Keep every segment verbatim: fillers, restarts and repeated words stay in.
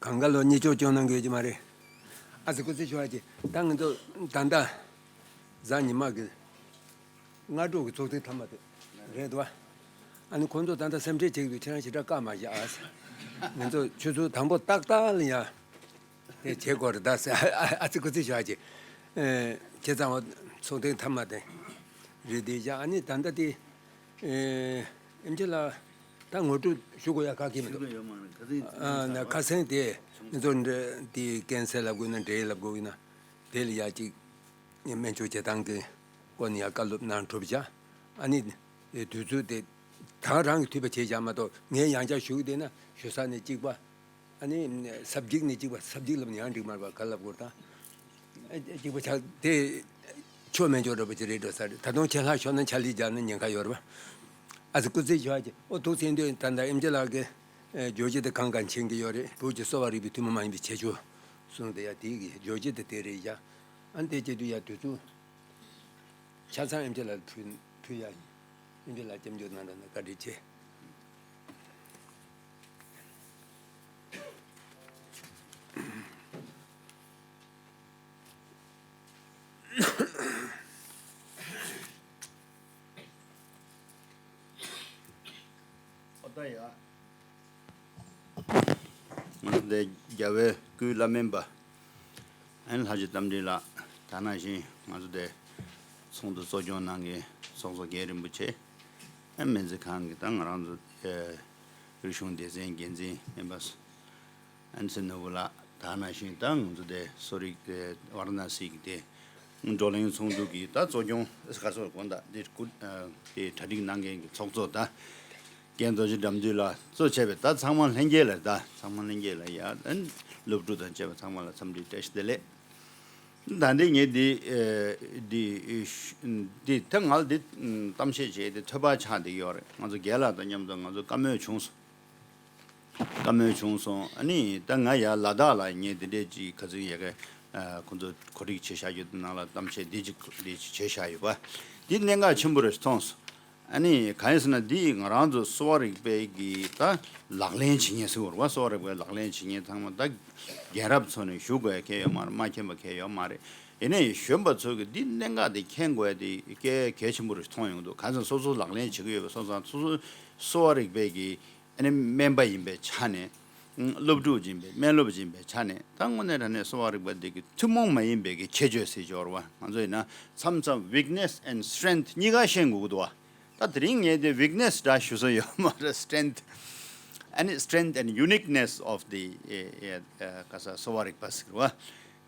གང་ག་ལོ་གཉིས་ཆོག་སྐྱོང་གནང་གི་ཡོད་ཀྱི་མ་རེད། ཨ་ཙི་སྐུ་ཚེ་ཞུ་བ་ཅིག་ད་ང་ཚོ་ད་ལྟ་གཟའ་ཉི་མ་གི་སྔ་དྲོ་གི་ཚོགས་ཐེངས་མཐའ་མ་དེ་རེད་འདུག་བ། ཨ་ནི་ཁོང་ཚོ་ད་ལྟ་སེམས་ཁྲལ་བྱེད་ཀྱི་འདུག་ཁྱེད་རང་ཞེ་དྲག་བཀའ་མ་བཞག་ཨ། ང་ཚོ་ཆུ་ཚོད་དང་པོ་ཏག་ཏག་ལ་ཡ་དེ་བྱེད་དགོས་རེད་ད་ཟེར། ཨ་ཙི་སྐུ་ཚེ་ཞུ་བ་ཅིག་ཨེ། བྱས་ཙང་ཚོགས་ཐེངས་མཐའ་མ་དེ་རེད་དེ་བཞག་ཨ་ནི་ད་ལྟ་དེ། ཨེ། ཨེམ་ཆི་ལགས་ད་ངོ་སྤྲོད་ཞུ་དགོས་ཡ་ག་གེ་མི་འདུག་ཞུ་དགོས་ཡོད་མ་རེད། ཁ་སང་ཨ་ན་ཁ་སང་དེ་ང་ཚོ་འདྲ་དེ་ཀན་སར་ལབ་དགོས་ན་འབྲས་ལབ་དགོས་ཡིན་ན་དེ་ལ་ཡ་ཅིག་སྨན་བཅོས་བྱེད་སྟངས་ཀྱི་སྐོར་ནས་ཡ་བཀའ་སློབ་གནང་གྲུབ་བྱ། ཨ་ནི་དུས་ཚོད་དེ་ད་རང་གི་འཐུས་པ་བྱས་བཞག་མ་གཏོགས་ངས་ཡང་བསྐྱར་ཞུ་གི་བསྡད་ན་ཞུ་ས་ནས་གཅིག་པ། ཨ་ནི་ས་བརྒྱུད་ནས་གཅིག་པ་ས་བརྒྱུད་ལབ་ན་ཡང་འགྲིག་མ་རེད་པ། ག་ལབ་དགོས་ད། ཨ་གཅིག་པ་ཆགས་དེ་ཆོ་མེད་འཇོག་འདྲ་པོ་ཅིག་རེད་འགྲོ་ས་རེད། ད་དུང་ཁྱེད་ལྷག་ཤོར་ན་ཆ་ལི་རྒྱག་ན་ཉེན་ཁ་ཡོད་རེད་པ། ཨ་ཙི་སྐུ་ཚེ་ཞུ་བ་ཅིག་ཨོ་ཐུགས་སེམས་འདོད་ད་ལྟ་ཨེམ་ཆི་ལགས་ཀྱི་རྒྱོ་ཇི་དེ་གང་གང་མཁྱེན་གྱི་ཡོད་རེད། བོད་ཀྱི་གསོ་བ་རིག་པའི་ཐུན་མོང་མ་ཡིན་པའི་ཁྱད་ཆོས་གསུངས་དེ་ཡ་དེའི་གི་རྒྱོ་ཇི་དེ་དེ་རེད་ཡ། ཨ་ནི་དེ་བྱེད་དུས་ཡ་དུས་ཚོད། ཆ་ཚང་ཨེམ་ཆི་ལགས་ཕུལ་ཕུལ་ཡ་ཡིན། ཨེམ་ཆི་ལགས་སྐྱབས་འཇུག་གནང་དང་ན་བཀའ་དྲིན་ཆེ། ཨོ་ད་ཡ། ང་ཚོ་དེ་རྒྱལ་བའི་སྐུའི་བླ་སྨན་པ། ཨན་ལྷ་རྗེ་རྟ་མགྲིན་ལགས། ད་ནང་བཞིན་ང་ཚོ་དེ་ཚོགས་འདུ་གཙོ་སྐྱོང་གནང་མཁན་ཚོགས་གཙོ་རྒན་རིན་པོ་ཆེ། ཨན་སྨན་རྩིས་ཁང་གི་ད་ང་རང་ཚོ་ཨེ་རིག་གཞུང་སྡེ་ཚན་འགན་འཛིན་སྨན་པ་ཨན་སེ་ནོ་བུ་ལགས། ད་ནང་བཞིན་ད་ང་ཚོ་དེ་གསོ་རིག་ཨེ་ཝཱ་ར་ཎ་སི་གི་དེ་བགྲོ་གླེང་ཚོགས་འདུ་གི་ད་གཙོ་སྐྱོང་ག་ཚོད་དགོངས་དག་དེ་སྐུ་ཨེ་དེ་གྲ་སྒྲིག་གནང་མཁན་གྱི་ཚོགས་གཙོ་ད། རྒན་རྡོ་རྗེ་དགྲ་འདུལ་ལགས་གཙོ་བྱས་པའི་ད་ཚང་མ་ལྷན་རྒྱས་ལ་ད་ཚང་མ་ལྷན་རྒྱས་ལ་ཡ་ཨན་སློབ་ཕྲུག་དང་བཅས་པ་ཚང་མ་ལ་འཚམས་འདྲི་བཀྲ་ཤིས་བདེ་ལེགས། ད་འདི་ངས་འདི་ཨེ་འདི་འདི་ད་ང་ལ་འདི་གཏམ་བཤད་བྱས་ཏེ་ཐོས་པ་ཆགས་བསྡད་ཀྱི་ཡོད་རེད། ང་ཚོ་རྒན་ལགས་དང་མཉམ་དུ་ང་ཚོ་བཀའ་མོལ་བྱུང་སོང་། བཀའ་མོལ་བྱུང་སོང་། ཨ་ནི་ད་ང་ཡ་ལ་དྭགས་ལ་ངས་འདི་འདྲས་ཅིག་ཁ་ཚིག་ཡ་གི་ཁོང་ཚོ་གོ་སྒྲིག་བྱེད་བཞག་རྒྱུ་དེ་ནང་ལ་གཏམ་བཤད་འདི་ཅིག་འདི་ཅིག་བྱས་བཞག་ཡོད་པ། འདི་གནད་འགག་ཆེན་པོ་རེད་མཐོང་སོང་། ཨ་ནི་གང་ཡིན་ཟེར་ན་འདི་ང་རང་ཚོ་གསོ་བ་རིག་པའི་གི་ད་ལག་ལེན་བྱེད་མཁན་ཟེར་བ་རེད་བ། གསོ་བ་རིག་པའི་ལག་ལེན་བྱེད་མཁན་ཚང་མ་ད་རྒན་རབས་ཚོ་ནས་ཞུ་དགོས་ཡ་གལ་ཡོད་མ་རེད། མ་མཁྱེན་པ་གལ་ཡོད་མ་རེད། ཡིན་ནའི་གཞོན་པ་ཚོ་གི་འདི་གནད་འགག་འདི་མཁྱེན་དགོས་ཡ་དེ་གལ་གལ་ཆེན་པོ་རེད་མཐོང་ཡོང་འདུག་གང་ཟེར་སོ་སོ་ལག་ལེན་བྱེད་ཀྱི་ཡོད་པ་སོང་ཙང་སོ་སོ་གསོ་བ་རིག་པའི་གི་ཨ་ནི་སྨན་པ་ཡིན་པའི་ཆ་ནས། སློབ་ཕྲུག་ཡིན་པའི་སྨན་སློབ་ཡིན་པའི་ཆ་ནས་ད་དངོས་གནས་དྲང་གནས་གསོ་བ་རིག་པ་འདི་གི་ཐུན་མོང་མ་ཡིན་པའི་གི་ཁྱད་ཆོས་ཟེར་སྦྱོར་བ་ང་ཚོ་ཡིན་ན་མཚམས་མཚམས་weakness and strength གཉིས་ཀ་ཤེས་དགོས་ཀྱི་འདུག་བ། ད་དེ་རིང་ངས་དེ་weakness འདྲ་ཞུ་ས་ཡོད་མ་རེད། strength ཨ་ནི་strength and uniqueness of the ཨེ་ཨེ་ཨེ་ག་ས་གསོ་བ་རིག་པ་ཟེར་བ།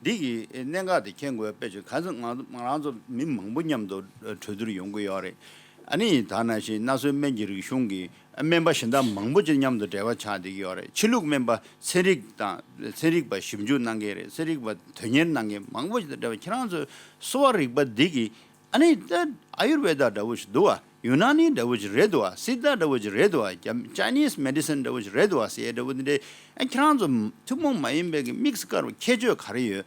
འདི་གི་གནད་འགག་དེ་མཁྱེན་དགོས་དཔེ་ཆོས་ག་ཚོད་ང་ང་རང་ཚོ་མི་མང་པོ་མཉམ་དུ་གྲོས་བསྡུར་ཡོང་གི་ཡོད་རེད། ཨ་ནི་ད་ནང་བཞིན་སྣ་གསོའི་སྨན་གྱི་རིག་གཞུང་གི་སྨན་པ་གཞན་དག་མང་པོ་ཅིག་མཉམ་དུ་འབྲེལ་བ་ཆགས་བསྡད་ཀྱི་ཡོད་རེད། ཕྱི་ལུགས་སྨན་པ་ཚན་རིག་དང་ཚན་རིག་པ་ཞིབ་འཇུག་གནང་མཁན་རེད། ཚན་རིག་པ་དོན་གཉེར་གནང་མཁན་མང་པོ་ཅིག་དང་འབྲེལ་བ། ཁྱེད་རང་ཚོས་གསོ་བ་རིག་པ་འདི་གི་ཨ་ནི་ད་ཨ་ཡུར་ཝེ་ད་འདྲ་བོ་ཞིག་འདུག་བ། ཡུ་ན་ནི་འདྲ་བོ་ཞིག་རེད་འདུག་བ། སི་ཏཱ་འདྲ་བོ་ཞིག་རེད་འདུག་བ། རྒྱ་Chinese medicine འདྲ་བོ་ཞིག་རེད་འདུག་བ་ཟེར་འདྲ་བོ་འདི་འདྲའི་ཨ་ཁྱེད་རང་ཚོ་ཐུན་མོང་མ་ཡིན་པའི་གི་དམིགས་སུ་བཀར་བའི་ཁྱད་ཆོས་ག་རེ་ཡོད།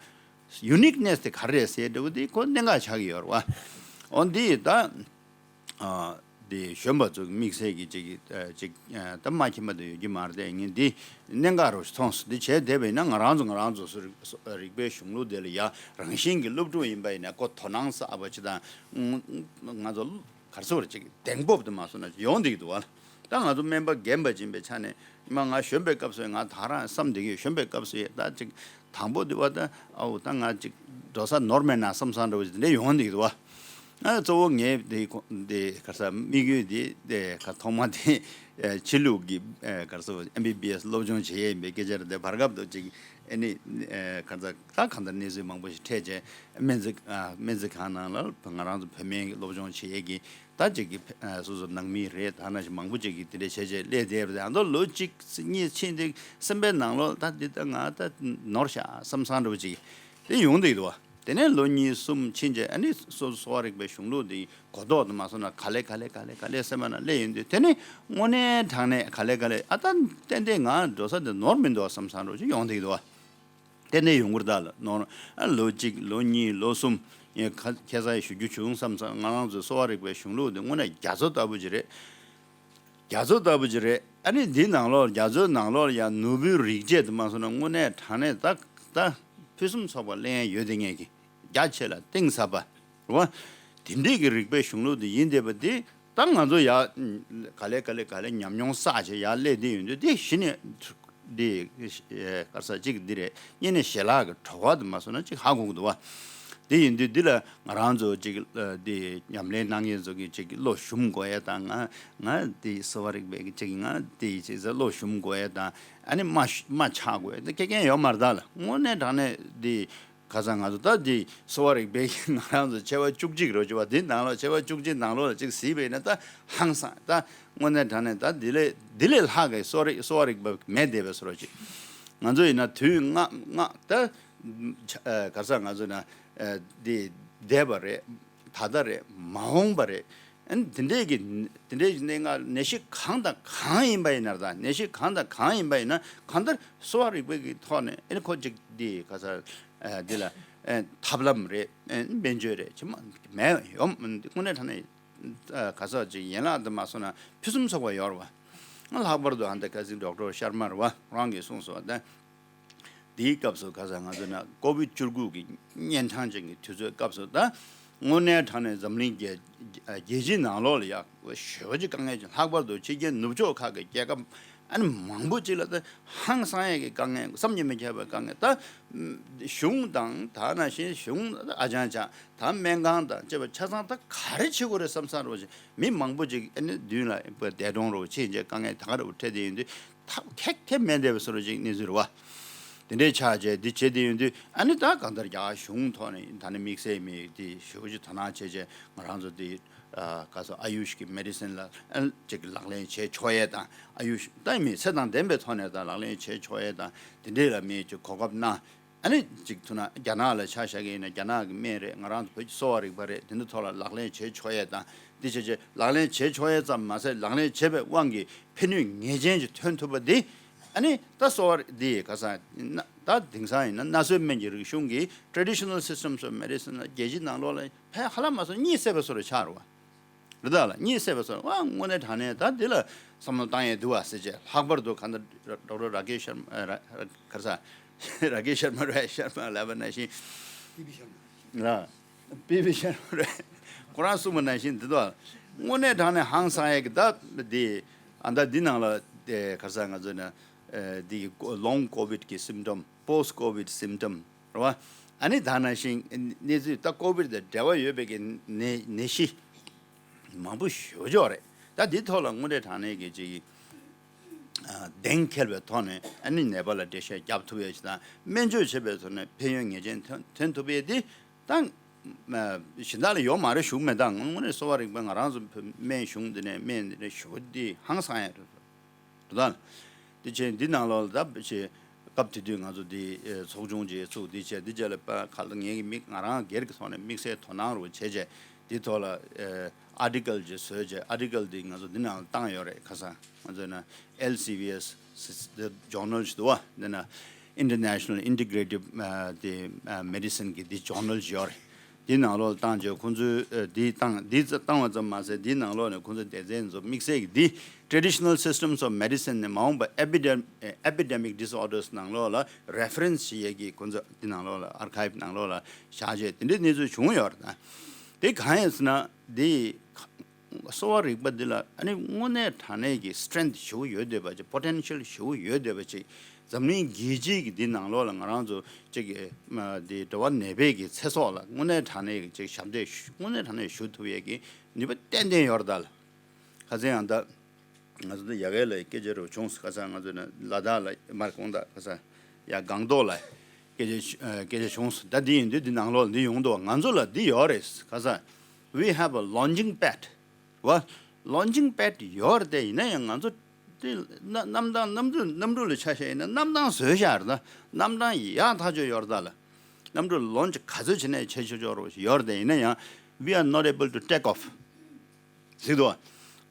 uniqueness དེ་ག་རེ་རེད་ཟེར་འདྲ་བོ་འདི་ཁོ་གནད་འགག་ཆགས་ཀྱི་ཡོད་རེད་བ། འོ་འདི་ད་ཨ་འདི་གཞོན་པ་ཚོ་དམིགས་བསལ་གྱི་ཅིག་ཨ་ཅིག་ཨ་ད་མ་མཁྱེན་པ་དེ་ཡོད་ཀྱི་མ་རེད་དེ། ངས་འདི་གནད་འགག་རུ་མཐོང་སོང་། འདི་བྱས་བསྡད་པ་ཡིན་ན་ང་རང་ཚོ་ང་རང་ཚོ་སུ་རིག་རིག་པའི་གཞུང་ལུགས་དེ་ལ་ཡ་རང་བཞིན་གྱི་སློབ་ཕྲུག་ཡིན་པ་ཡིན་ན་ཁོ་དོ་སྣང་ཟབ་པ་ཅིག་དང་ང་ཚོ་ག་རེ་ཟེར་བ་ཅིག་གདེང་སྤོབས་དེ་མ་སོང་ན་ཡོང་བསྡད་ཀྱི་འདུག་བ། ད་ང་ཚོ་སྨན་པ་རྒན་པ་ཡིན་པའི་ཆ་ནས་མ་ང་གཞོན་པའི་སྐབས་སུ་ང་ད་རང་བསམ་བསྡད་ཀྱི་ཡོད། གཞོན་པའི་སྐབས་སུ་ཡ་ད་ཅིག་དང་པོ་དེ་བ་ད་ཨའུ་ད་ང་ཅིག་འགྲོ་ས་ནོར་མེད་ན་བསམ་བསམ་འདྲ་བོ་ཞིག་དེ་འདྲ་ཡོང་བསྡད་ཀྱི་འདུག་བ། ཨ་གཙོ་བོ་ངའི་དེ་དེ་ག་ས་དམིགས་ཡུལ་དེ་དེ་ག་ཐོག་མ་དེ་ཕྱི་ལུགས་ཀྱི་ག་ས་ཨེམ་བི་བི་ཨེས་སློབ་སྦྱོང་བྱེད་ཡས་ཡིན་པའི་སྐད་ཆ་རེད་དེ། བར་སྐབས་དུ་ཅིག་ཨ་ནི་ག་ས་ད་གང་ལྟར་གནས་ཚུལ་མང་པོ་ཞིག་འཕྲད་རྗེས་སྨན་རྩིས་སྨན་རྩིས་ཁང་ནང་ལ་ང་རང་ཚོ་བོད་སྨན་གྱི་སློབ་སྦྱོང་བྱེད་ཡས་ཀྱི་ད་ཅིག་གི་སོ་སོ་ནང་མི་རེད། ད་ནང་བཞིན་མང་པོ་ཅིག་གིས་དེ་འདྲ་བྱས་བྱས་སླེབས་བསྡད་པ་དེ་ཨ་མདོ་ལོ་གཅིག་གཉིས་ཕྱིན་ཏེ་སེམས་པའི་ནང་ལོགས་ད་འདི་ད་ང་ད་ནོར་ཤག་བསམ་བསམ་འདྲ་བོ་ཅིག་དེ་ཡོང་བསྡད་འདུག་བ། དེ་ནས་ལོ་གཉིས་གསུམ་ཕྱིན་རྗེས་ཨ་ནི་སོ་སོ་གསོ་བ་རིག་པའི་གཞུང་ལུགས་འདི་གོ་རྟོགས་དུ་མ་སོང་ན་ག་ལེ་ག་ལེ་ག་ལེ་ག་ལེ་སེམས་པ་ནང་སླེབས་ཡོང་དུས་དེ་ནི་དངོས་གནས་དྲང་གནས་ག་ལེ་ག་ལེ་ཨ་ད་ཏན་ཏན་ང་འགྲོ་ས་འདི་ནོར་མི་འདུག་བསམ་བསམ་འདྲ་བོ་ཅིག་ཡོང་བསྡད་འདུག་བ། ཏན་ཏན་ཡོང་གི་རེད་ད་ལ་ནོར། ཨ་ལོ་གཅིག་ལོ་གཉིས་ལོ་གསུམ་ངས་ཁ་ཁ་སང་ཞུ་རྒྱུ་བྱུང་བསམ་ཙང་ང་རང་ཚོའི་གསོ་བ་རིག་པའི་གཞུང་ལུགས་འདི་དངོས་གནས་རྒྱ་མཚོ་ལྟ་བུ་ཅིག་རེད། རྒྱ་མཚོ་ལྟ་བུ་ཅིག་རེད། ཨ་ནི་འདི་ནང་ལོགས་རྒྱ་མཚོའི་ནང་ལོགས་ལ་ཡང་ནོར་བུའི་རིགས་བཅས་དུ་མ་སོང་ན་དངོས་གནས་དྲང་གནས་ད་ད་ཕུན་སུམ་ཚོགས་པ་གླེང་ཡ་ཡོད་དེ་ངེས་ཀྱི་རྒྱ་ཆེ་ལ་གཏིང་ཟབ་པ་རེད་བ། དེ་འདྲས་ཀྱི་རིག་པའི་གཞུང་ལུགས་དེ་ཡིན་བསྡད་པ་འདི་ད་ང་ཚོ་ཡ་ག་ལེ་ག་ལེ་ག་ལེ་ཉམས་མྱོང་བསགས་བྱས་ཡར་སླེབས་བསྡད་ཡོད་དུས་དེ་གཞི་ནས་འདི་ག་རེ་ཟེར་གཅིག་འདི་རེད། གཉིས་ནས་ཞལ་ལག་གི་བྲོ་བ་དུ་མ་སོང་ན་གཅིག་ཧ་གོ་གི་འདུག་བ། དེ་ཡིན་དུས་འདི་ལ་ང་རང་ཚོ་གཅིག་འདི་ཉམས་ལེན་གནང་མཁན་ཚོ་གིས་གཅིག་བློ་ཞུམ་དགོས་ཡ་དང་ང་ང་འདི་གསོ་བ་རིག་པའི་གཅིག་ང་འདི་བྱས་ཚེ་བློ་ཞུམ་དགོས་ཡ་དང་ཨ་ནི་མ་མ་ཆགས་དགོས་ཡ་འདི་ཁེ་མཁན་ཡོད་མ་རེད་ད་ལ། དངོས་གནས་དྲང་གནས་འདི་ཁ་སང་ང་ཚོ་ད་འདི་གསོ་བ་རིག་པའི་ང་རང་ཚོ་ཆེ་བ་བཅུ་གཅིག་རོ་ཅི་བ་འདི་ནང་ལོགས་ཆེ་བ་བཅུ་གཅིག་ནང་ལོགས་ལ་གཅིག་གཟིགས་པ་ཡིན་ན་ད་ཧང་སང་ད། དངོས་གནས་དྲང་གནས་ད་འདི་ལས་འདི་ལས་ལྷག་གི་གསོ་རིག་གསོ་བ་རིག་པ་མེད་བསྡད་པའི་བཟོ་འདྲ་ཅིག་ང་ཚོ་ཡིན་ན་དུས་སྔ་སྔ་ད་ཆ་ཨ་ག་ས་ང་ཚོ་ན་ཨ་འདི་འདས་པ་རེད། ད་ལྟ་རེད། མ་འོངས་པ་རེད། ཨ་ནི་འདི་འདྲས་ཀྱི་འདི་འདྲས་ཀྱི་གནས་སྔ་ནད་གཞི་གང་དང་གང་ཡིན་པ་ཡིན་ན་ད་ནད་གཞི་གང་དང་གང་ཡིན་པ་ཡིན་ན་གང་ལྟར་གསོ་བ་རིག་པའི་གི་ཐོག་ནས་ཨ་ནི་ཁོ་ཅིག་འདི་ག་ས་ཨ་འདི་ལ་ཨ་ཐབས་ལམ་རེད། ཨ་ནི་སྨན་བཅོས་རེད་ཅི་མ་མེད་ཡོད། དངོས་གནས་དྲང་གནས། ཨ་ག་ས་ཅིག་ཡན་ལག་དུ་མ་སོང་ན་ཕུན་སུམ་ཚོགས་པ་ཡོད་རེད་བ། ལྷག་པར་དུ་ཨ་ནི་ད་ཁ་སང་ཌོག་ཊར་ཤར་མ་རེད་བ་རང་གིས་གསུངས་སོང་བ་དང་། དེའི་སྐབས་སུ་ཁ་སང་ང་ཚོ་ན་ཀོ་བིད་བཅུ་དགུ་གི་གཉན་འཕྲང་ཅན་གྱི་དུས་ཚོད་སྐབས་སུ་ད་དངོས་གནས་དྲང་གནས་འཛམ་གླིང་རྒྱལ་རྒྱལ་སྤྱིའི་ནང་ལོགས་ལ་ཡག་ཞེ་པོ་ཅིག་དཀའ་ངལ་ཅན་ལྷག་པར་དུ་ཕྱི་རྒྱལ་ནུབ་ཕྱོགས་ཁག་གི་རྒྱལ་ཁབ་ཨ་ནི་མང་པོ་ཅིག་ལ་ད་ཧང་སང་ཡས་ཀྱི་དཀའ་ངལ་བསམ་གྱིས་མི་ཁྱབ་པའི་དཀའ་ངལ་ད་གཞུང་དང་ད་ནང་བཞིན་གཞུང་ཨ་ཅང་ཅང་། ད་སྨན་ཁང་དང་བཅས་པ་ཆ་ཚང་ད་ག་རེ་བྱེད་དགོས་རེད་བསམ་བསམ་རོགས་ཞེས་མི་མང་པོ་ཅིག་ཨ་ནི་མདུན་ལ་འདས་གྲོངས་རོགས་ཕྱིན་རྗེས་དཀའ་ངལ་ད་ག་རེ་འཕྲད་དེ་ཡིན་དུས་ཐབས་ཁེག་ཐེབས་མེད་བསྡད་པའི་བཟོ་འདྲ་ཅིག་གནས་ཚུལ་རེད་བ། དེ་འདྲའི་ཆགས་རྗེས་འདི་བྱེད་དེ་ཡིན་དུས་ཨ་ནི་ད་གང་ལྟར་རྒྱ་གཞུང་ཐོག་ནས་ད་ནི་དམིགས་བསལ་མི་དེ་ཞེ་པོ་ཅིག་དོ་སྣང་བྱས་རྗེས་ང་རང་ཚོ་དེ་ག་ཚོད་ཨ་ཡུཤ་གི་མེ་ཌི་སིན་ལ་ཨ་ཅིག་ལག་ལེན་བྱེད་ཆོག་ཡས་དང་ཨ་ཡུཤ་ད་མི་ཚད་དང་ལྡན་པའི་ཐོག་ནས་ད་ལག་ལེན་བྱེད་ཆོག་ཡས་དང་དེ་འདྲའི་ལ་མི་ཅིག་གོ་སྐབས་གནང་། ཨ་ནི་གཅིག་ཐུག་ན་རྒྱ་ནག་ལ་ཆ་བཞག་གི་ཡིན་ན་རྒྱ་ནག་གི་སྨན་རེད། ང་རང་ཚོ་བོད་ཀྱི་གསོ་བ་རིག་པ་རེད། དེ་འདྲ་ཐོག་ལ་ལག་ལེན་བྱེད་ཆོག་ཡས་དང་འདི་བྱེད་ཆེད་ལག་ལེན་བྱེད་ཆོག་ཡས་ཙམ་མ་ཟད་ལག་ལེན་བྱེད་པའི་དབང་གིས་ཕན་ནུས་ངེས་ཅན་ཅིག་ཐོན་ཐུབ་པ་འདི་ཨ་ནི་ད་གསོ་བ་འདི་ག་ས་ན་ད་དེང་སང་ཡིན་ན་གནའ་སྲོལ་སྨན་གྱི་རིག་གཞུང་གི་traditional systems of medicine ལ་རྒྱལ་སྤྱིའི་ནང་ལོགས་ལ་ཕན་ཧ་ལམ་མ་སོང་གཉིད་སད་པའི་བཟོ་འདྲ་ཆགས་རེད་བ། རེད་ད་ལ་གཉིད་སད་པ་སོགས་ཨ་དངོས་གནས་དྲང་གནས་ད་འདི་ལ་བསམ་བློ་བཏང་ཡས་འདུག་བ་ཟེར་བྱས་ལྷག་པར་དུ་གང་ལྟར་ཌོག་ཊར་ར་ཀེ་ཤར་མ་ར་ག་རེ་ཟ་ར་ཀེ་ཤར་མ་ར་ཤར་མ་ལབ་པ་ནང་བཞིན་ལ་པི་བི་ཤར་མ་ར་ཁོ་རང་གསུངས་པ་ནང་བཞིན་འདི་དོ་དངོས་གནས་དྲང་གནས་ཧང་སང་ཡས་ཀྱི་ད་འདི་ཨ་ད་འདི་ནང་ལ་ག་རེ་ཟ་ང་ཚོ་ན་འདི་long COVID གི་symptom post COVID symptom རེད་བ། ཨ་ནི་ད་ནང་བཞིན་གནས་ཚུལ་ད་ཀོ་བིད་དང་འབྲེལ་བ་ཡོད་པའི་གི་ནད་ནད་གཞི་མང་པོ་ཞེ་པོ་ཅིག་ཡོད་རེད། ད་འདི་ཐོག་ལ་དངོས་འབྲེལ་དྲང་གནས་ཀྱི་ཅིག་གདེང་འཁེལ་བའི་ཐོག་ནས་ཨ་ནི་ནད་པ་ལ་འགྲེལ་བཤད་རྒྱབ་ཐུབ་ཡས་ཅིག་དང་སྨན་བཅོས་བྱེད་པའི་ཐོག་ནས་ཕན་ཡོན་ངེས་ཅན་ཐོན་ཐོན་ཐུབ་ཡས་འདི་ད་གཞན་དག་ལ་ཡོད་མ་རེད་ཞུ་མེད། ད་དངོས་གནས་གསོ་བ་རིག་པ་ང་རང་ཚོ་སྨན་གཞུང་འདི་ནས་སྨན་འདི་ནས་ཞུ་འདི་ཧང་སང་ཡས་རེད། དོ་དང་། དེ་བྱས་འདི་ནང་ལོགས་ལ་ད་བྱས་སྐབས་དེ་དུས་ང་ཚོ་འདི་ཚོགས་ཆུང་ཅིག་ཚུགས་འདི་བྱས་འདི་རྗེས་ལ་པ་ག་ལ་ངའི་མིག་ང་རང་སྒེར་གྱི་ཐོག་ནས་དམིགས་བསལ་དོ་སྣང་རུ་བྱས་བྱས་འདི་ཐོག་ལ་ཨ་ཊི་ཀལ་ཅིག་བཟོས་བྱས་ཨ་ཊི་ཀལ་འདི་ང་ཚོ་འདི་ནང་ལ་བཏང་ཡོད་རེད། ཁ་སང་ང་ཚོ་ན་ཨེལ་སི་བི་ཨེས་ཟེར་ཇོར་ནལ་ཅིག་འདུག་བ། འདི་ན་International Integrative ཨ་དེ་ཨ་Medicine གི་འདི་ཇོར་ནལ་ཅིག་ཡོད་རེད། དེ་ནང་ལོགས་ལ་བཏང་རྗེས་ཁོང་ཚོས་ཨ་དེ་བཏང་དེ་བཏང་བ་ཙམ་མ་ཟད་དེ་ནང་ལོགས་ནས་ཁོང་ཚོའི་སྡེ་ཚན་ཚོ་དམིགས་བསལ་གྱི་དེ་Traditional Systems of Medicine ནས་མ་འོངས་པ་Epidem- ཨ་Epidemic Disorders ནང་ལོགས་ལ་Reference བྱེད་ཡས་ཀྱི་ཁོང་ཚོ་དེ་ནང་ལོགས་ལ་Archive ནང་ལོགས་ལ་བཞག་རྗེས་དེ་འདྲའི་གནས་ཚུལ་བྱུང་ཡོད་རེད། ད་དེ་གང་ཡིན་ཟེར་ན་དེ་གསོ་བ་རིག་པ་འདི་ལ་ཨ་ནི་དངོས་གནས་དྲང་གནས་ཀྱི་Strength ཞེ་པོ་ཡོད་བསྡད་པ་ཅིག Potential ཞེ་པོ་ཡོད་བསྡད་པ་ཅིག་འཛམ་གླིང་རྒྱལ་སྤྱིའི་གི་འདི་ནང་ལོགས་ལ་ང་རང་ཚོ་གཅིག་གི་མ་འདི་འགྲོ་བ་ནད་པའི་གི་ཚེ་སྲོག་ལ་དངོས་གནས་དྲང་གནས་ཀྱི་གཅིག་ཞབས་འདེགས་ཞུ་དངོས་གནས་དྲང་གནས་ཞུ་ཐུབ་ཡས་ཀྱི་ནུས་པ་ཏན་ཏན་ཡོད་རེད་ད་ལ། ཁ་སང་ཡང་ད་ང་ཚོ་འདི་ཡ་གི་ལ་སྐད་ཆ་རུ་བྱུང་སོང་། ཁ་སང་ང་ཚོ་ནི་ལ་དྭགས་ལ་མར་དགོང་དག་ཁ་སང་ཡ་སྒང་ཏོག་ལ་སྐད་ཆ་ཨ་སྐད་ཆ་བྱུང་སོང་། ད་འདི་ཡིན་དུས་འདི་ནང་ལོགས་འདི་ཡོང་འདུག་ང་ཚོ་ལ་འདི་ཡོད་རེད། ཁ་སང་we have a launching pad བ། Launching pad ཡོད་རེད་དེ། ཡིན་ན་ཡང་ང་ཚོ་དེ་གནམ་ཐང་གནམ་གྲུ་གནམ་གྲུ་ལ་ཆ་བཞག་ཡིན་ན་གནམ་ཐང་བཟོས་བཞག་རེད་ད། གནམ་ཐང་ཡག་ཐག་ཆོད་ཡོད་རེད་ད་ལ། གནམ་གྲུ་launch ག་ཚོད་བྱས་ནས་བྱེད་ཆོག་ཆོག་རོགས་ཡོད་རེད་དེ། ཡིན་ན་ཡང་we are not able to take off ཟེར་འདུག་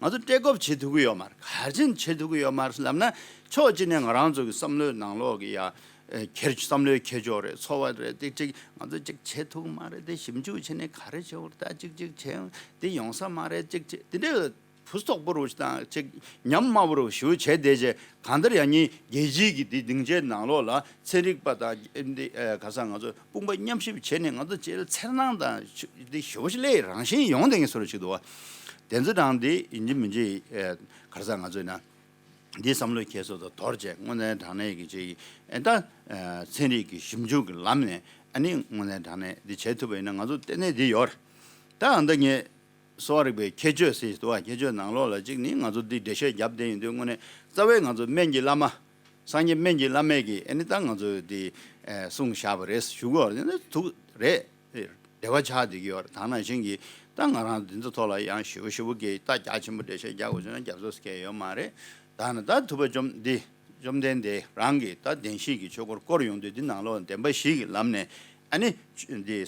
ང་ཚོ་take off བྱེད་ཐུབ་ཀྱི་ཡོད་མ་རེད། ག་རེ་བྱས་ནས་བྱེད་ཐུབ་ཀྱི་ཡོད་མ་རེད་ལབ་ན་ཕྱོགས་གཅིག་ནས་ང་རང་ཚོ་གི་བསམ་བློའི་ནང་ལོགས་ཀྱི་ཡ་ཁྱེར་བསམ་བློའི་ཁྱེར་ཕྱོགས་རེད། ཚོར་བ་རེད། དེ་གཅིག་ང་ཚོ་གཅིག་བྱེད་ཐུབ་ཀྱི་མ་རེད། དེ་ཞིབ་འཇུག་བྱས་ནས་ག་རེ་བྱེད་འོར་ད་གཅིག་གཅིག་བྱས་དེ་ཡོང་ས་མ་རེད། གཅིག་བྱས་དེ་འདྲའི་ ཕུ་སྟོག་པོ་རུ་དང་ཅིག་ཉམས་དམའ་བོ་རུ་ཞུ་བྱས་བསྡད་རྗེས། གང་ལྟར་ཡང་ཉིན་རྒྱལ་སྤྱིའི་གི་འདི་སྡིངས་ཆའི་ནང་ལོགས་ལ་ཚན་རིག་པ་དང་འདི་ག་ས་ང་ཚོ་དཔུང་པ་མཉམ་གཤིབ་བྱས་ནས་ང་ཚོ་ཅིག་ལ་འཚེར་སྣང་དང་འདི་ཞུ་བ་ཞིག་ལས་རང་བཞིན་ཡོང་བསྡད་མཁན་བཟོ་འདྲ་ཅིག་འདུག་བ། དེ་ཚོ་དང་འདི་ཡིན་གཅིག་མིན་གཅིག་ག་ས་ང་ཚོ་ན། འདི་བསམ་བློ་འཁྱེར་སོ་དང་དོར་བྱས་དངོས་གནས་དྲང་གནས་ཀྱི་ཅིག་ཨེ་ད་ཚན་རིག་གི་ཞིབ་འཇུག་གི་ལམ་ནས་ཨ་ནི་དངོས་གནས་དྲང་གནས་འདི་བྱེད་ཐུབ་པ་ཡིན་ན་ང་ཚོ་ལྟེ་གནས་འདི་ཡོད་རེད། ད་ཨ་ད་ངས་གསོ་བ་རིག་པའི་ཁྱད་ཆོས་ཟེར་འདུག་བ། ཁྱད་ཆོས་ནང་ལོགས་ལ་ཅིག་ནི་ང་ཚོ་འདི་འགྲེལ་བཤད་བརྒྱབ་བསྡད་ཡིན་དུས་དངོས་གནས་རྩ་བའི་ང་ཚོ་སྨན་གྱི་བླ་མ། སངས་རྒྱས་སྨན་གྱི་བླ་མས་ཀྱིས་ཨ་ནི་ད་ང་ཚོ་འདི་གསུངས་བཞག་པ་རེད་ཞུ་དགོས་རེད། ཐུག་རེད། འབྲེལ་བ་ཆགས་བསྡད་ཀྱི་ཡོད་རེད། ད་ནང་བཞིན་གྱི་ད་ང་རང་འདི་ཚོ་ཐོག་ལ་ཡང་ཞིབ་ཞིབ་གི་ད་རྒྱ་ཆེན་པོ་འགྲེལ་བཤད་རྒྱག་དགོས་བྱུང་ན་རྒྱབ་སོ་སྐད་ཡོད་མ་རེད། ད་ནི་ད་ཐུབ་པ་བཅོམ་འདི་བཅོམ་ལྡན་འདས་རང་གི་ད་བདེན་བཞི་གི་ཆོས་འཁོར་བསྐོར་ཡོང་དུས་འདི་ནང་ལོགས་བདེན་པ་བཞི་གི་ལམ་ནས་ཨ་ནི་འདི་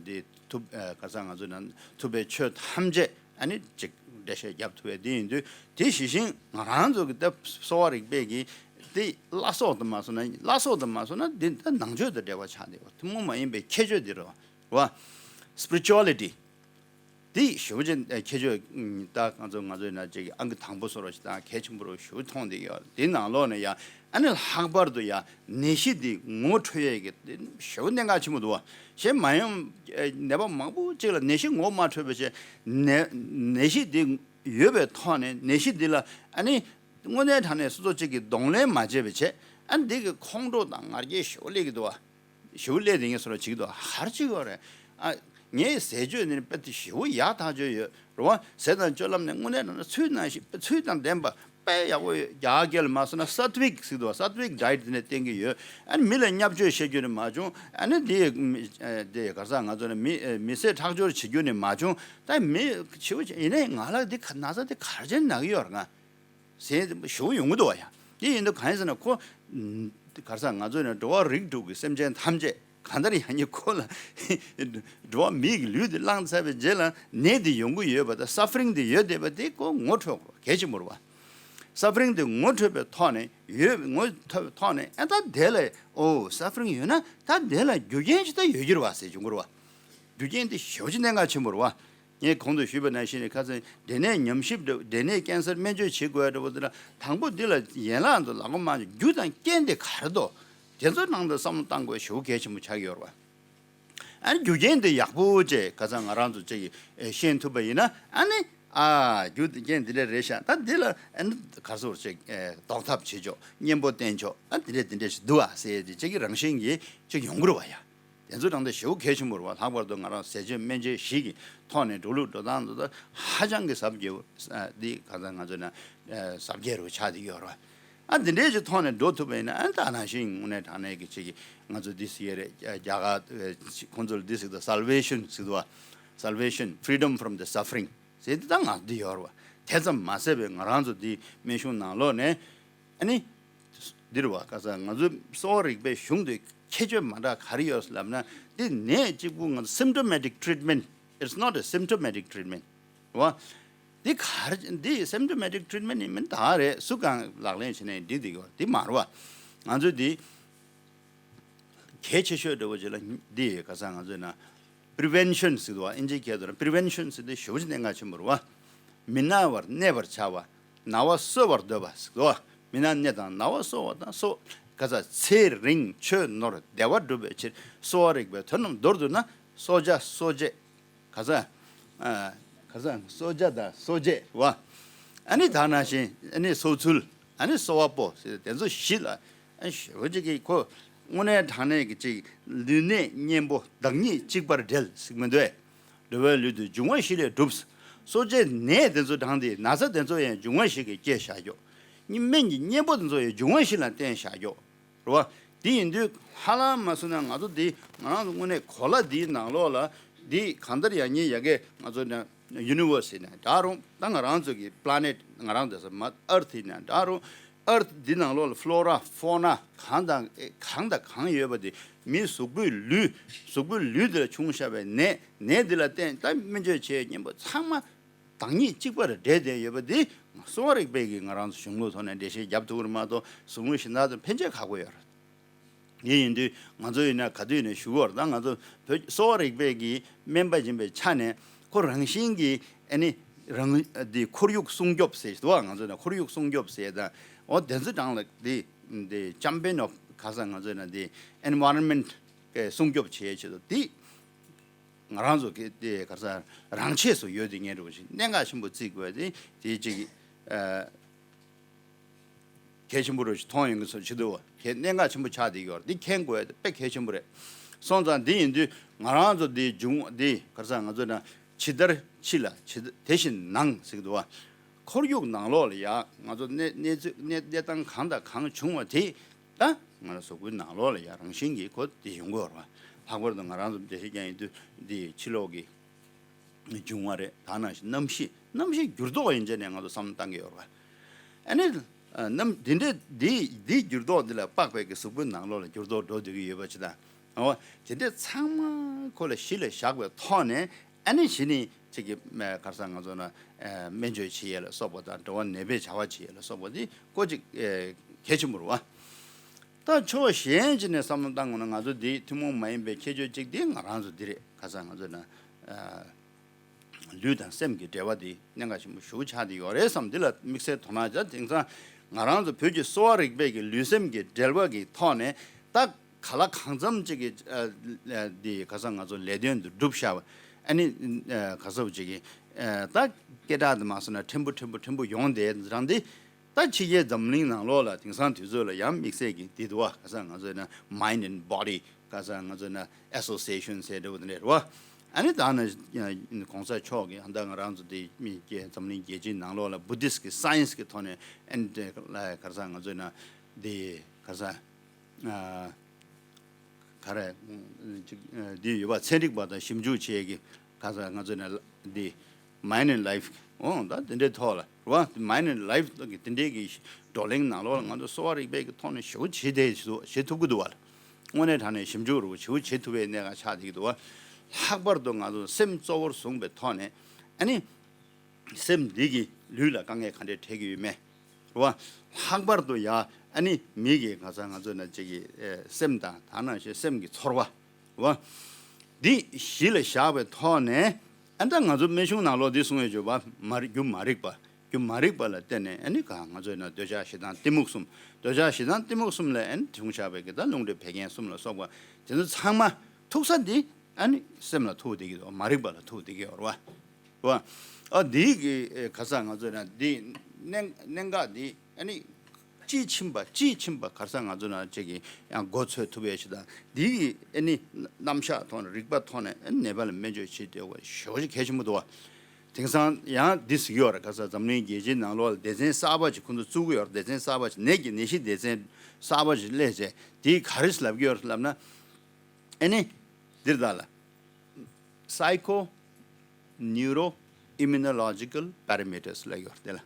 འདི་ཐུབ་ག་ས་ང་ཚོ་ནང་ཐུབ་པའི་ཆོས་ཐམས་ཅད་ཨ་ནི་ཅིག་འགྲེལ་བཤད་རྒྱབ་ཐུབ་པའི་འདི་ཡིན་དུས་དེ་གཞི་བཞིན་ང་རང་ཚོ་གི་ད་གསོ་བ་རིག་པས་ཀྱི་འདི་བླ་སྲོག་ཏུ་མ་སོང་ན་བླ་སྲོག་ཏུ་མ་སོང་ན་འདི་ད་ནང་ཆོས་དང་འབྲེལ་བ་ཆགས་འདུག་བ། ཐུན་མོང་མ་ཡིན་པའི་ཁྱད་ཆོས་འདི་རེད་བ། རེད་བ། Spirituality། འདི་ཞེ་པོ་ཅིག་ཁྱད་ཆོས་ད་ང་ཚོ་ང་ཚོའི་ནང་ཅིག་ཨང་ཀི་དང་པོ་བཟོ་འདྲ་ཞིག་དང་གལ་ཆེན་པོ་རུ་ཞེ་པོ་མཐོང་བསྡད་ཡོད། འདི་ནང་ལོགས་ནས་ཡང་ཨ་ནི་ལྷག་པར་དུ་ཡང་ནད་གཞི་འདི་ངོ་འཕྲོད་ཡས་ཀྱི་ཞེ་པོ་གནད་འགག་ཆེན་པོ་འདུག་བ། གཞན་མ་ཡོང་ནད་པ་མང་པོ་ཅིག་ལ་ནད་གཞི་ངོ་མ་འཕྲོད་པ་བྱས་ནད་ནད་གཞི་འདི་ཡོད་པའི་ཐོག་ནས་ནད་གཞི་འདི་ལ་ཨ་ནི་དངོས་གནས་དྲང་གནས་སོ་སོ་གཅིག་གིས་གདོང་ལེན་མ་བྱས་པ་བྱས་ཨ་ནི་འདི་གི་ཁོང་ཁྲོ་དང་ང་རྒྱལ་ཞེ་པོ་སླེབས་ཀྱི་འདུག་བ། ཞེ་པོ་སླེབས་དེ་ངས་སོ་ར་བྱེད་ཀྱི་འདུག་ག་རེ་བྱེད་དགོས་རེད། ཨ་ངའི་ཟས་སྤྱོད་ནི་དཔེ་དེ་ཞེ་པོ་ཡག་ཐག་ཆོད་ཡོད་རེད་བ། ཟས་དང་སྤྱོད་ལམ་ནི་དངོས་གནས་དྲང་གནས་ཚུལ་ནང་བཞིན་དཔེ་ཚུལ་དང་ལྡན་པ་དཔེ་ཡག་པོ་ཡོད། རྒྱ་སྐད་ལ་མ་སོང་ན་སཱ་ཏ་ཝིག་ཟེར་འདུག་ག་སཱ་ཏ་ཝིག་ཌའེ་ཊི་དེ་ནས་བསྟེན་གྱི་ཡོད། ཨ་ནི་མི་ལ་བརྙས་བཅོས་བྱེད་རྒྱུ་ནི་མ་བྱུང་། ཨ་ནི་དེ་དེ་ག་རེ་ཟེར་ང་ཚོ་ནི་མི་མི་ཚེ་ཁྲག་སྦྱོར་བྱེད་རྒྱུ་ནི་མ་བྱུང་། ད་མི་ཞེ་པོ་ཡིན་ནའི་ང་ལ་དེ་ག་ན་ཚ་དེ་ག་རེ་བྱས་ན་གི་ཡོད་རེད་ང་། ཟེར་ཞུ་ཡོང་གི་འདུག་བ་ཡ། དེ་ཡིན་དུས་གང་ཡིན་ཟེར་ན་ཁོ། ག་རེ་ཟེར་ང་ཚོ་ནི་འགྲོ་བ་རིགས་དྲུག་གི་སེམས་ཅན་ཐམས་ཅད་གང་ལྟར་ཡང་ནི་ཁོ་ལ་འགྲོ་བ་མིའི་ལུས་དེ་བླངས་ཚར་བའི་རྗེས་ལ་ནད་དེ་ཡོང་གི་ཡོད་པ་དང་སཱ་ཕ་རིང་དེ་ཡོད་བསྡད་པ་དེ་ཁོ་ངོ་འཕྲོད་དགོས་གལ་ཆེན་པོ་རེད་བ། སཱ་ཕ་རིང་དེ་ངོ་འཕྲོད་པའི་ཐོག་ནས་ཡོད་ངོ་འཕྲོད་པའི་ཐོག་ནས་ཨ་ད་དེ་ལ་ཨོ་སཱ་ཕ་རིང་ཡོད་ན་ད་དེ་ལ་རྒྱུ་རྐྱེན་ཅིག་ད་ཡོད་ཀྱི་རེད་བ་ཟེར་བྱུང་གི་རེད་བ། རྒྱུ་རྐྱེན་དེ་ཞེ་པོ་ཅིག་གནད་འགག་ཆེན་པོ་རེད་བ། ངས་གོང་དུ་ཞུས་པ་ནང་བཞིན་ནི་ཁ་སང་འབྲས་ནད་ཉམས་ཞིབ་འདྲ་བོ་འབྲས་ནད་ཀན་སར་སྨན་བཅོས་བྱེད་དགོས་འདྲ་བོ་དེ་ལ་དང་པོ་འདི་ལ་ཡན་ལག་འདི་ལག་པ་མ་འཇུ་རྒྱུ་དང་རྐྱེན་དེ་ག་རེ་འདུག་དེ་ཚོའི་ནང་དུ་བསམ་བློ་བཏང་དགོས་ཞེ་པོ་གལ་ཆེན་པོ་ཆགས་ཀྱི་ཡོད་རེད་བ། ཨ་ནི་རྒྱུ་རྐྱེན་དེ་ཡག་པོ་བྱས་ཁ་སང་ང་རང་ཚོ་ཅིག་ཤེས་ཐུབ་པ་ཡིན་ན་ཨ་ནི་ཨ་རྒྱུ་རྐྱེན་འདི་འདྲ་རེད་ཤག་ད་འདི་ལ་ཨ་ནི་ག་ཚོད་ཅིག་ཟློག་ཐབས་བྱེད་ཆོག་གཉེན་པོ་བསྟེན་ཆོག་ཨ་འདི་འདྲ་འདི་འདྲ་ཞིག་འདུག་ཨ་ཟེར་ཏེ་ཅིག་གི་རང་བཞིན་གྱིས་ཅིག་ཡོང་གི་རེད་བ་ཡ། དེ་ཚོ་དྲང་བདེན་ཞེ་པོ་གལ་ཆེན་པོ་རེད་བ། ལྷག་པར་དུ་ང་རང་ཟས་སྤྱོད་སྨན་དཔྱད་བཞི་གི་ཐོག་ནས་འགྲོ་ལུགས་འགྲོ་སྟངས་དེ་ཚོ་ཧ་ཅང་གི་གཟབ་རྒྱས་པོ་འདི་གང་ལྟར་ང་ཚོ་ན་གཟབ་རྒྱས་རུ་ཆགས་བསྡད་ཡོད་རེད་བ། ཨ་འདི་འདྲའི་ཅིག་ཐོག་ནས་འགྲོ་ཐུབ་པ་ཡིན་ན་ཨ་ད་ནང་བཞིན་དངོས་གནས་དྲང་གནས་ཀྱི་ཅིག་གི་ང་ཚོ་འདི་ཟེར་གྱི་རེད། རྒྱ་གར་ཁོང་ཚོ་ལ་འདི་ཟེར་གི་འདུག Salvation ཟེར་གི་འདུག་བ། Salvation, freedom from the suffering ཟེར་འདི་ད་ང་འདི་ཡོད་རེད་བ། དེ་ཙམ་མ་ཟད་པའི་ང་རང་ཚོ་འདི་སྨན་གཞུང་ནང་ལོགས་ནས་ཨ་ནི། འདིར་བ་ཁ་སང་ང་ཚོའི་གསོ་བ་རིག་པའི་གཞུང་དུ་ཁྱད་ཆོས་མ་འདྲ་ག་རེ་ཡོད་ལབ་ན། འདི་ནད་གཅིག་པུ་ང་ཚོ་symptomatic treatment, it's not a symptomatic treatment རེད་བ། འདི་ག་རེ་འདི་symptomatic treatment ཡིན་མིན་ད་རེད། སུ་གང་ལག་ལེན་བྱས་ནས་འདི་འདི་ཡོད་འདི་མ་རེད་བ། ང་ཚོ་འདི་གལ་ཆེ་ཤོས་འདྲ་བོ་ཅིག་ལ་འདི་ཁ་སང་ང་ཚོའི་ནང་prevention ཟེར་འདུག་བ། ཨིན་ཇིའི་སྐད་དུ་ན་prevention ཟེར་དེ་ཞེ་པོ་ཅིག་གནད་འགག་ཆེན་པོ་རེད་བ། མི་ན་བར་གནས་པར་བྱ་བ། ན་བ་གསོ་བར་འདོད་པ་ཟེར་འདུག་བ། མི་ན་གནས་དང་ན་བ་གསོ་བ་དང་གསོ་ག་ས་ཚེ་རིང་ཆོས་ནོར་བདེ་བ་སྒྲུབ་པའི་ཕྱིར་གསོ་བ་རིག་པའི་དོན་རྣམས་མདོར་བསྡུ་ན་གསོ་བྱ་གསོ་བྱེད། ག་ས་ཨ་ག་ས་གསོ་བྱ་དང་གསོ་བྱེད་བ། ཨ་ནི་ད་ནང་བཞིན་ཨ་ནི་གསོ་ཚུལ། ཨ་ནི་གསོ་བ་པོ་ཟེར་དེ་ཚོ་བཞི་ལ་ཨ་ཞེ་པོ་ཅིག་གིས་ཁོ་དངོས་གནས་དྲང་གནས་ཀྱི་ཅིག་ལུས་ནད་གཉེན་པོ་བདག་ཉིད་གཅིག་པར་འབྲེལ་ཟེར་གི་མི་འདུག་ཨེ། འགྲོ་བའི་ལུས་དེ་འབྱུང་བ་བཞི་ལས་གྲུབ། གསོ་བྱེད་ནད་དེ་ཚོ་དྲངས་ཏེ་ན་ཚ་དེ་ཚོ་ཡང་འབྱུང་བ་བཞི་གིས་སྐྱེད་བཞག་རྒྱུ། སྨན་གྱི་གཉེན་པོ་དེ་ཚོ་ཡང་འབྱུང་བ་བཞི་ལ་བརྟེན་བཞག་རྒྱུ། རེད་བ། དེ་ཡིན་དུས་ཧ་ལམ་མ་སོང་ན་ང་ཚོ་འདི་ང་རང་ཚོ་དངོས་གནས་གོ་ལ་འདིའི་ནང་ལོགས་ལ་འདི་གང་ལྟར་ཡང་ཉིན་ཡ་གི་ང་ཚོ་ན་universe ཡིན་ན་འདྲ་རུང་ད་ང་རང་ཚོ་གི་planet ང་རང་འདི་ས་མ་earth ཡིན་ན་འདྲ་རུང་earth འདི་ནང་ལོགས་ལ་flora fauna གང་དང་གང་དང་གང་ཡོད་པ་དེ་མིའི་གཟུགས་པོའི་ལུས་གཟུགས་པོའི་ལུས་འདི་ལ་བྱུང་བཞག་པའི་ནད་ནད་འདི་ལ་བརྟེན་ད་སྨན་བཅོས་བྱེད་གཉེན་པོ་ཚང་མ། བདག་ཉིད་གཅིག་པར་འབྲེལ་བསྡད་ཡོད་པ་འདི་གསོ་བ་རིག་པས་ཀྱིས་ང་རང་ཚོ་གཞུང་ལུགས་ཐོག་ནས་འགྲེལ་བཤད་བརྒྱབ་ཐུབ་ཀྱི་རེད་མ་གཏོགས་གཞུང་ལུགས་གཞན་དག་དང་ཕན་ཆད་ཁག་པོ་ཡོད་རེད། དེ་ཡིན་དུས་ང་ཚོ་ཡིན་ན་ག་དུས་ཡིན་ན་ཞུ་གི་ཡོད་རེད། ད་ང་ཚོ་བོད་གསོ་བ་རིག་པས་ཀྱིས་སྨན་པ་ཡིན་པའི་ཆ་ནས་ཁོ་རང་བཞིན་གྱིས་ཨ་ནི་ རང་འདི་ཁོར་ཡུག་སྲུང་སྐྱོབ་ཟེར་ཞིག་འདུག་བ། ང་ཚོ་ན་ཁོར་ཡུག་སྲུང་སྐྱོབ་ཟེར་དང་འོ་དེ་ཚོ་གྲངས་ལ་འདི་འདི་ཅམ་པེན་ཨོཕ་ག་ས་ང་ཚོ་ན་འདི་ཨེན་ཝ་རོན་མེན་ཊི་སྲུང་སྐྱོབ་བྱེད་ཆེད་དུ་འདི་ང་རང་ཚོ་གི་འདི་ག་ས་རང་ཆས་སུ་ཡོད་དེ་ངེས་འགྲོ་བཞིན་གནད་འགག་ཆེན་པོ་བརྩི་དགོས་དེ་དེ་ཅིག་ཨ། གལ་ཆེན་པོ་རུ་མཐོང་ཡོང་གི་སོ་ཆེ་དུ་གལ་གནད་འགག་ཆེན་པོ་ཆགས་བསྡད་ཡོད་རེད། འདི་མཁྱེན་དགོས་དཔེ་གལ་ཆེན་པོ་རེད། སོང་ཙང་འདི་ཡིན་དུས་ང་རང་ཚོ་འདི་འབྱུང་འདི་ག་རེ་ཟེར་ང་ཚོ་ན་ཇི་ལྟར་ཕྱི་ལ་ཇི་དེ་བཞིན་ནང་ཟེར་གི་འདུག་བ། ཁོར་ཡུག་ནང་ལོགས་ལ་ཡ་ང་ཚོ་གནས་གནས་ཚུལ་གནས་གནས་སྟངས་གང་དང་གང་བྱུང་བ་དེ་ད་ང་རང་གཟུགས་པོའི་ནང་ལོགས་ལ་ཡ་རང་བཞིན་གྱིས་ཁོ་དེ་ཡོང་གི་ཡོད་རེད་བ། ལྷག་པར་དུ་ང་རང་ཚོ་བདེ་སྐྱིད་ཀྱང་ཡིན་དུས་འདི་ཕྱི་ལོགས་ཀྱི། འབྱུང་བ་རེད། ད་ནང་བཞིན་གནམ་གཤིས་གནམ་གཤིས་འགྱུར་ལྡོག་ཡིན་ཆ་ནས་ང་ཚོ་བསམ་བློ་བཏང་གི་ཡོད་རེད་བ། ཨ་ནི་གནམ་འདི་འདྲའི་འདི་འདི་འགྱུར་ལྡོག་འདི་ལ་དཔག་པའི་གི་གཟུགས་པོའི་ནང་ལོགས་ལ་འགྱུར་ལྡོག་འགྲོ་བསྡད་ཀྱི་ཡོད་པ་ཅི་ད། འོ་དེ་འདྲ་ཚང་མ་ཁོ་ལ་གཞི་ལ་བཞག་པའི་ཐོག་ནས་ཨ་ནི་གཞི་ནས་ཅིག་གི་ག་རེ་ཟེར་ང་ཚོ་ན་སྨན་བཅོས་བྱེད་ཡས་ལ་སོགས་པ་དང་འགྲོ་བ་ནད་པའི་བྱ་བ་བྱེད་ཡས་ལ་སོགས་པ་འདི་ཀོ་ཅིག་གལ་ཆེན་པོ་རེད་བ། ད་ཕྱོགས་གཞན་ཅིག་ནས་བསམ་བློ་བཏང་དགོས་ན་ང་ཚོ་འདི་ཐུན་མོང་མ་ཡིན་པའི་ཁྱད་ཆོས་གཅིག་འདི་ང་རང་ཚོ་འདི་རེད། ག་ས་ང་ཚོ་ན་ལུས་དང་སེམས་ཀྱི་འབྲེལ་བ་འདི་གནད་འགག་ཆེན་པོ་ཞེ་པོ་ཆགས་བསྡད་ཡོད་རེད་བསམ། འདི་ལ་དམིགས་བསལ་དོ་སྣང་བྱ། དེང་སང་ང་རང་ཚོ་བོད་ཀྱི་གསོ་བ་རིག་པའི་གི་ལུས་སེམས་ཀྱི་འབྲེལ་བ་གི་ཐོག་ནས་ད་ག་ལ་གང་འཚམ་ཅིག་གི་འདི་ག་ས་ང་ཚོ་ལས་དོན་དུ་སྒྲུབ་བཞག་པ་ཨ་ནི་ག་ས་བ་ཅིག་གི་ད་སྐད་གྲགས་དུ་མ་སོང་ན་ཕྲན་བུ་ཕྲན་བུ་ཕྲན་བུ་ཡོང་བསྡད་རང་འདི། ད་ཕྱི་རྒྱལ་འཛམ་གླིང་ནང་ལོགས་ལ་དེང་སང་དུས་ཚོད་ལ་ཡང་དམིགས་བསལ་གྱི་འདི་འདུག་བ། ག་ས་ང་ཚོ་ན་mind and body ག་ས་ང་ཚོ་ན་association ཟེར་འདྲ་བོ་དེ་འདྲ་རེད་བ། ཨ་ནི་ད་ནི་གོང་ས་མཆོག་གིས་ད་ང་རང་ཚོ་དེ་མི་སྐྱེ་འཛམ་གླིང་རྒྱལ་སྤྱིའི་ནང་ལོགས་ལ་Buddhist གི་science གི་ཐོག་ནས་ཨ་ནི་དེ་ལ་ག་ས་ང་ཚོ་ན་དེ་ག་ས་ཨ། ག་རེ། ཅིག་འདི་ཡོད་པ་ཚན་རིག་པ་དང་ཞིབ་འཇུག་བྱེད་ཀྱི་ག་ས་ང་ཚོ་ནས་འདི་mind and life འོང་ད་དེ་འདྲའི་ཐོག་ལ་རེད་བ། mind and life གི་དེ་འདྲའི་གི་བགྲོ་གླེང་ནང་ལོགས་ལ་ང་ཚོ་གསོ་བ་རིག་པའི་གི་ཐོག་ནས་ཞེ་པོ་བྱེད་བསྡད་བྱེད་ཐུབ་ཀྱི་འདུག་བ། དངོས་གནས་དྲང་གནས་ཞིབ་འཇུག་རུ་ཞེ་པོ་བྱེད་ཐུབ་པའི་གནད་འགག་ཆགས་བསྡད་ཀྱི་འདུག་བ། ལྷག་པར་དུ་ང་ཚོ་སེམས་གཙོ་བོར་བཟུང་པའི་ཐོག་ནས་ཨ་ནི། སེམས་འདི་གིས་ལུས་ལ་དཀའ་ངལ་ག་འདྲས་འཕྲད་ཀྱི་ཡོད་མེད། རེད་བ། ལྷག་པར་དུ་ཡ་ཨ་ནི་མི་གི་ག་ས་ང་ཚོ་ན་ཅིག་གི་ཨེ་སེམས་དང་ད་ནང་བཞིན་སེམས་ཀྱི་ཚོར་བ། རེད་བ། འདི་གཞི་ལ་བཞག་པའི་ཐོག་ནས་ཨ་ད་ང་ཚོ་སྨན་གཞུང་ནང་ལོགས་འདི་གསུང་ཡོད་བརྗོད་པ་མ་རིག་རྒྱུ་མ་རིག་པ་རྒྱུ་མ་རིག་པ་ལ་བརྟེན་ནས་ཨ་ནི་ག་ང་ཚོ་ན་འདོད་ཆགས་ཞེ་སྡང་གཏི་མུག་གསུམ། འདོད་ཆགས་ཞེ་སྡང་གཏི་མུག་གསུམ་ལས་ཨ་ནི་བྱུང་བཞག་པའི་གི་ད་རླུང་མཁྲིས་བད་ཀན་གསུམ་ལ་སོགས་པ་དེ་ཚོ་ཚང་མ་ཐུག་ས་འདི་ཨ་ནི་སེམས་ལ་ཐུག་བསྡད་ཀྱི་འདུག་མ་རིག་པ་ལ་ཐུག་བསྡད་ཀྱི་ཡོད་རེད་བ། རེད་བ། ཨ་འདིའི་གི་ཨེ་ག་ས་ང་ཚོ་ན་འདི་གནད་གནད་འགག་འདི་ཨ་ནི་དཔྱིས་ཕྱིན་པ་དཔྱིས་ཕྱིན་པ་ག་ས་ང་ཚོ་ན་ཅིག་གི་ཡང་མགོ་ཚོས་ཐུབ་པའི་ཞིག་དང་འདིའི་གི་ཨ་ནི་རྣམ་གཞག་ཐོག་ནས་རིག་པ་ཐོག་ནས་ཨ་ནི་ནད་པ་ལ་སྨན་བཅོས་བྱེད་བསྡད་དགོས་ཞེ་པོ་ཞིག་གལ་ཆེན་པོ་འདུག་བ། དེང་སང་ཡང་འདི་ཟེར་གྱི་ཡོད་རེད། ག་ས་འཛམ་གླིང་རྒྱལ་སྤྱིའི་ནང་ལོགས་ལ་སྡེ་ཚན་གསར་པ་ཅིག་ཁོང་ཚོ་བཙུགས་ཀྱི་ཡོད་རེད། སྡེ་ཚན་གསར་པ་ཅིག་ནད་ཀྱི་ནད་གཞི་སྡེ་ཚན་གསར་པ་ཅིག་སླེབས་རྗེས་འདིའི་ག་རེ་ལབ་ཀྱི་ཡོད་རེད་ལབ་ན། ཨ་ནི། འདིར་ད་ལ། Psycho Neuro Immunological Parameters ལབ་ཡོད་རེད་ལ།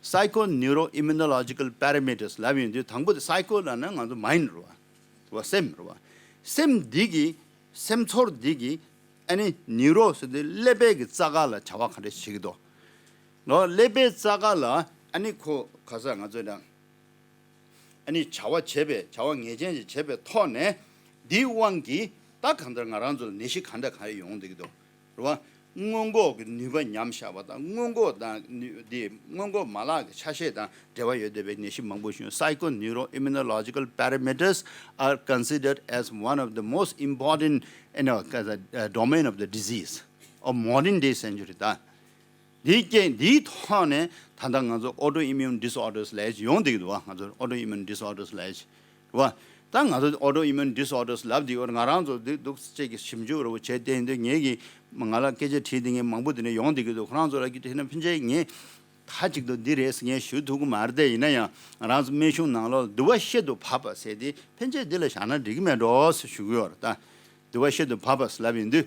Psycho Neuro Immunological Parameters ལབ་ཡོང་དུས་དང་པོ་དེ་psycho ལབ་ན་ང་ཚོ་mind རེད་བ། རེད་བ་སེམས་རེད་བ། སེམས་འདི་གི་སེམས་ཚོར་འདི་གི་ཨ་ནི་neuro ཟེར་དུས་ཀླད་པའི་གི་རྩ་ཁ་ལ་བྱ་བ་ག་འདྲ་བྱེད་ཀྱི་འདུག་ལོ་ཀླད་པའི་རྩ་ཁ་ལ་ཨ་ནི་ཁོ་ག་ས་ང་ཚོས་ན། ཨ་ནི་བྱ་བ་བྱས་པའི་བྱ་བ་ངེས་ཅན་ཞིག་བྱས་པའི་ཐོག་ནས་འདིའི་དབང་གིས་ད་གང་ལྟར་ང་རང་ཚོ་ལ་ནད་གཞི་ག་འདྲ་གང་རེ་ཡོང་བསྡད་ཀྱི་འདུག་རེད་བ། སྔོན་འགོག་གི་ནུས་པ་ཉམས་བཞག་པ་དང་སྔོན་འགོག་དང་ནུས་འདི་སྔོན་འགོག་མ་ལག་གི་ཆ་ཤས་དང་འབྲེལ་བ་ཡོད་བསྡད་པའི་ནད་གཞི་མང་པོ་ཞིག Psychoneuroimmunological parameters are considered as one of the most important, you know, domain of the disease of modern day century ད། འདིའི་རྐྱེན་འདིའི་ཐོག་ནས་ད་ལྟ་ང་ཚོ་autoimmune disorders ལབ་ཡ་ཅིག་ཡོང་བསྡད་ཀྱི་འདུག་བ། ང་ཚོ་autoimmune disorders ལབ་ཡ་ཅིག་རེད་བ། ད་ང་ཚོ་autoimmune disorders ལབ་བསྡད་ཡོད་རེད། ང་རང་ཚོ་འདི་འདུག་ཅིག་གི་ཞིབ་འཇུག་རེ་བོ་བྱས་བསྡད་ཡིན་དུས་ངེད་ཀྱིས་ང་ལ་སྐད་ཆ་དྲིས་བསྡད་མཁན་མང་པོ་དེ་འདྲ་ཡོང་བསྡད་ཀྱི་འདུག་ཁོ་རང་ཚོ་ལ་ཀྱི་དྲིས་ན་ཕན་ཆད་ངས་མཐའ་གཅིག་ཏུ་འདི་རེད་ཟེར་ངས་ཞུ་ཐུབ་ཀྱི་མ་རེད། དེ་ཡིན་ན་ཡང་ང་རང་ཚོ་སྨན་གཞུང་ནང་ལོགས་ལ་དུ་བ་ཤེད་དུ་བབས་པ་ཟེར་དེ་ཕན་ཆད་འདི་ལ་བཞག་ན་འགྲིག་གི་མེད་འགྲོ་ཟེར་ཞུ་གི་ཡོད་རེད་ད། དུ་བ་ཤེད་དུ་བབས་པ་ལབ་ཡིན་དུས།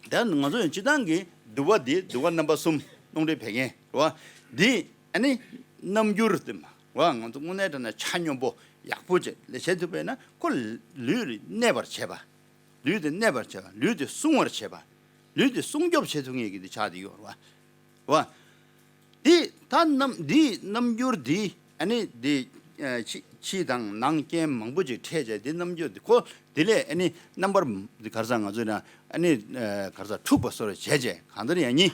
ད་ང་ཚོ་ཡང་སྤྱི་བཏང་གི་དུ་བ་འདི་དུ་བ་རྣམ་པ་གསུམ་རླུང་མཁྲིས་བད་ཀན་རེད་བ། འདི་ཨ་ནི་རྣམ་འགྱུར་དེ་མ་རེད་བ། ང་ཚོ་དངོས་གནས་དྲང་གནས་ཆ་སྙོམས་པོ་ཡག་པོ་བྱས་ལས་བྱེད་ཐུབ་པས་ན་ཁོ་ལུས་གནས་པར་བྱེད་པ། ལུས་དེ་གནས་པར་བྱེད་པ། ལུས་དེ་སྲུང་བར་བྱེད་པ། ལུས་དེ་སྲུང་སྐྱོབ་བྱེད་ཐུབ་མཁན་གྱི་དེ་ཆགས་བསྡད་ཡོད་རེད་བ། བ། འདི་ད་རྣམ་འདིའི་རྣམ་འགྱུར་འདི་ཨ་ནི་འདི་ཕྱི་ཕྱི་དང་ནང་རྐྱེན་མང་པོ་ཅིག་འཕྲད་བྱས་འདི་རྣམ་འགྱུར་འདི་ཁོ་འདི་ལས་ཨ་ནི་རྣམ་པར་འདི་ག་རེ་ཟེར་ང་ཚོས་ན་ཨ་ནི་ག་རེ་ཟེར་འཁྲུགས་པ་སོར་བྱས་བྱས་གང་ལྟར་ཡང་ཉིད་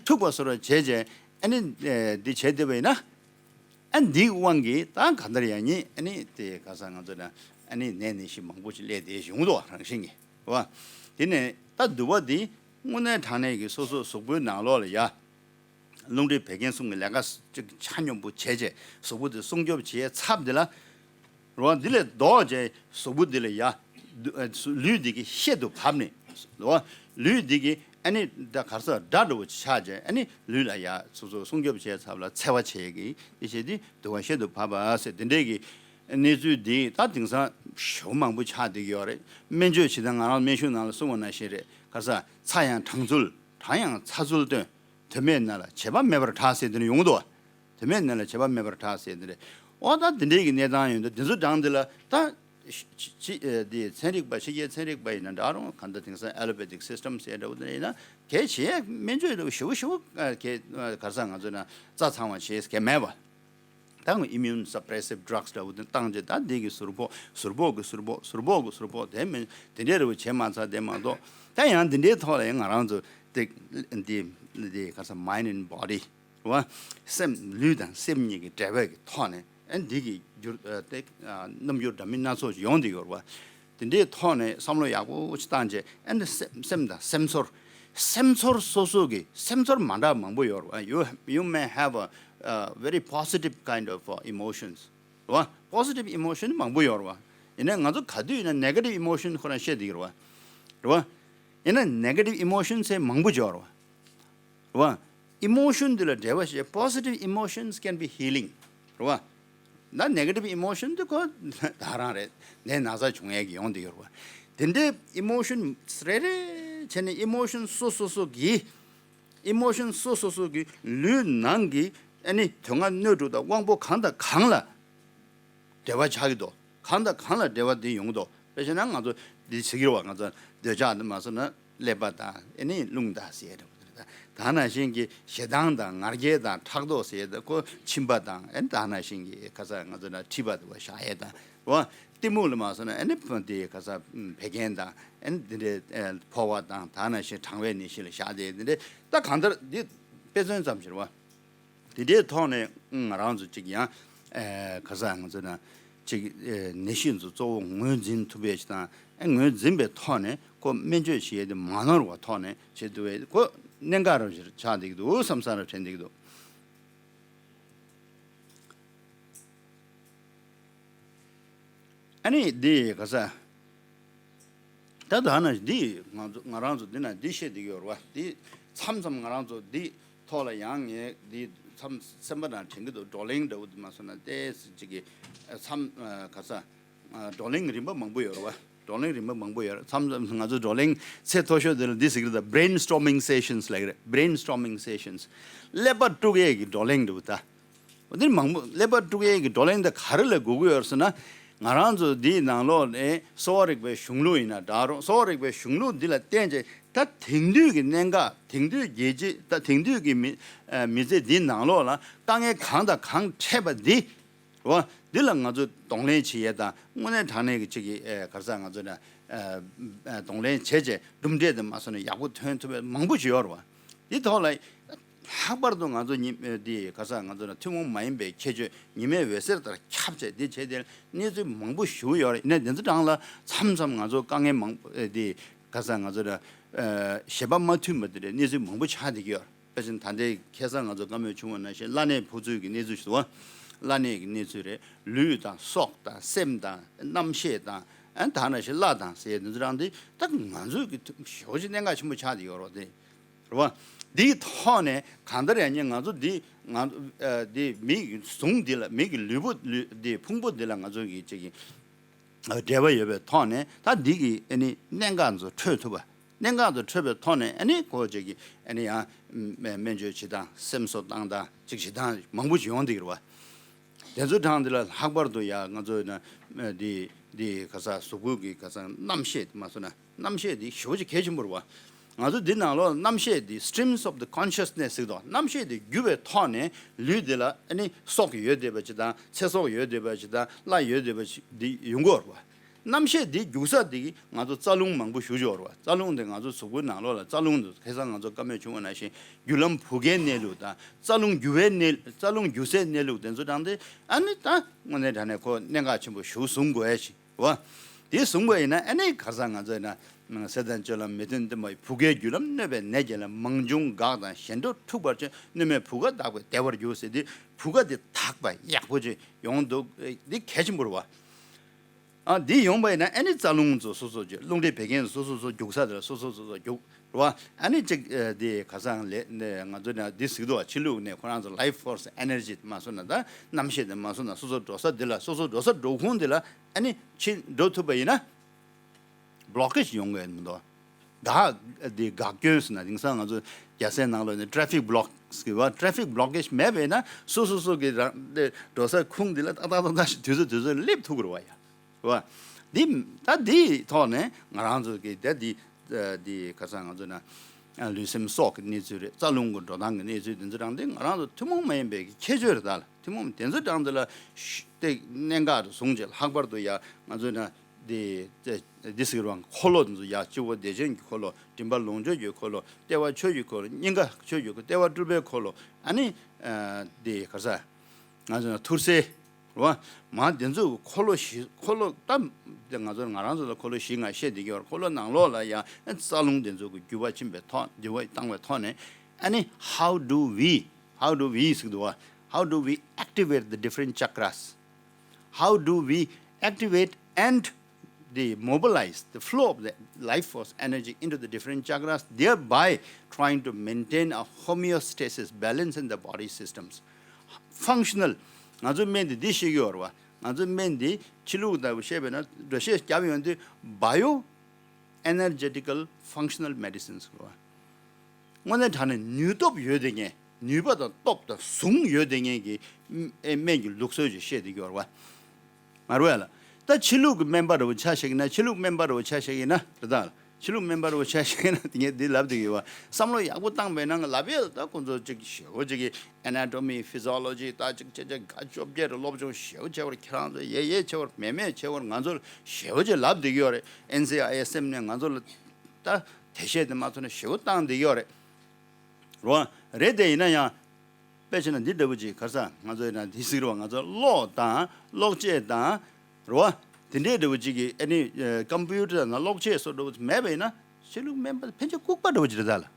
ཐུག་པ་བཟོ་འདྲ་བྱས་བྱས་ཨ་ནི་འདི་བྱས་བསྡད་པ་ཡིན་ན། ཨ་འདིའི་དབང་གིས་ད་གང་ལྟར་ཡང་ཉིད་ཨ་ནི་དེ་ག་ས་ང་ཚོ་ན་ཨ་ནི་ནད་ནད་གཞི་མང་པོ་ཞིག་སླེབས་བསྡད་ཡོང་དོ་རང་བཞིན་གྱིས་བ། དེ་ནས་ད་དུ་བ་འདི་དངོས་གནས་དྲང་གནས་ཀྱི་སོ་སོ་གཟུགས་པོའི་ནང་ལོགས་ལ་ཡ། རླུང་མཁྲིས་བད་ཀན་གསུམ་གྱི་ལས་ཀ་ཅིག་ཆ་སྙོམས་པོ་བྱས་བྱས་གཟུགས་པོ་དེ་སྲུང་སྐྱོབ་བྱེད་ཚབ་དེ་ལ། རོ་འདི་ལས་ལྡོག་བྱས་གཟུགས་པོ་འདི་ལ་ཡ། ལུས་འདི་གི་གཤེད་དུ་བབས་ནས། རོ་ལུས་འདི་གི་ཨ་ནི་ད་གར་ས་དགྲ་འདྲ་བོ་ཆགས་བྱས་ཨ་ནི་ལུས་ལ་ཡ་སོ་སོ་སྲུང་སྐྱོབ་བྱས་ཚབ་ལ་འཚེ་བ་བྱས་ཀྱི་དེ་བྱས་དེ་དུ་བ་གཤེད་དུ་བབས་པ་ཟེར་དེ་འདྲས་ཀྱི་གནས་ཚུལ་འདི་ད་དེང་སང་ཞེ་པོ་མང་པོ་ཆགས་བསྡད་ཀྱི་ཡོད་རེད། སྨན་བཅོས་བྱེད་སྟངས་ང་རང་སྨན་གཞུང་ནང་ལ་གསུངས་པ་ནང་བཞིན་རེད། གར་ས་ཚྭ་ཡང་གྲང་ཚུལ། གྲང་ཡང་ཚ་ཚུལ་སྟོན། དོན་མེད་ན་ལ་བྱེད་པ་མེད་པར་གྲགས་ཟེར་དེ་ནི་ཡོང་གི་འདུག་དོན་མེད་ན་ལ་བྱེད་པ་མེད་པར་གྲགས་ཟེར་དེ་རེད། ཨོ་ད་དེ་འདྲའི་གི་གནས་སྟངས་ཡོད་འདུག་དེ་ཚོ་སྦྲང་དེ་ལ་ད་ཅི་ཅི་དེ་ཚན་རིག་པ་ཕྱི་རྒྱལ་ཚན་རིག་པ་ཡིན་ན་འདྲ་རུང་གང་ལྟར་དེང་སང་allopathic system ཟེར་འདྲ་བོ་དེ་ཡིན་ན་གལ་ཆེ་སྨན་བཅོས་འདྲ་བོ་ཞེ་པོ་ཞེ་པོ་གལ་གར་ས་ང་ཚོ་ན་རྩ་ཚང་བ་བྱེད་གལ་མེད་པ། ད་ང་immune suppressive drugs འདྲ་བོ་དེ་བཏང་རྗེས་ད་འདི་གི་ཟུར་ཕོག་ཟུར་ཕོག་གི་ཟུར་ཕོག་ཟུར་ཕོག་གི་ཟུར་ཕོག་དེ་མིན་དེ་འདྲའི་རེ་བ་བྱེད་མ་ཚར་དེ་མ་གཏོགས་ད་ཡང་འདི་འདྲའི་ཐོག་ལ་ཡང་ང་རང་ཚོ་དེ་འདི་འདི་ག་ས་mind and body རེད་བ། སེམས་ལུས་དང་སེམས་གཉིས་ཀྱི་འབྲེལ་བའི་གི་ཐོག་ནས་ཨ་འདི་གི་འགྱུར་དེ་རྣམ་འགྱུར་འདྲ་མིན་སྣ་ཚོགས་ཡོང་འདི་ཡོད་རེད་བ། དེ་འདྲའི་ཐོག་ནས་བསམ་བློ་ཡག་པོ་ཞིག་བཏང་རྗེས་ཨ་ནི་སེམས་སེམས་དང་སེམས་ཚོར། སེམས་ཚོར་སོ་སོ་གི་སེམས་ཚོར་མ་འདྲ་མང་པོ་ཡོད་རེད་བ། you you may have a, a very positive kind of uh, emotions རེད་བ། positive emotion མང་པོ་ཡོད་རེད་བ། ཡིན་ནའི་ང་ཚོ་ག་དུས་ཡིན་ན་negative emotion ཁོ་རང་བཤད་བསྡད་ཀྱི་རེད་བ། རེད་བ། ཡིན་ན་negative emotion ཚེ་མང་པོ་ཡོད་རེད་བ། རེད་བ། emotion འདི་ལ་འགྲེལ་བ་བྱས་positive emotions can be healing རེད་བ། ད་negative emotion འདི་ཁོ་ད་རང་རེད། ནད་ན་ཚ་བྱུང་ཡས་ཀྱི་ཡོང་འདི་ཡོད་རེད་བ། དེ་འདྲའི་emotion རེ་རེ་བྱས་ནས་emotion སོ་སོ་སོ་གི emotion སོ་སོ་སོ་གི་ལུས་ནང་གི་ཨ་ནི་དོན་ལྔ་སྣོད་དྲུག་དང་དབང་པོ་གང་དང་གང་ལ་འབྲེལ་བ་ཆགས་ཀྱི་འདུག་གང་དང་གང་ལ་འབྲེལ་བ་དེ་ཡོང་གི་འདུག་དཔེ་བྱས་ན་ང་ཚོ་འདི་བྱེད་ཀྱི་རེད་བ། ང་ཚོ་འདོད་ཆགས་འདི་མ་སོང་ན་ཀླད་པ་དང་ཨ་ནི་རླུང་དང་ཟེར་ཡ་འདྲ་པོ་དེ་རེད། ད་ནང་བཞིན་གྱི་ཞེ་སྡང་དང་ང་རྒྱལ་དང་ཕྲག་དོག་ཟེར་ཡ་ད་ཁོ་མཆིན་པ་དང་ཨ་ནི་ད་ནང་བཞིན་གྱི་ཁ་ས་ང་ཚོ་ན་མཁྲིས་པ་དུ་བ་བཞག་ཡས་དང་རོ། གཏི་མུག་ལ་མ་སོང་ན་ཨ་ནི་དེ་ཁ་ས་བད་ཀན་དང་ཨ་ནི་འདི་འདྲའི་ཕོ་བ་དང་ད་ནང་བཞིན་གྲང་བའི་ནད་གཞི་ལ་བཞག་དེ་འདི་འདྲའི་ད་གང་ལྟར་འདི་དཔེ་མཚོན་ཙམ་ཞིག་རེད་བ། དེ་འདྲའི་ཐོག་ནས་ང་རང་ཚོ་གཅིག་ཡང་ཁ་ས་ང་ཚོ་ན་གཅིག་ནད་གཞི་ཚོ་གཙོ་བོ་ངོས་འཛིན་ཐུབ་པའི་ཞིག་དང་ངོས་འཛིན་པའི་ཐོག་ནས་ཁོ་སྨན་བཅོས་བྱེད་ཡས་དེ་མ་ནོར་བ་ཐོག་ནས་བྱེད་ཐུབ་པའི་ཁོ་གནད་འགག་རང་ཞིག་ཆགས་འདུག་འདུག་བསམ་བསམ་ར་དྲན་འདུག་འདུག་ཨ་ནི་འདི་ག་ས། ད་ད་ན་འདི་ང་ཚོ་ང་རང་ཚོ་འདི་ན་འདི་བཤད་འདི་ཡོད་རེད་བ། འདི་མཚམས་མཚམས་ང་རང་ཚོ་འདི་ཐོག་ལ་ཡང་ངས་འདི་མཚམས་སེམས་པ་དང་དྲན་གྱི་འདུག་བགྲོ་གླེང་འདྲ་བོ་འདི་མ་སོང་ན་ཏོག་ཙམ་ཅིག་གི་མཚམས་ག་ས་བགྲོ་གླེང་རིམ་པ་མང་པོ་ཡོད་རེད་བ། བགྲོ་གླེང་རིམ་པ་མང་པོ་ཡོད་རེད། མཚམས་མཚམས་ང་ཚོ་བགྲོ་གླེང་ཚད་མཐོ་ཤོས་འདི་ལ་འདི་ཟེར་གྱི་རེད། ད་brainstorming sessions ལབ་ཀྱི་རེད། brainstorming sessions ཀླད་པ་དཀྲུག་ཡས་ཀྱི་བགྲོ་གླེང་འདྲ་བོ་ད། འདིར་མང་པོ་ཀླད་པ་དཀྲུག་ཡས་ཀྱི་བགྲོ་གླེང་དེ་ག་རེ་ལ་དགོས་ཀྱི་ཡོད་ཟེར་ན། ང་རང་ཚོ་འདིའི་ནང་ལོགས་ནས་གསོ་བ་རིག་པའི་གཞུང་ལུགས་ཡིན་ན་འདྲ་རུང་གསོ་བ་རིག་པའི་གཞུང་ལུགས་འདི་ལ་བརྟེན་བྱས་ད་དེང་དུས་ཀྱི་གནད་འགག་དེང་དུས་རྒྱལ་སྤྱི་ད་དེང་དུས་ཀྱི་མི་མི་ཚེ་འདིའི་ནང་ལོགས་ལ་དཀའ་ངལ་གང་དང་གང་འཕྲད་པ་འདི་རེད་བ། འདི་ལ་ང་ཚོ་གདོང་ལེན་བྱེད་ཡས་དང་དངོས་གནས་དྲང་གནས་ཀྱི་ཅིག་གི་ག་རེ་ཟེར་ང་ཚོ་ན་གདོང་ལེན་བྱས་བྱས་གྲུབ་འབྲས་དེ་མ་སོང་ན་ཡག་པོ་ཐོན་ཐུབ་པའི་མང་པོ་ཞིག་ཡོད་རེད་བ། འདི་ཐོག་ལ། ལྷག་པར་དུ་ང་ཚོ་ཉི་འདི་ག་ས་ང་ཚོ་ན་ཐུན་མོང་མ་ཡིན་པའི་ཁྱད་ཆོས་ཉི་མའི་འོད་ཟེར་ལྟར་ཁྱབ་བྱས་འདི་བྱས་ཏེ་གནས་ཚུལ་མང་པོ་ཞིག་ཡོད་རེད། ཡིན་ན་འདི་ཚོ་གྲངས་ལ་མཚམས་མཚམས་ང་ཚོ་དཀའ་ངལ་མང་པོ་འདི་ག་ས་ང་ཚོ་ན་ཞེ་པོ་མ་མཐུན་པ་འདི་འདྲའི་གནས་ཚུལ་མང་པོ་ཆགས་བསྡད་ཀྱི་ཡོད་རེད། དཔེ་བཞིན་ད་ལྟའི་ཁ་སང་ང་ཚོ་བཀའ་མོལ་བྱུང་བ་ནང་བཞིན་བླ་ནད་ཕོག་ཚུལ་གྱི་གནས་ཚུལ་ཞིག་འདུག་བ། བླ་ནད་ཀྱི་གནས་ཚུལ་རེད། ལུས་དང་སྲོག་དང་སེམས་དང་རྣམ་ཤེས་དང་ཨ་ད་ནང་བཞིན་བླ་དང་ཟེར་འདི་ཚོ་རང་འདི་ད་ང་ཚོའི་གི་ཞེ་པོ་ཅིག་གནད་འགག་ཆེན་པོ་ཆགས་བསྡད་ཡོད་རེད་དེ། རེད་བ། འདིའི་ཐོག་ནས་གང་ལྟར་ཡང་ཉིན་ང་ཚོ་འདི་ང་ཚོ་ཨ་འདི་མི་གི་ཟུངས་འདི་ལ་མི་གི་ལུས་པོ་ལུས་འདི་ཕུང་པོ་འདི་ལ་ང་ཚོ་གི་ཅིག་གི་ཨ་འབྲེལ་བ་ཡོད་པའི་ཐོག་ནས་ད་འདི་གི་ཨ་ནི་གནད་འགག་ཚོ་འཕྲོད་ཐུབ་པ། གནད་འགག་ཚོ་འཕྲོད་པའི་ཐོག་ནས་ཨ་ནི་ཁོ་ཅིག་གི་ཨ་ནི་ཡང་སྨན་བཅོས་བྱེད་སྟངས་སེམས་གསོ་བཏང་སྟངས་ཅིག་བྱེད་སྟངས་མང་པོ་ཞིག་ཡོང་བསྡད་ཀྱི་རེད་བ། དེ་ཚོའི་གྲངས་འདི་ལ་ལྷག་པར་དུ་ཡང་ང་ཚོ་ན་འདི་འདི་ག་ས་གཟུགས་པོ་གི་ག་ས་རྣམ་ཤེས་མ་སོང་ན་རྣམ་ཤེས་འདི་ཞེ་པོ་ཅིག་གལ་ཆེན་པོ་རེད་བ། ང་ཚོ་འདི་ནང་ལོགས་རྣམ་ཤེས་འདི་streams of the consciousness ཟེར་དོ། རྣམ་ཤེས་འདི་རྒྱུ་བའི་ཐོག་ནས་ལུས་འདི་ལ་ཨ་ནི་སྲོག་ཡོད་བསྡད་པ་ཅིག་དང་ཚེ་སྲོག་ཡོད་བསྡད་པ་ཅིག་དང་བླ་ཡོད་བསྡད་པ་ཅིག་འདི་ཡོང་གི་ཡོད་རེད་བ། རྣམ་ཤེས་འདི་རྒྱུག་ས་འདི་ང་ཚོ་རྩ་རླུང་མང་པོ་ཞུ་ཆོག་རེད་བ། རྩ་རླུང་འདི་ང་ཚོ་གཟུགས་པོའི་ནང་ལོགས་ལ་རྩ་རླུང་འདུག་ཁ་སང་ང་ཚོ་བཀའ་མོལ་བྱུང་བ་ནང་བཞིན་རྒྱུ་ལམ་བུ་གའི་གནས་ལུགས་དང་རྩ་རླུང་རྒྱུ་བའི་གནས། རྩ་རླུང་རྒྱུ་སའི་གནས་ལུགས་དེ་ཚོ་དྲངས་ཏེ། ཨ་ནི་ད་དངོས་གནས་དྲང་གནས་ཁོ་གནད་འགག་ཆེན་པོ་ཞིག་བཟུང་དགོས་ཡ་ཞིག་རེད་བ། དེ་བཟུང་བ་ཡིན་ན་ཨ་ནི་ཁ་སང་ང་ཚོ་ཡིན་ན་སེམས་དང་སྤྱོད་ལམ་མི་མཐུན་བསྟན་པ་བུ་གའི་རྒྱུ་ལམ་གནོད་པའི་ནད་ཀྱི་ལམ། མང་འབྱུང་འགག་དང་གཞན་འགྲོ་འཁྲུགས་པར་བྱེད། གནོད་མེད་བུ་ག་དག་པས་བདེ་བར་འགྱུར་ཟེར་དུས་བུ་ག་དེ་དག་པ་ཡག་པོ་ཅིག་ཡོང་འདུག་འདི་གལ་ཆེན་པོ་རེད་བ། ཨ་འདི་ཡོང་བ་ཡིན་ན་ཨ་ནི་རྩ་རླུང་ཚོ་སོ་སོ་རྒྱུག་རླུང་མཁྲིས་བད་ཀན་སོ་སོ་སོ་རྒྱུག་ས་དེ་ལ་སོ་སོ་སོ་སོ་རྒྱུག་རེད་བ། ཨ་ནི་གཅིག་ཨ་འདི་ཁ་སང་ལས་ནས་ང་ཚོ་ནས་འདི་ཟེར་གི་འདུག་བ། ཕྱི་ལུགས་ནས་ཁོ་རང་ཚོ་life force energy དེ་མ་སོང་ན། ད་རྣམ་ཤེས་དེ་མ་སོང་ན། སོ་སོ་འགྲོ་ས་འདི་ལ། སོ་སོ་འགྲོ་ས་འགྲོ་ཁུངས་འདི་ལ་ཨ་ནི་ཕྱིན་འགྲོ་ཐུབ་པ་ཡིན་ན། blockage ཡོང་གི་མི་འདུག་འགག་འདི་འགག་སྐྱོན་ཟེར་ན། དེང་སང་ང་ཚོ་རྒྱལ་སའི་ནང་ལོགས་ནས་traffic block ཟེར་གི་བ། traffic blockage མེད་པས་ན་སོ་སོ་སོ་གི་རང་འགྲོ་ས་ཁུངས་འདི་ལ་ཏག་ཏག་ཏག་ཏག་ཞིག་དུས་ཚོད་དུས་ཚོད་སླེབས་ཐུབ་ཀྱི་རེད་བ་ཡ། རེད་བ། འདི་ད་འདིའི་ཐོག་ནས་ང་རང་ཚོ་གི་ད་འདི་འདི་ཁ་སང་ང་ཚོ་ན་ལུས་སེམས་སྲོག་གི་གནས་ཚུལ་རེད། རྩ་རླུང་གི་འགྲོ་སྟངས་ཀྱི་གནས་ཚུལ་འདི་ཚོ་རང་འདི་ང་རང་ཚོ་ཐུན་མོང་མ་ཡིན་པའི་ཁྱད་ཆོས་རེད། ད་ལ་ཐུན་མོང་དེ་ཚོ་རང་འདི་ལ་ཤ་དེ་གནད་འགག་ཏུ་བཟུང་བྱས། ལྷག་པར་དུ་ཡ་ང་ཚོ་ན་འདི་འདི་ཟེར་བ་འཁོར་ལོ་འདི་ཚོ་ཡ། སྤྱི་བོ་བདེ་ཆེན་གྱི་འཁོར་ལོ། མགྲིན་པ་ལོངས་སྤྱོད་ཀྱི་འཁོར་ལོ། ལྟེ་བ་ཆོས་ཀྱི་འཁོར་ལོ། སྙིང་ག་ཆོས་ཀྱི་འཁོར་ལོ། ལྟེ་བ་སྤྲུལ་པའི་འཁོར་ལོ། ཨ་ནི་འདི་ག་ས་ང་ཚོ་ན་ཐུར་སེལ་རེད་བ། མ་དེ་ཚོ་གི་འཁོར་ལོ་བཞི། འཁོར་ལོ་ད་ང་ཚོ་ང་རང་ཚོ་ལ་འཁོར་ལོ་བཞི་ང་བཤད་བསྡད་ཀྱི་ཡོད་རེད། འཁོར་ལོ་ནང་ལོགས་ལ་ཡང་རྩ་རླུང་དེ་ཚོ་གི་འགྱུར་བ་ཕྱིན་པའི་ཐོག་འགྱུར་བ་བཏང་བའི་ཐོག་ནས། ཨ་ནི་how do we, how do we ཟེར་གི་འདུག་བ། How do we activate the different chakras? How do we activate and the mobilize the flow of the life force energy into the different chakras, thereby trying to maintain a homeostasis, balance in the body systems? Functional. ང་ཚོ་སྨན་འདི་འདི་ཤེས་ཀྱི་ཡོད་རེད་བ། ང་ཚོ་སྨན་འདི་ཕྱི་ལུགས་ལྟ་བུ་བཤད་པས་ན་འགྲེལ་བཤད་བརྒྱབ་ཡོང་དུས་bio energetical functional medicines ཟེར་བ། དངོས་གནས་དྲང་གནས་ནུས་སྟོབས་ཡོད་བསྡད་མཁན། ནུས་པ་དང་སྟོབས་དང་ཟུངས་ཡོད་བསྡད་མཁན་གྱི་ཨེ་སྨན་གྱི་ལུགས་སྲོལ་ཅིག་བཤད་བསྡད་ཀྱི་ཡོད་རེད་བ། མ་རེད་བ་ལ། ད་ཕྱི་ལུགས་ཀྱི་སྨན་པ་འདྲ་བོ་ཆ་བཞག་ཡིན་ན། ཕྱི་ལུགས་སྨན་པ་འདྲ་བོ་ཆ་བཞག་ཡིན་ན་རེད་ད། ཕྱི་ལུགས་སྨན་པ་འདྲ་བོ་ཆ་བཞག་ཡིན་ན་དེ་ངས་འདི་ལབ་བསྡད་ཀྱི་ཡོད་བ། བསམ་བློ་ཡག་པོ་བཏང་པས་ན་ང་ལབ་ཡས་ད་ཁོང་ཚོ་ཅིག་ཞེ་པོ་ཅིག་གི་anatomy, physiology ད་ཅིག་ཅིག་ཅིག་དགའ་བཅོ་བརྒྱད་རེ་སློབ་སྦྱོང་ཞེ་པོ་བྱས་པར་ཁྱེད་རང་ཚོ་ཡེ་ཡེ་བྱས་པར་མེད་མེད་བྱས་པར་ང་ཚོར་ཞེ་པོ་ཅིག་ལབ་བསྡད་ཀྱི་ཡོད་རེད། ཨེན་སི་ཨའི་ཨེས་ཨེམ་ནས་ང་ཚོ་ལ་ད་དེ་བཤད་དེ་མ་ཐུབ་ན་ཞེ་པོ་བཏང་བསྡད་ཀྱི་ཡོད་རེད། རོ། རེད་དེ་ཡིན་ན་ཡང་། དཔེ་བྱས་ན་འདི་འདྲ་བོ་ཅིག་ག་རེ་ཟ། ང་ཚོ་ཡིན་ན་འདི་ཟེར་བ། ང་ཚོ་གློག་དང་གློག་ཆས་དང་། རོ། དེ་འདྲའི་འདྲ་བོ་ཅིག་གི་ཨ་ནི་ཀམ་པུ་ཊར་དང་གློག་ཆས་སོགས་འདྲ་བོ་མེད་པ་ཡིན་ན་ཕྱི་ལུགས་སྨན་པ་ཕན་ཆད་ལྐུགས་པ་འདྲ་བོ་ཅིག་རེད་ད་ལ།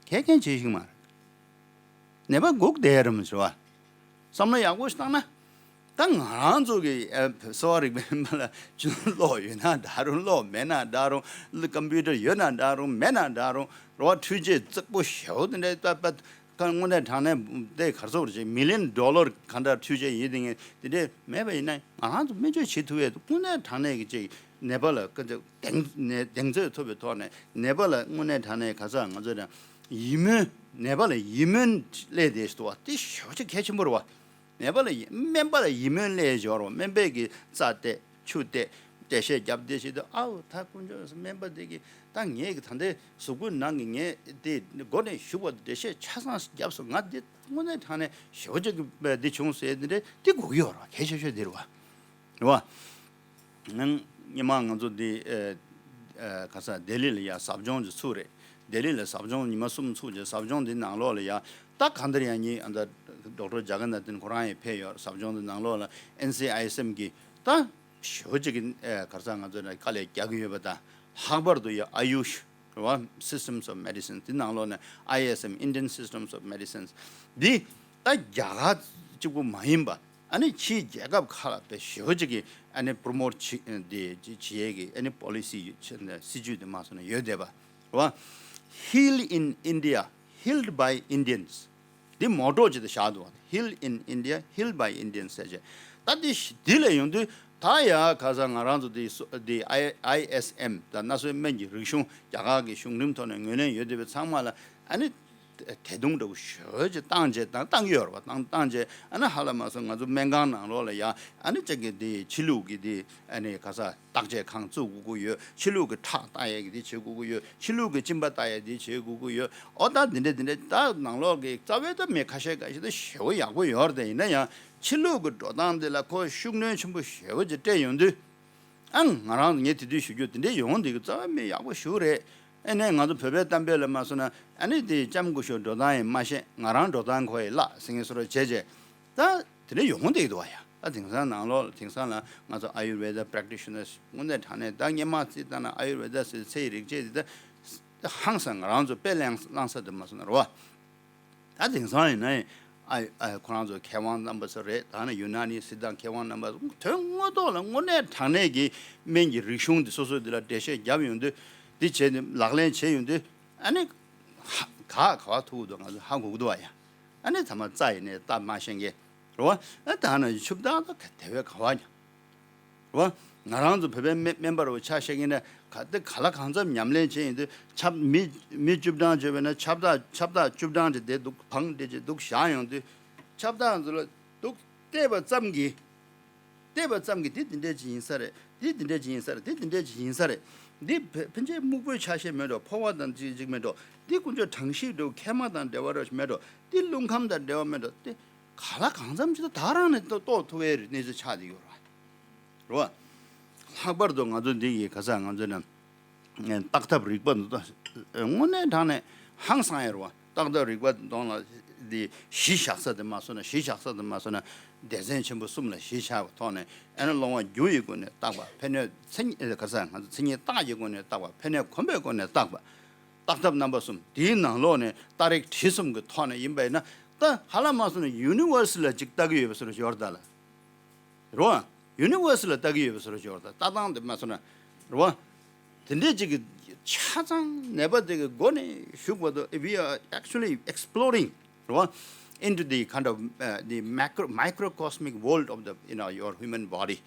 གལ་ཁེངས་བྱེད་ཤིག་མ་རེད། ནད་པ་སྒུག་བསྡད་རམ་ཟེར་བ། བསམ་བློ་ཡག་པོ་ཞིག་བཏང་ན། ད་ང་རང་ཚོ་གི་ཨ་གསོ་བ་རིག་པའི་སྨན་པ་ལ་ཅུང་གློག་ཡོད་ན་འདྲ་རུང་། གློག་མེད་ན་འདྲ་རུང་། ཀམ་པུ་ཊར་ཡོད་ན་འདྲ་རུང་། མེད་ན་འདྲ་རུང་། རོ། འཕྲུལ་ཆས་རྩེག་པོ་ཞེ་པོ་དེ་འདྲའི་ད་པ་ད་དངོས་གནས་དྲང་གནས་དེ་ག་རེ་ཟེར་དགོས་རེད། ཅིག་མི་ལིན་ཌོ་ལར་ག་འདྲ་འཕྲུལ་ཆས་ཡོད་དེ་ངས་དེ་འདྲའི་མེད་པ་ཡིན་ན་ང་རང་ཚོ་སྨན་བཅོས་བྱེད་ཐུབ་ཡས་དངོས་གནས་དྲང་གནས་ཀྱི་ཅིག་ནད་པ་ལ་ཀ་ཅིག་གདེང་ནས་གདེང་ཚོད་ཐོབ་པའི་ཐོག་ནས་ནད་པ་ལ་དངོས་གནས་དྲང་གནས་ག་ས་ང་ཚོ་ནས་ཡིད་སྨོན། ནད་པ་ལ་ཡིད་སྨོན་སླེབས་བསྡད་ཤག་འདུག་བ། དེ་ཞེ་པོ་ཅིག་གལ་ཆེན་པོ་རེད་བ། ནད་པ་ལ་ཡིད་སྨན་པ་ལ་ཡིད་སྨོན་སླེབས་ཡས་ཅིག་ཡོད་རེད་བ། སྨན་པས་ཀྱི་རྩ་གཏད། ཆུ་གཏད། འགྲེལ་བཤད་བརྒྱབ་བསྡད་བྱས་དུས། ཨའུ་ད་དཀོན་མཆོག་གསུམ། སྨན་པ་འདི་གིས་ད་ངེད་ཀྱི་ད་ལྟའི་གཟུགས་པོའི་ནང་གི་ངའི་དེ་མགོ་ནས་གཞུག་བར་དུ་འགྲེལ་བཤད་ཆ་ཚང་བརྒྱབ་སོང་། ང་འདི་དངོས་གནས་དྲང་གནས་ཞེ་པོ་ཅིག་གི་འདི་བྱུང་ཟེར། འདི་འདྲའི་འདི་དགོས་ཀྱི་ཡོད་རེད་བ། གལ་ཆེ་ཤོས་འདི་རེད་བ། རེད་བ། ནང་ཉི་མ་ང་ཚོ་འདི་ཨ་ཨ་ག་ས་ལྡི་ལི་ལ་ཡ་ཟབ་སྦྱོང་ཅིག་ཚུགས་རེད། ལྡི་ལི་ལ་ཟབ་སྦྱོང་ཉི་མ་གསུམ་ཚུགས་རྗེས། ཟབ་སྦྱོང་འདི་ནང་ལོགས་ལ་ཡ་ད་གང་ལྟར་ཡང་ཉིད་ཨ་ད་ཌོག་ཊར་ཇ་ག་ན་ཏན་ཁོ་རང་ཡང་ཕེབས་ཡོད། ཟབ་སྦྱོང་འདི་ནང་ལོགས་ལ་ཨེན་སི་ཨའི་ཨེས་ཨེམ་གི་ད་ཞེ་པོ་ཅིག་གི་ཨ་ག་རེ་ཟ། ང་ཚོ་ནས་དཀའ་ལས་རྒྱག་གི་ཡོད་པ་དང་། ལྷག་པར་དུ་ཡ་ཨ་ཡུཤ་རེད་བ། Systems of Medicine འདི་ནང་ལོགས་ནས་ཨའི་ཨེས་ཨེམ། Indian Systems of Medicine འདི་ད་རྒྱ་གར་གཅིག་པུ་མ་ཡིན་པ། ཨ་ནི་ཕྱིའི་རྒྱལ་ཁབ་ཁག་ལ་དཔེ་ཞེ་པོ་ཅིག་གི་ཨ་ནི་པྲོ་མོཊ་བྱེད་དེ་བྱེད་ཡས་ཀྱི་ཨ་ནི་པོ་ལི་སི་ཡོད། སྲིད་ཇུས་དེ་མ་སོང་ན་ཡོད་བསྡད་པ་རེད་བ། Heal in India, healed by Indians འདི་མོ་ཊོ་ཅིག་ཏུ་བཞག་འདུག་བ། Heal in India, healed by Indians ཟེར་བྱས། ད་འདི་འདི་ལ་ཡོང་དུས་ད་ཡ་ག་ས་ང་རང་ཚོ་འདི་སོ་འདི་ཨའི་ཨའི་ཨེས་ཨེམ་དང་སྣ་གསོའི་སྨན་གྱི་རིག་གཞུང་རྒྱ་གར་གྱི་གཞུང་རིམ་ཐོག་ནས་ངོས་ལེན་ཡོད་བསྡད་པའི་ཚང་མ་ལ་ཨ་ནི། ཐད་གཏོང་འདྲ་བོ་ཞེ་པོ་ཅིག་བཏང་བྱས་དང་བཏང་གི་ཡོད་རེད་བ། བཏང་བཏང་བྱས་ཨ་ནི་ཧ་ལམ་མ་སོང་ང་ཚོ་སྨན་ཁང་ནང་ལོགས་ལ་ཡ་ཨ་ནི་ཅིག་གི་དེ་ཕྱི་ལུགས་ཀྱི་དེ་ཨ་ནི་ག་ས་བརྟག་དཔྱད་ཁང་བཙུགས་དགོས་ཀྱི་ཡོད། ཕྱི་ལུགས་ཀྱི་ཁྲག་བལྟ་ཡས་ཀྱི་དེ་བྱེད་དགོས་ཀྱི་ཡོད། ཕྱི་ལུགས་ཀྱི་གཅིན་པ་བལྟ་ཡས་དེ་བྱེད་དགོས་ཀྱི་ཡོད། ཨོ་ད་དེ་འདྲ་དེ་འདྲ་ད་ནང་ལོགས་ཀྱི་རྩ་བའི་ད་མི་ཁ་ཤས་ཁ་ཤས་ད་ཞེ་པོ་ཡག་པོ་ཡོད་རེད། དེ་ཡིན་ན་ཡང་ཕྱི་ལུགས་ཀྱི་འགྲོ་སྟངས་དེ་ལ་ཁོ་ཤུགས་སྣོན་ཆེན་པོ་ཞེ་པོ་ཅིག་སྤྲད་ཡོང་དུས། ཨང་། ང་རང་ངས་དེ་དུས་ཞུ་རྒྱུ་དེ་འདྲས་ཡོང་འདུག་གི། རྩ་བ་མི་ཡག་པོ་ཞུ་རེད། ཨེ་ནས་ང་ཚོ་བོད་པའི་གཏམ་དཔེ་ལ་མ་སོང་ན། ཨ་ནི་དེ་ལྕམ་སྐུ་ཞབས་འགྲོ་སྟངས་ཡིན་མ་ཤེས། ང་རང་འགྲོ་སྟངས་ཁོ་ཡི་བརླག་ཟེར་མཁན་བཟོ་འདྲ་བྱས་བྱས། ད་དེ་འདྲས་ཡོང་འདུག་གི་འདུག་བ་ཡ། ད་དེང་སང་ནང་ལོགས་ལ་དེང་སང་ལ་ང་ཚོ་ཨ་ཡུར་ཝེ་ད་པྲེག་ཊི་ཤི་ནར་དངོས་གནས་དྲང་གནས་ད་སྔོན་མ་རྩིས་བཏང་ན་ཨ་ཡུར་ཝེ་ད་ཟེར་ཚེ་ཡི་རིག་བྱེད་དེ་ད་ཧང་སང་ང་རང་ཚོ་དཔེ་བླངས་བླངས་ས་དེ་མ་སོང་ན་རེད་བ། ད་དེང་སང་ཡིན་ན་ཨ་ཨ་ཁོ་རང་ཚོ་མཁས་དབང་རྣམ་པ་ཚོ་རེད། ད་ནི་ཡུ་ན་ནི་སྲིད་དང་མཁས་དབང་རྣམ་པ་ཚོ་དོན་དངོས་ཐོག་ལ་དངོས་གནས་དྲང་གནས་ཀྱི་སྨན་གྱི་རིག་གཞུང་འདི་སོ་སོ་འདི་ལ་འགྲེལ་བཤད་བརྒྱབ་ཡོང་དུས། འདི་བྱས་ནས་ལག་ལེན་བྱས་ཡོང་དུས། ཨ་ནི་ཧ་ག་ག་བ་ཐུག་འདུག་ང་ཚོ་ཧ་གོ་གི་འདུག་བ་ཡ། ཨ་ནི་ཚང་མ་རྩ་ཡི་ནས་ལྟ་མ་ཤེས་མཁན་རེད་བ། ཨ་ད་ནི་ཆུབ་བདག་ད་ག་དེ་བས་ག་བ་ཉ། རེད་བ། ང་རང་ཚོ་བོད་པའི་སྨན་སྨན་པ་རུ་ཆ་བཞག་གིན་ན་ག་དེ་ག་ལ་གང་འཚམ་ཉམས་ལེན་བྱས་ཡིན་དུས། ཆབ་མི་མི་བཅུ་གྲངས་བརྗོད་པས་ན་ཆབ་བདག་ཆབ་བདག་བཅུ་གྲངས་དེ་དེ་འདུག་བང་དེ་ཅི་འདུག་བཞག་ཡོང་དུས། ཆབ་བདག་ཚོ་ལ་འདུག་བལྟས་པ་ཙམ་གྱིས། བལྟས་པ་ཙམ་གྱིས་འདི་འདི་འདྲས་ཅིག་ཡིན་ས་རེད། འདི་འདི་འདྲས་ཅིག་ཡིན་ས་རེད། འདི་འདི་འདྲས་ཅིག་ཡིན་ས་རེད། འདི་ཕ་ཕན་ཆད་སྨུག་པོའི་ཆ་ཤས་མེད་འགྲོ། ཕོ་བ་དང་ཅིག་ཅིག་མེད་འགྲོ། འདི་དཀོན་མཆོག་གྲངས་གཞི་འགྲོ། མཁལ་མ་དང་འབྲེལ་བ་རོ་མེད་འགྲོ། འདི་རླུང་ཁམས་དང་འབྲེལ་བ་མེད་འགྲོ། འདི་ག་ལ་གང་འཚམ་ཅིག་ད་རང་ནས་རྟོགས་ཐུབ་པའི་གནས་ཚུལ་ཆགས་བསྡད་ཡོད་རེད། རེད་བ། ལྷག་པར་དུ་ང་ཚོ་འདི་གི་ག་ས་ང་ཚོ་ནས་བརྟག་ཐབས་རིག་པ་འདི་དག་དངོས་གནས་དྲང་གནས་ཧང་སང་ཡོད་རེད་བ། བརྟག་ཐབས་རིག་པ་གདོང་ལ་འདི་གཞི་བཞག་ས་དེ་མ་སོང་ན། གཞི་བཞག་ས་དེ་མ་སོང་ན། སྡེ་ཚན་ཆེན་པོ་གསུམ་ལ་གཞི་བཞག་པའི་ཐོག་ནས། ཨ་ནི་སློང་བ་རྒྱུ་ཡི་སྒོ་ནས་བརྟག་པ། ཕན་གནོད་མཚན་ཉིད་ག་ས་ང་ཚོ་མཚན་ཉིད་རྟགས་ཀྱི་སྒོ་ནས་བརྟག་པ། ཕན་གནོད་གོམས་པའི་སྒོ་ནས་བརྟག་པ། བརྟག་ཐབས་རྣམ་པ་གསུམ། དེའི་ནང་ལོགས་ནས་རྟགས་རིགས་དྲི་གསུམ་གྱི་ཐོག་ནས་ཡིན་པ་ཡིན་ན། ད་ཧ་ལམ་མ་སོང་ན་ཡུ་ནི་ཝར་སི་ལ་ཅིག་ལྟ་གི་ཡོད་པའི་བཟོ་འདྲ་ཞིག་ཡོད་རེད་ད་ལ། རེད་བ། ཡུ་ནི་ཝར་སི་ལ་ལྟ་གི་ཡོད་པའི་བཟོ་འདྲ་ཞིག་ཡོད་རེད་ད། ལྟ་སྟངས་དེ་མ་སོང་ན། རེད་བ། དེ་འདྲས་ཅིག་གི་ཆ་ཚང་ནད་པ་དེ་གི་མགོ་ནས་གཞུག་བར་དུ། We are actually exploring, རེད་བ, into the kind of, uh, the macro, microcosmic world of the, you know, your human body.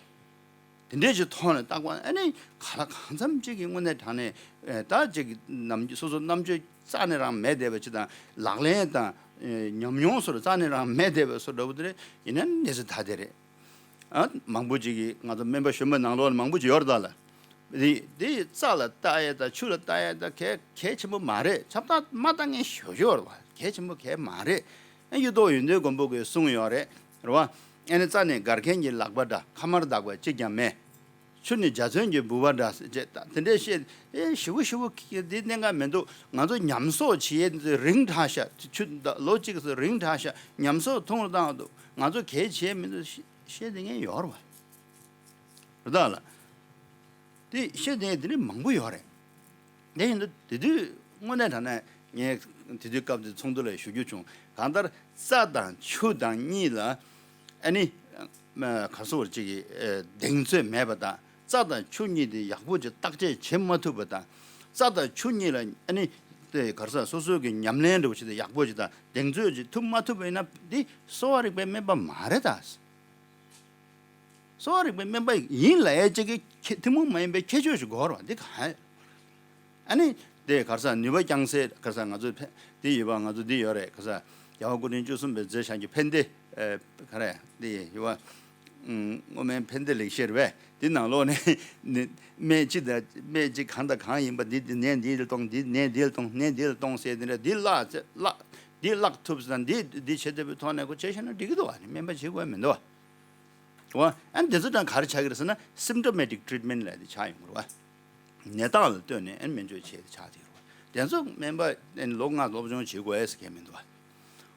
དེ་འདྲས་ཀྱི་ཐོག་ནས་བརྟག་པ། ཨ་ནི་ག་ལ་གང་འཚམ་ཅིག་གི་དངོས་གནས་དྲང་གནས། ཨེ། ད་ཅིག་ནམ་སོ་སོ་རྣམ་དཔྱོད་རྩ་ནས་རང་མེད་བསྡད་པ་ཅིག་དང་། ལག་ལེན་དང་། ཨེ། ཉམས་མྱོང་སོགས་རྩ་ནས་རང་མེད་བསྡད་པའི་བཟོ་འདྲ་བོ་དེ་རེད། ཡིན་ན་གནས་ཚུལ་ད་དེ་རེད། ཨ། མང་པོ་ཅིག་གིས་ང་ཚོ་སྨན་པ་གཞོན་པ་ནང་ལོགས་ལ་མང་པོ་ཅིག་ཡོད་རེད་ད་ལ། དེ་དེ་རྩྭ་ལ་བལྟ་ཡས་དང་ཆུ་ལ་བལྟ་ཡས་དང་གལ་གལ་ཆེན་པོ་མ་རེད། ཆབ་བདག་མ་བལྟ་མཁན་ཞོ་ཞོ་རེད་བ། གལ་ཆེན་པོ་གལ་མ་རེད། ཨ། གཡུ་ཐོག་ཡོན་ཏན་མགོན་པོ་གིས་གསུངས་ཡོད་རེད། རེད་བ། ཨ་ནི་རྩྭ་ནི་སྒར་མཁན་གྱི་ལག་པ་འདྲ། ཁ་མར་བཏགས་པ་གཅིག་ཀྱང་མེད། ཆུ་ནི་འཇའ་ཚོན་གྱི་ལྦུ་བ་འདྲ་ཟེར་བྱས་ད་དེ་འདྲས་བཤད། ཨེ། ཞེ་པོ་ཞེ་པོ་འདི་གནད་འགག་མི་འདུག་ང་ཚོ་ཉམས་གསོག་བྱེད་ཡས་རིང་དྲགས་ཤག་ཆུ་ད་ལོ་གཅིག་ཙམ་རིང་དྲགས་ཤག་ཉམས་གསོག་ཐུང་རུ་བཏང་འདུག་ང་ཚོ་གལ་བྱེད་མི་འདུག་བཤད་བཤད་བསྡད་མཁན་ཡོད་རེད་བ། རེད་ད་ལ། དེ་བཤད་བསྡད་མཁན་དེ་འདྲས་མང་པོ་ཡོད་རེད། དེ་ཡིན་དུས་དེ་དུས་དངོས་གནས་དྲང་གནས་ངས་དེ་དུས་སྐབས་དེ་ཚོགས་འདུ་ལ་ཞུ་རྒྱུ་བྱུང་། གང་ལྟར་རྩྭ་དང་ཆུ་དང་གཉིས་ལ། ཨ་ནི། ག་སོགས་ཅིག་གི་གདེང་ཚོད་མེད་པ་དང་། རྩྭ་དང་ཆུ་གཉིས་དེ་ཡག་པོ་ཅིག་བརྟག་དཔྱད་བྱེད་མ་ཐུབ་པ་དང་། རྩྭ་དང་ཆུ་གཉིས་ལ་ཨ་ནི་དེ་ག་རེ་ཟ། སོ་སོའི་གི་ཉམས་ལེན་འདྲ་བོ་ཅིག་དང་ཡག་པོ་ཅིག་དང་གདེང་ཚོད་ཅིག་ཐུབ་མ་ཐུབ་པ་ཡིན་ན། འདི་གསོ་བ་རིག་པའི་སྨན་པ་མ་རེད་ད། གསོ་བ་རིག་པའི་སྨན་པ་ཡིན་ལབ་ཡས་ཅིག་གི་ཁྱད་ཐུན་མོང་མ་ཡིན་པའི་ཁྱད་ཆོས་ཤིག་དགོས་རེད་བ། འདི་གང་། ཨ་ནི་དེ་ག་རེ་ཟ། ནུས་པ་རྐྱང་སའི་ག་རེ་ཟ། ང་ཚོ་ཕན་འདི་ཡོད་པ། ང་ཚོ་འདི་ཡོད་རེད། ག་རེ་ཟ། རྒྱལ་བ་སྐུ་ཕྲེང་བཅུ་གསུམ་པའི་མཛད་བཞག་རྒྱུ་ཕན་བདེ། ཨེ། ག་རེ་འདི་ཡོད་པ། ཨུམ། སྔོན་མའི་ཕན་བདེ་ལེགས་བཤད་རེད་པས། འདི་ནང་ལོགས་ནས་ནི་སྨན་གཅིག་དང་སྨན་གཅིག་གང་དང་གང་ཡིན་པ། འདི་འདི་ནད་འདི་ལ་གཏོང་། འདི་ནད་འདི་ལ་གཏོང་། ནད་འདི་ལ་གཏོང་ཟེར། འདི་འདྲ་འདི་བརླག་བརླག་འདི་བརླག་ཐུབ་ཟེར་ན། འདི་འདི་བྱེད་ཐུབ་པའི་ཐོག་ནས་ཁོ་བྱས་ཤེས་ན་འགྲིག་གི་འདུག་བ། ནི་སྨན་པ་བྱེད་དགོས་མི་འདུག་བ། རེད་བ། ཨ་ནི་དེ་ཚོ་དང་ག་རེ་ཆགས་ཀྱི་རེད་ཟེར་ན། symptomatic treatment ལབ་དེ་ཆགས་ཡོང་གི་རེད་བ། ནད་རྟགས་ལ་ལྟོས་ནས་ཨ་ནི་སྨན་བཅོས་བྱེད་དེ་ཆགས་བསྡད་ཀྱི་རེད་བ། དེ་ཚོ་སྨན་པ་ཨ་ནི་ལོ་ལྔ་སློབ་སྦྱོང་བྱེད་དགོས་ཟེར་མཁན་མི་འདུག་བ།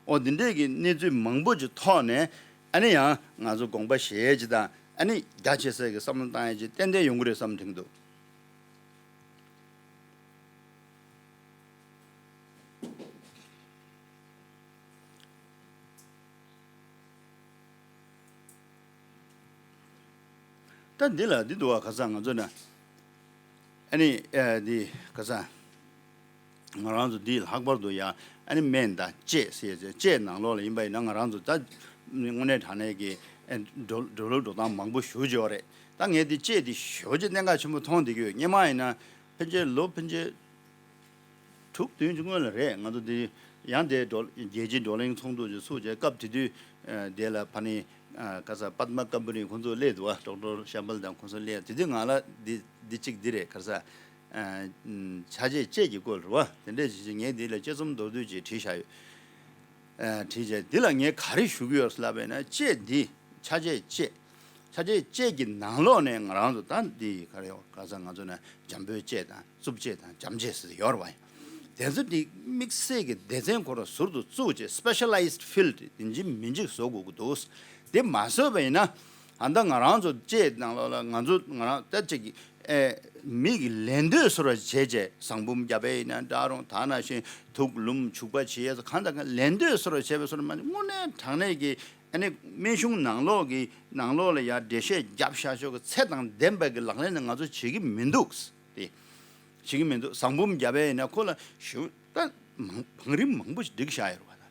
འོ་འདི་འདྲས་ཀྱི་གནས་ཚུལ་མང་པོ་ཅིག་ཐོག་ནས་ཨ་ནི་ཡང་ང་ཚོ་དགོངས་པ་བཞེས་ཅིག་དང་། ཨ་ནི་རྒྱ་ཆེ་ས་ཀྱི་བསམ་བློ་བཏང་ཡས་ཅིག་ཏན་ཏན་ཡོང་གི་རེད་བསམ་དྲན་གྱི་འདུག་ད་འདི་ལ་འདི་འདུག་བ། ག་རེ་ཟ། ང་ཚོ་ན་ཨ་ནི་ཨ་འདི་ག་རེ་ཟ། ང་རང་ཚོ་འདི་ལྷག་པར་དུ་ཡང་ཨ་ནི་སྨན་དང་དཔྱད་ཟེར་ཡས་ཅིག་དཔྱད་ནང་ལོགས་ལ་ཡིན་པ་ཡིན་ན། ང་རང་ཚོ་ད་དངོས་གནས་དྲང་གནས་ཀྱི་ཨ་འགྲོ་འགྲོ་ལུགས་འགྲོ་སྟངས་མང་པོ་ཞེ་པོ་ཅིག་ཡོད་རེད། ད་ངས་འདི་དཔྱད་འདི་ཞེ་པོ་ཅིག་གནད་འགག་ཆེན་པོ་མཐོང་བསྡད་ཀྱི་ཡོད། སྔོན་མ་ཡིན་ན་ཕལ་ཆེར་ལོ་ཕལ་ཆེར་དྲུག་བདུན་གྱི་སྔོན་ལ་རེད། ང་ཚོ་འདི་ཡང་དེ་བགྲོ་རྒྱལ་སྤྱིའི་བགྲོ་གླེང་ཚོགས་འདུ་ཅིག་ཚུགས་བྱས། སྐབས་དེ་དུས་ཨ་དེ་ལ་ཕ་ནི་ཨ་ག་རེ་ཟ། པདྨ་ཀམ་པ་ནི་ཁོང་ཚོ་སླེབས་འདུག་བ། ཌོག་ཊར་ཤམ་བྷལ་དང་ཁོང་ཚོ་སླེབས། དེ་དུས་ང་ལ་འདི་འདི་གཅིག་འདི་རེད། ག་རེ་ཟ། ཨ་ཆ་བྱད་དཔྱད་ཀྱི་སྐོར་རེད་བ། དེ་འདྲས་བྱས་བྱས་ངས་འདི་ལ་དཔྱད་རྩོམ་མདོར་བསྡུས་ཅིག་བྲིས་བཞག་ཡོད། ཨ་བྲིས་བྱས་འདི་ལ་ངས་ག་རེ་ཞུ་གི་ཡོད་ལབ་པ་ཡིན་ན། དཔྱད་འདི་ཆ་བྱད་དཔྱད། ཆ་བྱད་བཅས་ཀྱི་ནང་ལོགས་ནས་ང་རང་ཚོ་ད་འདི་ག་རེ་ཡོད་ག་ས་ང་ཚོ་ན་འཇམ་པོའི་བཅས་དང་རྩུབ་བཅས་དང་འཇམ་བཅས་ཟེར་ཡོད་རེད་བ། དེ་ཚོ་འདི་དམིགས་བསལ་གྱི་སྡེ་ཚན་ཁོ་རང་ཟུར་དུ་བཙུགས་བྱས་specialized field དེ་འཇིག་མི་འཇིག་བཟོ་དགོས་ཀྱི་འདུག་དེ་མ་བཟོས་པ་ཡིན་ན་ཨ་ད་ང་རང་ཚོ་བཅས་ནང་ལོགས་ལ་ང་ཚོ་ང་རང་ད་ཅིག་ཨེ་མི་གི་ལད་ཟློས་བཟོ་འདྲ་བྱས་བྱས་ཟངས་བུམ་རྒྱབ་པ་ཡིན་ན་འདྲ་རུང་ད་ནང་བཞིན་དུག་ལུམ་བྱུག་པ་བྱེད་ཡས་གང་དང་གང་ལད་ཟློས་བཟོ་འདྲ་བྱས་པ་སོགས་མ་དངོས་གནས་དྲང་གནས་ཀྱི་ཨ་ནི་སྨན་གཞུང་ནང་ལོགས་ཀྱི་ནང་ལོགས་ལ་ཡ་འགྲེལ་བཤད་རྒྱབ་བཞག་ཆོག་གི་ཚད་དང་ལྡན་པ་གི་ལག་ལེན་ནི་ང་ཚོ་བྱེད་ཀྱི་མི་འདུག་སྟེ། བྱེད་ཀྱི་མི་འདུག་ཟངས་བུམ་རྒྱབ་པ་ཡིན་ན་ཁོ་ལ་ཞུ་ད་མང་བང་རིམ་མང་པོ་ཞིག་སྒྲིག་བཞག་ཡོད་རེད་བ་ད།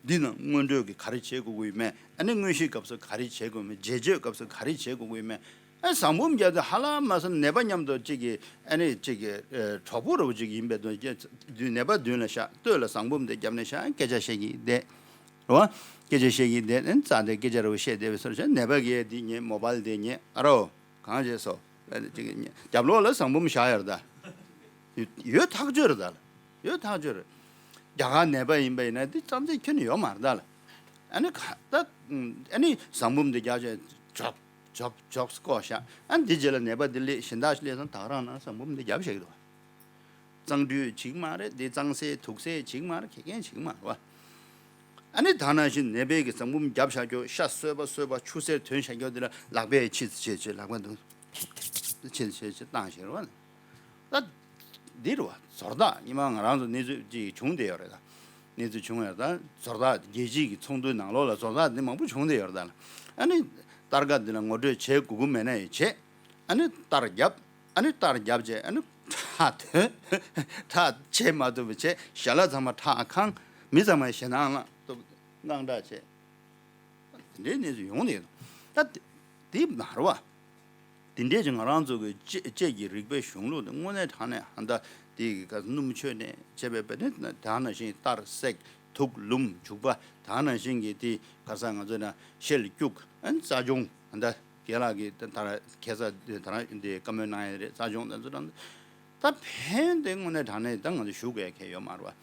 འདི་ནང་སྔོན་འགྲོ་གི་ག་རེ་བྱེད་དགོས་ཀྱི་ཡོད་མེད་ཨ་ནི་དངོས་གཞིའི་སྐབས་སུ་ག་རེ་བྱེད་དགོས་མེད་རྗེས་གཅོད་སྐབས་སུ་ག་རེ་བྱེད་དགོས་ཀྱི་ཡོད་མེད་ཨ་ཟངས་བུམ་རྒྱབ་དུས་ཧ་ལམ་མ་སོང་ནད་པ་མཉམ་དུ་གཅིག་གིས་ཨ་ནི་གཅིག་གིས་གྲོགས་པོ་རུ་གཅིག་ཡིན་པའི་དོན་ནད་པ་མདུན་ལ་བཞག་སྟོད་ལ་ཟངས་བུམ་དེ་རྒྱབ་ནས་བཞག་སྐད་ཆ་བཤད་ཀྱི་བསྡད། རེད་བ། སྐད་ཆ་བཤད་ཀྱི་བསྡད་ཨ་ནི་རྩ་དེ་སྐད་ཆ་རུ་བཤད་བསྡད་པའི་སོར་བྱས་ནད་པ་གིས་འདི་ཉན་མོ་བལ་དེ་ཉན་ཨ་རོ། གང་བྱས་སོ། རྒྱབ་ལོགས་ལ་ཟངས་བུམ་བཞག་ཡོད་རེད་ད། ཡོད་ཐག་ཆོད་རེད་ད། ཡོད་ཐག་ཆོད་རེད། རྒྱ་གར་ནད་པ་ཡིན་པ་ཡིན་ན་འདི་རྩ་འཛིན་ཁྱོན་ནས་ཡོད་མ་རེད་ད་ལ། ཨ་ནི་ཁ་ད་ཨ་ནི་ཟངས་བུམ་འདི་རྒྱག་བྱས་ཇོབ་ཇོབ་ཇོབ་སྐོར་བཞག་ཨ་ནི་འདི་རྗེས་ལ་ནད་པ་འདི་སླེབས་གཞན་དག་ཞིག་སླེབས་སོང་ད་ག་རང་ན་ཟངས་བུམ་འདི་རྒྱབ་བཞག་གི་འདུག་གཙང་འགྲུལ་བྱེད་ཀྱི་མ་རེད་འདི་གཙང་སེལ་དུག་སེལ་བྱེད་ཀྱི་མ་རེད་ག་གེ་བྱེད་ཀྱི་མ་རེད་བ། ཨ་ནི་ད་ནང་བཞིན་ནད་པའི་གི་ཟངས་བུམ་རྒྱབ་བཞག་རྒྱུ་ཤ་གསོད་པ་གསོད་པ་ཆུ་སེར་ཐོན་བཞག་རྒྱུ་འདི་ལ་ལག་པས་ཕྱིས་ཕྱིས་ཕྱིས་ལག་པ་འདུག་ཕྱིས་ཕྱིས་ཕྱིས་བཏང་ཞེས་རེད་བ། ད་འདི་རེད་བ་ཟོར་ཐག་ཉི་མ་ང་རང་ཚོ་གནས་ཚུལ་ཅིག་བྱུང་བསྡད་ཡོད་རེད་ད། གནས་ཚུལ་བྱུང་ཡོད་རེད་ད་ཟོར་ཐག་རྒྱལ་སྤྱིའི་གི་ཚོགས་འདུའི་ནང་ལོགས་ལ་ཟོར་ཐག་འདི་མང་པོ་བྱུང་བསྡད་ཡོད་རེད་ད། ཨ་ནི་སྟར་ཀ་འདི་ལ་ངོ་སྤྲོད་བྱེད་དགོས་ཀྱི་མེད་ན་ཡང་བྱེད། ཨ་ནི་སྟར་རྒྱབ། ཨ་ནི་སྟར་རྒྱབ་རྗེས་ཨ་ནི་ཁྲག་ཐོན། ཁྲག་བྱེད་མ་ཐུབ་པ་བྱས་ཞལ་ལག་ཚང་མ་ཁྲག་ཁང་། མི་ཚང་མ་ཞེད་སྣང་ལངས་ཐུབ་དངངས་སྐྲག་བྱས། དེ་འདྲའི་གནས་ཚུལ་ཡོང་ནས་ད་དེ་མ་རེད་བ། དེ་འདྲའི་ཅིག་ང་རང་ཚོ་གི་དཔྱད་དཔྱད་ཀྱི་རིག་པའི་གཞུང་ལུགས་དེ་དངོས་གནས་དྲང་གནས་ཧ་ད་དེ་གི་ག་སྣུམ་ཆོས་ནས་བྱས་པའི་བས་ནས་ད་ནང་བཞིན་སྟར་སྲེག་དུག་ལུམ་བྱུག་པ་ད་ནང་བཞིན་གྱི་དེ་ག་ས་ང་ཚོ་ན་ཤེལ་སྐྱུག་ཨ་ནི་རྩ་སྦྱོང་ཧ་ད། རྒན་ལགས་ཀྱིས་ད་ད་ཁ་སང་ད་རང་འདི་བཀའ་མོལ་གནང་ཡ་རེད་རྩ་སྦྱོང་དང་ཚོ་དང་། ད་ཕན་དེ་དངོས་གནས་དྲང་གནས་ད་ང་ཚོ་ཞུ་དགོས་ཡ་གལ་ཡོད་མ་རེད་བ།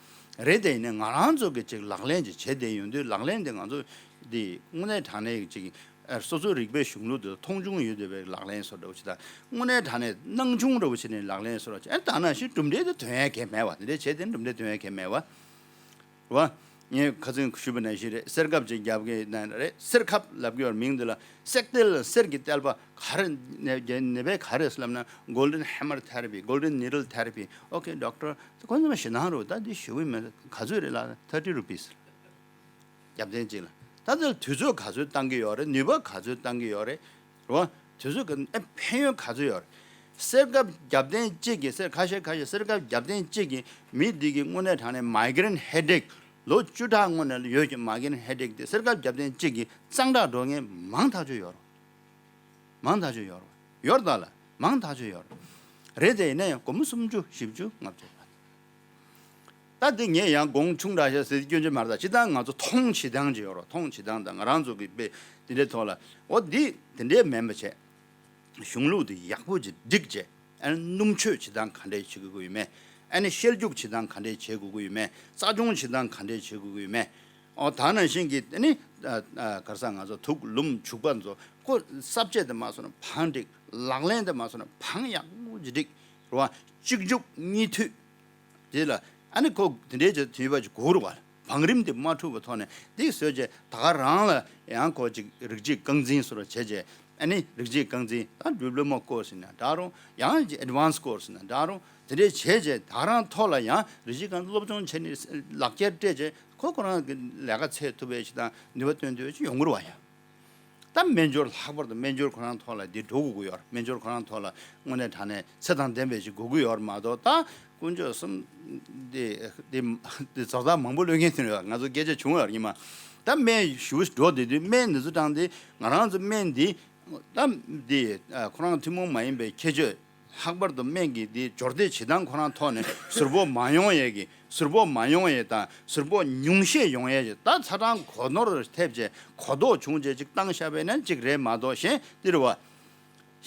རེད་དེ་ཡིན་ནའི་ང་རང་ཚོ་གི་ཅིག་ལག་ལེན་ཅིག་བྱེད་བསྡད་ཡོང་དུས་ལག་ལེན་དེ་ང་ཚོ་འདི་དངོས་གནས་དྲང་གནས་ཀྱི་ཅིག་ཨ་སོ་སོའི་རིག་པའི་གཞུང་ལུགས་དེ་མཐོང་ཆུང་ཡོད་བསྡད་པའི་ལག་ལེན་བཟོ་འདྲ་བོ་ཅིག་དང་དངོས་གནས་དྲང་གནས་སྣང་ཆུང་འདྲ་བོ་བྱས་ནས་ལག་ལེན་བཟོ་འདྲ་བོ་ཅིག་ཨ་ད་ནང་བཞིན་གྲུབ་འབྲས་དེ་ཐོན་ཡ་གལ་མེད་བ་དེ་འདྲ་བྱས་དེ་གྲུབ་འབྲས་ཐོན་ཡ་གལ་མེད་བ། རེད་བ། ངས་ཁ་སང་ཞུས་པ་ནང་བཞིན་རེད། གསེར་ཁབ་ཅིག་རྒྱབ་གི་ན་རེད། གསེར་ཁབ་ལབ་གི་ཡོད་མིང་འདི་ལ་གསེར་ཏིལ། གསེར་གྱི་ཏིལ་པ་ག་རེ་ནད་ནད་པས་ག་རེ་ལབ་ན་Golden Hammer Therapy, Golden Needle Therapy. Okay doctor. ཁོ་ཚོ་མ་ཞེད་སྣང་རུ་ད་འདི་ཞུ་གི་མེད། ག་ཚོད་རེད་ལ་thirty rupees རྒྱབ་རྟེན་གཅིག་ལ། ད་ལྟ་དུས་ཚོད་ག་ཚོད་བཏང་གི་ཡོད་རེད། ནུས་པ་ག་ཚོད་བཏང་གི་ཡོད་རེད། རེད་བ། དུས་ཚོད་ཀྱི་ཨེ་ཕན་ཡོན་ག་ཚོད་ཡོད་རེད། གསེར་ཁབ་རྒྱབ་རྟེན་གཅིག་གིས་གསེར་ཁ་ཤས་ཁ་ཤས་གསེར་ཁབ་རྒྱབ་རྟེན་གཅིག་གིས་མི་འདི་གི་དངོས་གནས་དྲང་གནས་migraine headache ལོ་བཅུ་ཕྲག་སྔོན་ནས་ཡོད་ཀྱི་migraine headache དེ་གསེར་ཁབ་རྒྱབ་རྟེན་གཅིག་གིས་གཙང་དྲག་འགྲོ་མཁན་མང་ཐག་ཆོད་ཡོད་རེད། མང་ཐག་ཆོད་ཡོད་རེད། ཡོད་རེད་ད་ལ་མང་ཐག་ཆོད་ཡོད་རེད། རེད་དེ་ཡིན་ན་ཡང་སྒོར་མོ་སུམ་ཅུ་བཞི་བཅུ་ལྔ་བཅུ། ད་འདི་ངས་ཡང་གོང་ཆུང་དྲགས་ཤག་ཟེར་སྐྱོན་ཅི་མ་རེད། ད་སྤྱིར་བཏང་ང་ཚོ་མཐོང་བྱེད་སྟངས་ཅིག་ཡོད་རེད། མཐོང་བྱེད་སྟངས་དང་ང་རང་ཚོ་གི་དཔེ་འདི་འདྲའི་ཐོག་ལ་འོ་འདི་དེ་འདྲའི་མིན་པ་བྱས། གཞུང་ལུགས་འདི་ཡག་པོ་ཅིག་བསྒྲིགས་བྱས། ཨ་ནི་སྣུམ་ཆོས་བྱེད་སྟངས་ག་འདྲས་བྱེད་དགོས་ཀྱི་ཡོད་མེད། ཨ་ནི་ཤེལ་རྒྱུག་བྱེད་སྟངས་ག་འདྲས་བྱེད་དགོས་ཀྱི་ཡོད་མེད། རྩ་སྦྱོང་བྱེད་སྟངས་ག་འདྲས་བྱེད་དགོས་ཀྱི་ཡོད་མེད། ཨོ་ད་ནང་བཞིན་གྱི་ཨ་ནི་ཨ་ཨ་ག་རེ་ཟེར་ང་ཚོ་དུག་ལུམ་བྱུག་པ་ཚོ་ཁོ་ས་བཅད་དེ་མ་སོང་ན་བང་བསྒྲིགས། ལག་ལེན་དེ་མ་སོང་ན་བང་ཡག་པོ་ཅིག་བསྒྲིགས། རེད་བ། གཅིག་མཇུག་གཉིས་མཐུད། དེ་ལ་ཨ་ནི་ཁོ་དེ་འདྲའི་ཅིག་དུས་བབ་ཅིག་དགོས་རེད་བ། བང་རིམ་དེ་མ་འཁྲུགས་པའི་ཐོག་ནས་དེ་བཟོས་རྗེས་ད་ག་རང་ལ་ཡང་ཁོ་ཅིག་རིགས་གཅིག་རྐང་འཛིན་བཟོ་འདྲ་བྱས་རྗེས་ཨ་ནི་རིགས་གཅིག་རྐང་འཛིན་ད་diploma course ཡིན་ན་འདྲ་རུང་ཡང་advance course ཡིན་ན་འདྲ་རུང་དེ་འདྲའི་བྱས་རྗེས་ད་ག་རང་ཐོག་ལ་ཡང་རིགས་གཅིག་རྐང་འཛིན་སློབ་སྦྱོང་བྱས་ནས་ལག་འཁྱེར་སྤྲད་རྗེས་ཁོ་ཁོ་རང་གི་ལས་ཀ་འཚོལ་ཐུབ་པའི་ཅིག་དང་ནུས་པ་བཏོན་ཐུབ་པའི་ཅིག་ཡོང་གི་རེད་བ་ཡ། ད་སྨན་སྦྱོར་ལྷག་པར་དུ་སྨན་སྦྱོར་ཁོ་རང་ཐོག་ལ་འདི་འགྲོ་དགོས་ཀྱི་ཡོད་རེད། སྨན་སྦྱོར་ཁོ་རང་ཐོག་ལ་དངོས་གནས་དྲང་གནས་ཚད་དང་ལྡན་པའི་ཞིག་དགོས་ཀྱི་ཡོད་རེད་མ་གཏོགས་ད་དཀོན་མཆོག་གསུམ་འདི་འདི་འདི་ཚོགས་བདག་མང་པོ་ལོས་མཁན་དེ་རེད། ང་ཚོ་སྐད་ཆ་བྱུང་ཡོད་རེད་ཉི་མ། ད་སྨན་ཞུ་འགྲོ་བསྡད་དུས་སྨན་འདི་ཚོ་དྲངས་ཏེ་ང་རང་ཚོ་སྨན་འདི་ད་འདི་ཁོ་རང་ཐུན་མོང་མ་ཡིན་པའི་ཁྱད་ཆོས། ལྷག་པར་དུ་སྨན་གྱི་འདི་སྦྱོར་སྡེབ་བྱེད་སྟངས་ཁོ་རང་ཐོག་ནས་ཟུར་ཕོག་མ་ཡོང་ཡས་ཀྱི་ཟུར་ཕོག་མ་ཡོང་ཡས་དང་ཟུར་ཕོག་ཉུང་ཤས་ཡོང་ཡས་ཀྱི་ད་ཚ་གྲང་གོ་ནོར་ཐེབས་བྱས་གོ་རྟོགས་བྱུང་བྱས་ཅིག་བཏང་བཞག་པས་ན་ཅིག་རེད་མ་གཏོགས་གཞན་འདི་རེད་བ།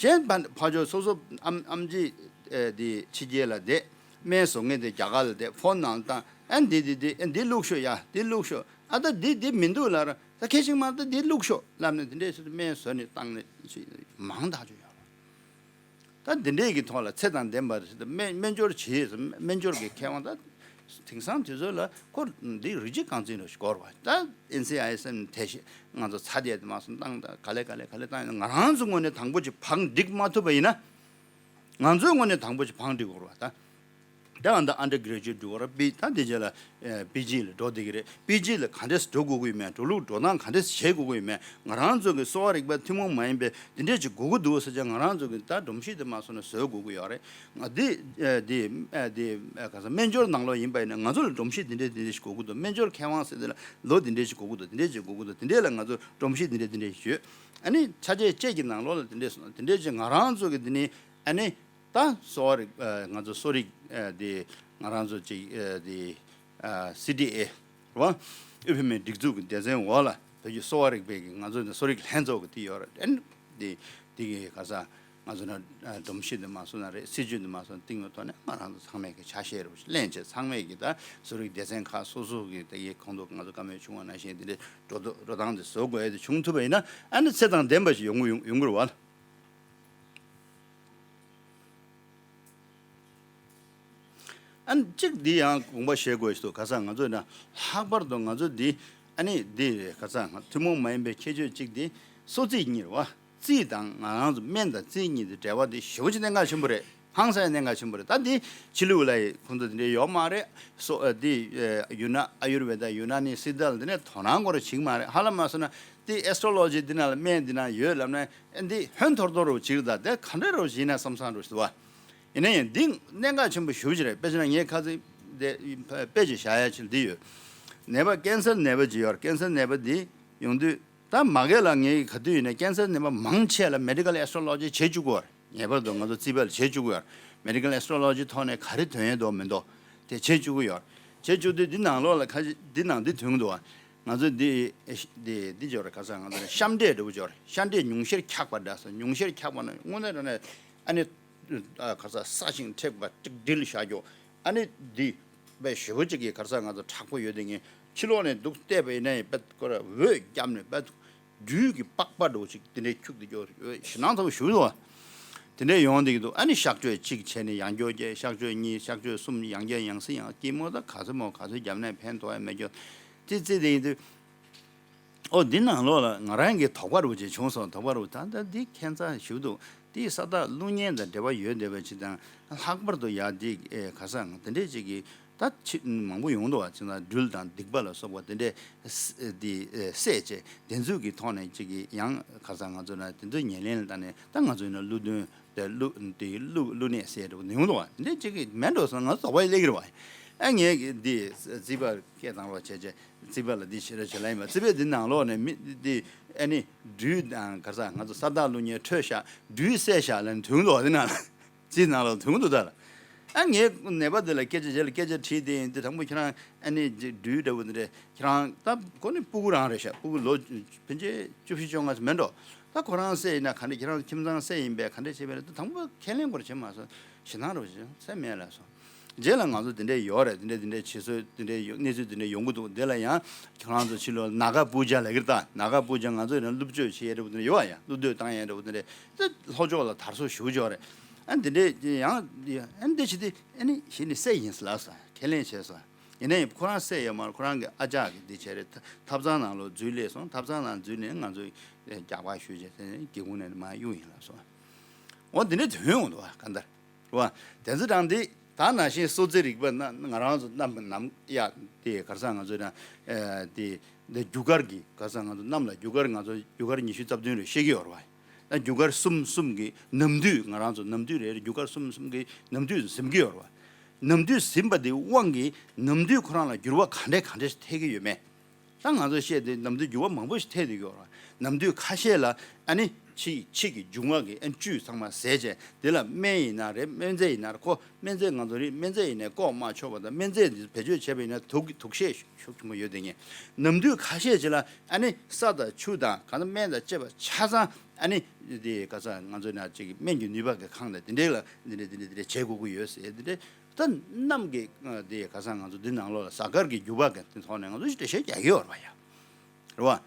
གཞན་ཕ་ཕ་ཕྱོགས་སོ་སོ་ཨམ་ཨམ་ཆི་འདི་ཕྱི་རྒྱལ་ལ་བསྡད་སྨན་བཟོ་མཁན་དེ་རྒྱ་གར་ལ་བསྡད་ཕོན་ནང་བཏང་ཨ་འདི་འདི་འདི་ཨ་འདི་བླུགས་ཤོག་ཡ་འདི་བླུགས་ཤོག་ཨ་ད་འདི་འདི་མི་འདུག་ལ་ར། ད་ཁེ་ཤིང་མ་ད་འདི་བླུགས་ཤོག་ལབ་ནས་དེ་འདྲས་ཞིག་སྨན་བཟོས་ནས་བཏང་ནས་ཞིག་མང་ཐག་ཆོད་ཡོད་རེད། ད་འདི་འདྲས་ཀྱི་ཐོག་ལ་ཚེ་དང་ལྡན་པ་རེད་ཟེར་ད་སྨན་སྨན་སྦྱོར་བྱེད་ཟེར་སྨན་སྦྱོར་གྱི་མཁས་དབང་ད་དེང་སང་དུས་ཚོད་ལ་ཁོ་འདི་རིགས་གཅིག་རྐང་འཛིན་རུ་སྐོར་བ་ད་ཨེན་སི་ཨའི་ཨེས་ཨེམ་ཐེ་ཤེས་ང་ཚོ་ཚ་དེ་མ་སོང་བཏང་ད་ག་ལེ་ག་ལེ་ག་ལེ་བཏང་ཡོད་ང་རང་ཚོ་ངོས་ནས་དང་པོ་ཅིག་བང་སྒྲིག་མ་ཐུབ་པ་ཡིན་ན་ང་ཚོའི་ངོས་ནས་དང་པོ་ཅིག་བང་སྒྲིག་དགོས་རེད་བ་ད། ད་ཨ་ད་ཨན་ཌར་གྷ་རེ་ཇུ་ཨེཊ་འགྲོ་བར་པི་ད་དེ་རྗེས་ལ་པི་ཇི་ལ་འགྲོ་བསྡད་ཀྱི་རེད། པི་ཇི་ལ་ག་འདྲས་འགྲོ་དགོས་ཀྱི་ཡོད་མེད་འགྲོ་ལུགས་འགྲོ་སྟངས་ག་འདྲས་བྱེད་དགོས་ཀྱི་ཡོད་མེད་ང་རང་ཚོ་གི་གསོ་བ་རིག་པ་ཐུན་མོང་མ་ཡིན་པའི་དེ་འདྲས་ཅིག་དགོས་ཀྱི་འདུག་ཟེར་ཅག་ང་རང་ཚོ་གི་ད་སྒྲོམ་གཞི་དེ་མ་སོང་ན་བཟོ་དགོས་ཀྱི་ཡོད་རེད། ང་དེ་དེ་དེ་ག་ས་སྨན་སྦྱོར་ནང་ལོགས་ཡིན་པ་ཡིན་ན་ང་ཚོ་ལ་སྒྲོམ་གཞི་དེ་འདྲས་དེ་འདྲས་ཞིག་དགོས་ཀྱི་འདུག་སྨན་སྦྱོར་མཁས་དབང་ཟེར་དེ་ལ་ལོ་དེ་འདྲས་ཞིག་དགོས་ཀྱི་འདུག་དེ་འདྲས་ཅིག་དགོས་ཀྱི་འདུག་དེ་འདྲས་ལ་ང་ཚོ་སྒྲོམ་གཞི་དེ་འདྲས་དེ་འདྲས་ཞིག་ཡོད། ཨ་ནི་ཆ་ཤས་བཅས་ཀྱི་ནང་ལོགས་ལ་དེ་འདྲས་སོང་དེ་འདྲས་ཅིག་ང་རང་ཚོ་གི་དེ་ནི་ཨ་ནི། ད་གསོ་བ་རིག་ཨ་ང་ཚོ་གསོ་རིག་ཨ་དེ་ང་རང་ཚོ་ཅིག་ཨ་དེ་ཨ་སི་ཌི་ཨེ་རེད་བ། དབུས་བོད་མིའི་སྒྲིག་འཛུགས་ཀྱི་སྡེ་ཚན་འོག་ལ་བོད་ཀྱི་གསོ་བ་རིག་པའི་གི་ང་ཚོ་ནི་གསོ་རིག་ལྷན་ཚོགས་ཀྱི་དེ་ཡོད་རེད་ཨ་ནི་དེ་དེ་གི་ག་ས་ང་ཚོ་ན་ཨ་སྒྲོམ་གཞི་དེ་མ་སོང་ན་རེད་སྲིད་ཇུས་དེ་མ་སོང་ན་སྟེང་ལ་ཐོག་ནས་ང་རང་ཚོ་ཚང་མས་གི་ཆ་ཤས་རེད་བ་ལེན་བྱས་ཚང་མས་གི་ད་གསོ་རིག་སྡེ་ཚན་ཁག་སོ་སོ་གི་དེ་གི་ཁོང་ཚོ་ང་ཚོ་བཀའ་མོལ་བྱུང་བ་ནང་བཞིན་དེ་འདྲའི་འགྲོ་འགྲོ་སྟངས་དེ་བཟོ་དགོས་ཡ་དེ་བྱུང་ཐུབ་པ་ཡིན་ན་ཨ་ནི་ཚེ་དང་ལྡན་པ་ཞིག་ཡོང་གི་ཡོང་ཡོང་གི་རེད་བ། ཨ་ནི་གཅིག་འདི་ཡང་དགོངས་པ་བཞེས་དགོས་ཤིག་འདུག་ག་ས་ང་ཚོས་ན་ལྷག་པར་དུ་ང་ཚོ་འདི་ཨ་ནི་འདི་ག་ས་ང་ཐུན་མོང་མ་ཡིན་པའི་ཁྱད་ཆོས་གཅིག་འདི་གསོ་རྩིས་གཉིས་རེད་བ། རྩིས་དང་ང་རང་ཚོ་སྨན་དང་རྩིས་གཉིས་འདི་འབྲེལ་བ་འདི་ཞེ་པོ་ཅིག་གནད་འགག་ཆེན་པོ་རེད། ཧང་སང་གནད་འགག་ཆེན་པོ་རེད། ད་འདི་ཕྱི་ལུགས་ལ་ཁོང་ཚོ་འདི་འདྲའི་ཡོད་མ་རེད། སོ་ཨ་འདི་ཨ་ཡུ་ན་ཨ་ཡུར་ཝེ་ད་ཡུ་ན་ནི་སི་ཏཱ་ལ་འདི་ནས་དོ་སྣང་སྐོར་བྱེད་ཀྱི་མ་རེད། ཧ་ལམ་མ་སོང་ན་འདི་ཨེ་སི་ཊྲོ་ལོ་ཇི་འདི་ན་ལ་སྨན་འདི་ན་ཡོད་ལབ་ན་ཨ་འདི་ཧོན་ཐོར་ཐོར་རུ་བྱེད་ཀྱི་ད་དེ་ག་འདྲ་རུ་བྱེད་ན་བསམ་བསམ་རུ་ཟེར་བ། ཡིན་ན་ཡང་འདི་གནད་འགག་ཆེན་པོ་ཞེ་པོ་ཅིག་རེད། དཔེ་བྱས་ན་ངས་ཁ་སང་དེ་དཔེ་ཅིག་བཞག་ཡ་ཅིག་འདི་ཡོད། ནད་པ་ཀན་སར་ནད་པ་ཅིག་ཡོད་རེད། ཀན་སར་ནད་པ་འདི་ཡོང་དུས་ད་མ་གི་ལ་ངས་ག་དུས་ཡིན་ན་ཀན་སར་ནད་པ་མང་ཆེ་ལ་མེ་ཌི་ཀལ་ཨེ་སི་ཊྲོ་ལོ་ཇི་བྱེད་བཅུག་གི་ཡོད་རེད། ངེས་པར་དུ་ང་ཚོ་རྩིས་པ་ལ་བྱེད་བཅུག་གི་ཡོད་རེད། མེ་ཌི་ཀལ་ཨེ་སི་ཊྲོ་ལོ་ཇི་ཐོག་ནས་ག་རེ་ཐོན་ཡས་འདུག་མི་འདུག་དེ་བྱེད་བཅུག་གི་ཡོད་རེད། བྱེད་བཅུག་དུས་འདི་ནང་ལོགས་ལ་ཁ་ཅིག་འདི་ནང་འདི་ཐོན་གི་འདུག་བ། ང་ཚོ་འདི་འདི་འདི་འབྱོར་རེད། ག་ས་ང་ཚོ་ནས་གཤམ་འདྲེས་འདྲ་བོ་འབྱོར་རེད། གཤམ་འདྲེས་ཉུང་ཤས་འཁྱག་པ་འདྲ་སོ་ཉུང་ཤས་འཁྱག་པ་ན་དངོས་གནས་དྲང་གནས་ཨ་ནི་ཨ་ག་ས་ས་ཞིང་འཁྲེགས་པ་ཏིག་ཌིལ་བཞག་རྒྱུ། ཨ་ནི་འདི་དཔེ་ཞེ་པོ་ཅིག་གི་ག་ས་ང་ཚོ་དྲག་པོ་ཡོད་དེ་ངས་ཕྱི་ལོགས་ནས་འདུག་བལྟས་པ་ཡིན་ན་ཡང་དཔེ་ཁོ་ར་འོད་བརྒྱབ་ནས་དཔེ་སྦྲུལ་གྱི་པགས་པ་འདྲ་བོ་ཅིག་དེ་འདྲའི་འཁྱུག་དེ་སྐྱོ་ཞེད་སྣང་ཚ་པོ་ཞེ་པོ་འདུག་བ། དེ་འདྲའི་ཡོང་དེ་གི་འདུག་ཨ་ནི་གཤག་བཅོས་གཅིག་བྱས་ནས་ཡང་སྐྱོ་བརྒྱབ། གཤག་བཅོས་གཉིས་གཤག་བཅོས་གསུམ་ཡང་བརྒྱབ་ཡང་སེ་ཡང་ཀི་མོ་ད་ག་ཚོད་མོ་ག་ཚོད་བརྒྱབ་ནས་ཕན་ཐོགས་ཡ་མེད་སྐྱོ། དེ་རྩིས་དེ་ཡིན་དུས། ཨོ་འདི་ནང་ལོགས་ལ་ང་རང་གི་དོགས་པ་རུ་ཅིག་བྱུང་སོང་། དོགས་པ་རུ་ད་ལྟ་འདི་ཁྱད་མཚར་ཞིག་འདུག་འདི་ས་བདག་ཀླུ་གཉན་དང་འབྲེལ་བ་ཡོད་བསྡད་པ་ཅིག་དང་ལྷག་པར་དུ་ཡ་འདི་ཨེ་ག་ས་དེ་འདྲས་ཅིག་གི་ད་ཆི་མང་པོ་ཡོང་འདུག་བ། ཅིག་ན་སྦྲུལ་དང་སྡིག་པ་ལ་སོགས་པ་དེ་འདྲས་ཨེ་འདི་ཨེ་བསད་བྱས་དེ་ཚོའི་གི་ཐོག་ནས་ཅིག་གི་ཡང་ག་ས་ང་ཚོ་ན་དེ་ཚོ་ཉེར་ལེན་ལ་བཏང་ནས་ད་ང་ཚོ་ཡིན་ན་ཀླུ་གདོན། དེ་ཀླུ་དེ་ཀླུ་ཀླུ་གནས་ཟེར་འདྲ་བོ་ནི་ཡོང་འདུག་བ། འདི་གཅིག་གི་མེད་འགྲོ་སོང་ང་ཚོ་དོགས་པ་སླེབས་ཀྱི་རེད་བ། ཨ་ངས་འདི་རྩིས་པ་སྐད་བཏང་རོགས་བྱས་བྱས་རྩིས་པ་ལ་འདི་བྱེད་རོགས་བྱེད་ལ་ཡིན་པ། རྩིས་པས་འདི་ནང་ལོགས་ནས་མི་འདི་ཨ་ནི་སྦྲུལ་དང་ག་ས་ང་ཚོ་ས་བདག་ཀླུ་གཉན་ཁྲོས་བཞག་སྦྲུལ་བསད་བཞག་ལབ་ནས་ཐོན་འདུག་བ། འདི་ནང་ལ་རྩིས་ནང་ལ་ཐོན་འདུག་ད་ལ། ཨ་ངས་ནད་པ་འདི་ལ་སྐད་ཆ་བྱས་ལ་སྐད་ཆ་དྲིས་ཏེ་འདི་དང་པོ་ཁྱེད་རང་ཨ་ནི་སྦྲུལ་འདྲ་བོ་འདི་འདྲས་ཁྱེད་རང་ད་ཁོ་ནི་སྤུ་གུ་རང་རེད་ཤག་སྤུ་གུ་ལོ་ཕལ་ཆེར་བཅུ་བཞི་བཅོ་ལྔ་ཙམ་མེད་འགྲོ། ད་ཁོ་རང་བསད་ཡིན་ན་ག་འདྲ་ཁྱེད་རང་ཁྱིམ་ཚང་བསད་ཡིན་པས་ག་འདྲ་བྱས་པས་ད་དང་པོ་ཁས་ལེན་སྐོར་བྱེད་མ་སོང་། ཞེད་སྣང་རུ་བྱེད་སོང་ཚད་མེད་ལ་སོང་། རྗེས་ལ་ང་ཚོ་དེ་འདྲས་ཡོད་རེད། དེ་འདྲས་དེ་འདྲས་བྱེད་སྲོལ་དེ་འདྲས་ཡོད། གནས་ཚུལ་དེ་འདྲས་ཡོང་གི་འདུག་དེ་ལ་ཡང་ཁྱེད་རང་ཚོ་ཕྱི་ལོགས་ནཱ་ག་པུ་ཇ་ལབ་ཀྱི་རེད་ད། ནཱ་ག་པུ་ཇ་ང་ཚོ་ཡིན་ན་བླུ་བཅོས་བྱེད་ཡས་འདྲ་བོ་དེ་འདྲས་ཡོད་པ་ཡ། བླུ་བསྟོད་བཏང་ཡས་འདྲ་བོ་དེ་འདྲས་དེ་ལྷོ་ཕྱོགས་ལ་དར་སྲོལ་ཞེ་པོ་ཅིག་ཡོད་རེད། ཨ་འདི་འདྲས་ཡང་ཨ་འདི་བྱེད་དེ་ཨ་ནི་གཞི་ནས་བསད་ཡིན་ལབ་སོང་། ཁས་ལེན་བྱས་སོང་། ཡིན་ན་ཡང་ཁོ་རང་བསད་ཡོད་མ་རེད། ཁོ་རང་གི་ཨ་ཅག་གིས་འདི་བྱས་རེད། ཐབ་ཚང་ནང་ལོགས་འཛུལ་སླེབས་སོང་། ཐབ་ཚང་ནང་འཛུལ་ནས་ང་ཚོ་རྒྱག་པ་ཞུས་བྱས་དེ་སྒེའུ་ཁུང་ནས་མར་གཡུགས་ཡིན་ལབ་སོང་། འོ་འདི་འདྲས་དོན་ཡོང་འདུག་བ་གང་ལྟར། རེད་བ། དེ་ཚོ་དང་འདི་ད་ནང་བཞིན་གསོ་རྩིས་རིག་པ་ན་ང་རང་ཚོ་གནམ་གནམ་ཡ་དེ་ག་རེ་ཟེར་ང་ཚོ་ན་ཨེ་དེ་འདི་རྒྱུ་སྐར་གྱི་ག་རེ་ཟེར་ང་ཚོ་གནམ་ལ་རྒྱུ་སྐར་ང་ཚོ་རྒྱུ་སྐར་ཉི་ཤུ་རྩ་བདུན་རེ་ཤེས་ཀྱི་ཡོད་རེད་བ། ད་རྒྱུ་སྐར་གསུམ་གསུམ་གྱི་ནམ་དུས་ང་རང་ཚོ་ནམ་དུས་རེ་རེ་རྒྱུ་སྐར་གསུམ་གསུམ་གྱི་ནམ་དུས་ཟིན་གྱི་ཡོད་རེད་བ། ནམ་དུས་ཟིན་པ་དེའི་དབང་གིས་ནམ་དུས་ཁོ་རང་ལ་འགྱུར་བ་ག་འདྲས་ག་འདྲས་ཐེབས་ཀྱི་ཡོད་མེད། ད་ང་ཚོ་བཤད་དེ་ནམ་དུས་འགྱུར་བ་མང་པོ་ཞིག་ཐེབས་བསྡད་ཡོད་རེད། ནམ་དུས་ཁ་ཤས་ལ་ཨ་ནི་ཕྱི་ཕྱི་གི་འབྱུང་བ་གི་ཨ་བཅུད་ཚང་མ་ཟད་བྱས་དེ་ལ་སྨན་ཡིན་ན་རེད། སྨན་རྫས་ཡིན་ན་རེད། ཁོ་སྨན་རྫས་ང་ཚོ་རིགས་སྨན་རྫས་ཡིན་ནའི་བཀོག་མ་ཆོག་པ་དང་སྨན་རྫས་འདི་བེད་སྤྱོད་བྱས་པ་ཡིན་ན་དུག་དུག་ཤས་ཤུགས་ཆེན་པོ་ཡོད་དེ་ངས་ནམ་དུས་ཁ་ཤས་ཅིག་ལ་ཨ་ནི་ས་དང་ཆུ་དང་གང་ལྟར་སྨན་དང་བཅས་པ་ཆ་ཚང་ཨ་ནི་དེ་ག་ས་ང་ཚོ་ན་ཅིག་སྨན་གྱི་ནུས་པ་གི་ཁང་དང་དེ་འདྲས་ལ་འདི་འདྲས་འདི་འདྲས་འདི་འདྲས་བྱེད་དགོས་ཀྱི་ཡོད་ཟེར་འདི་འདྲས། ད་གནམ་གྱི་དེ་ག་ས་ང་ཚོ་འདི་ནང་ལོགས་ལ་གཟའ་སྐར་གྱི་རྒྱུ་བ་གི་དེ་ཐོག་ནས་ང་ཚོ་འགྲེལ་བཤད་རྒྱག་གི་ཡོད་རེད་བ་ཡ། རེད་བ།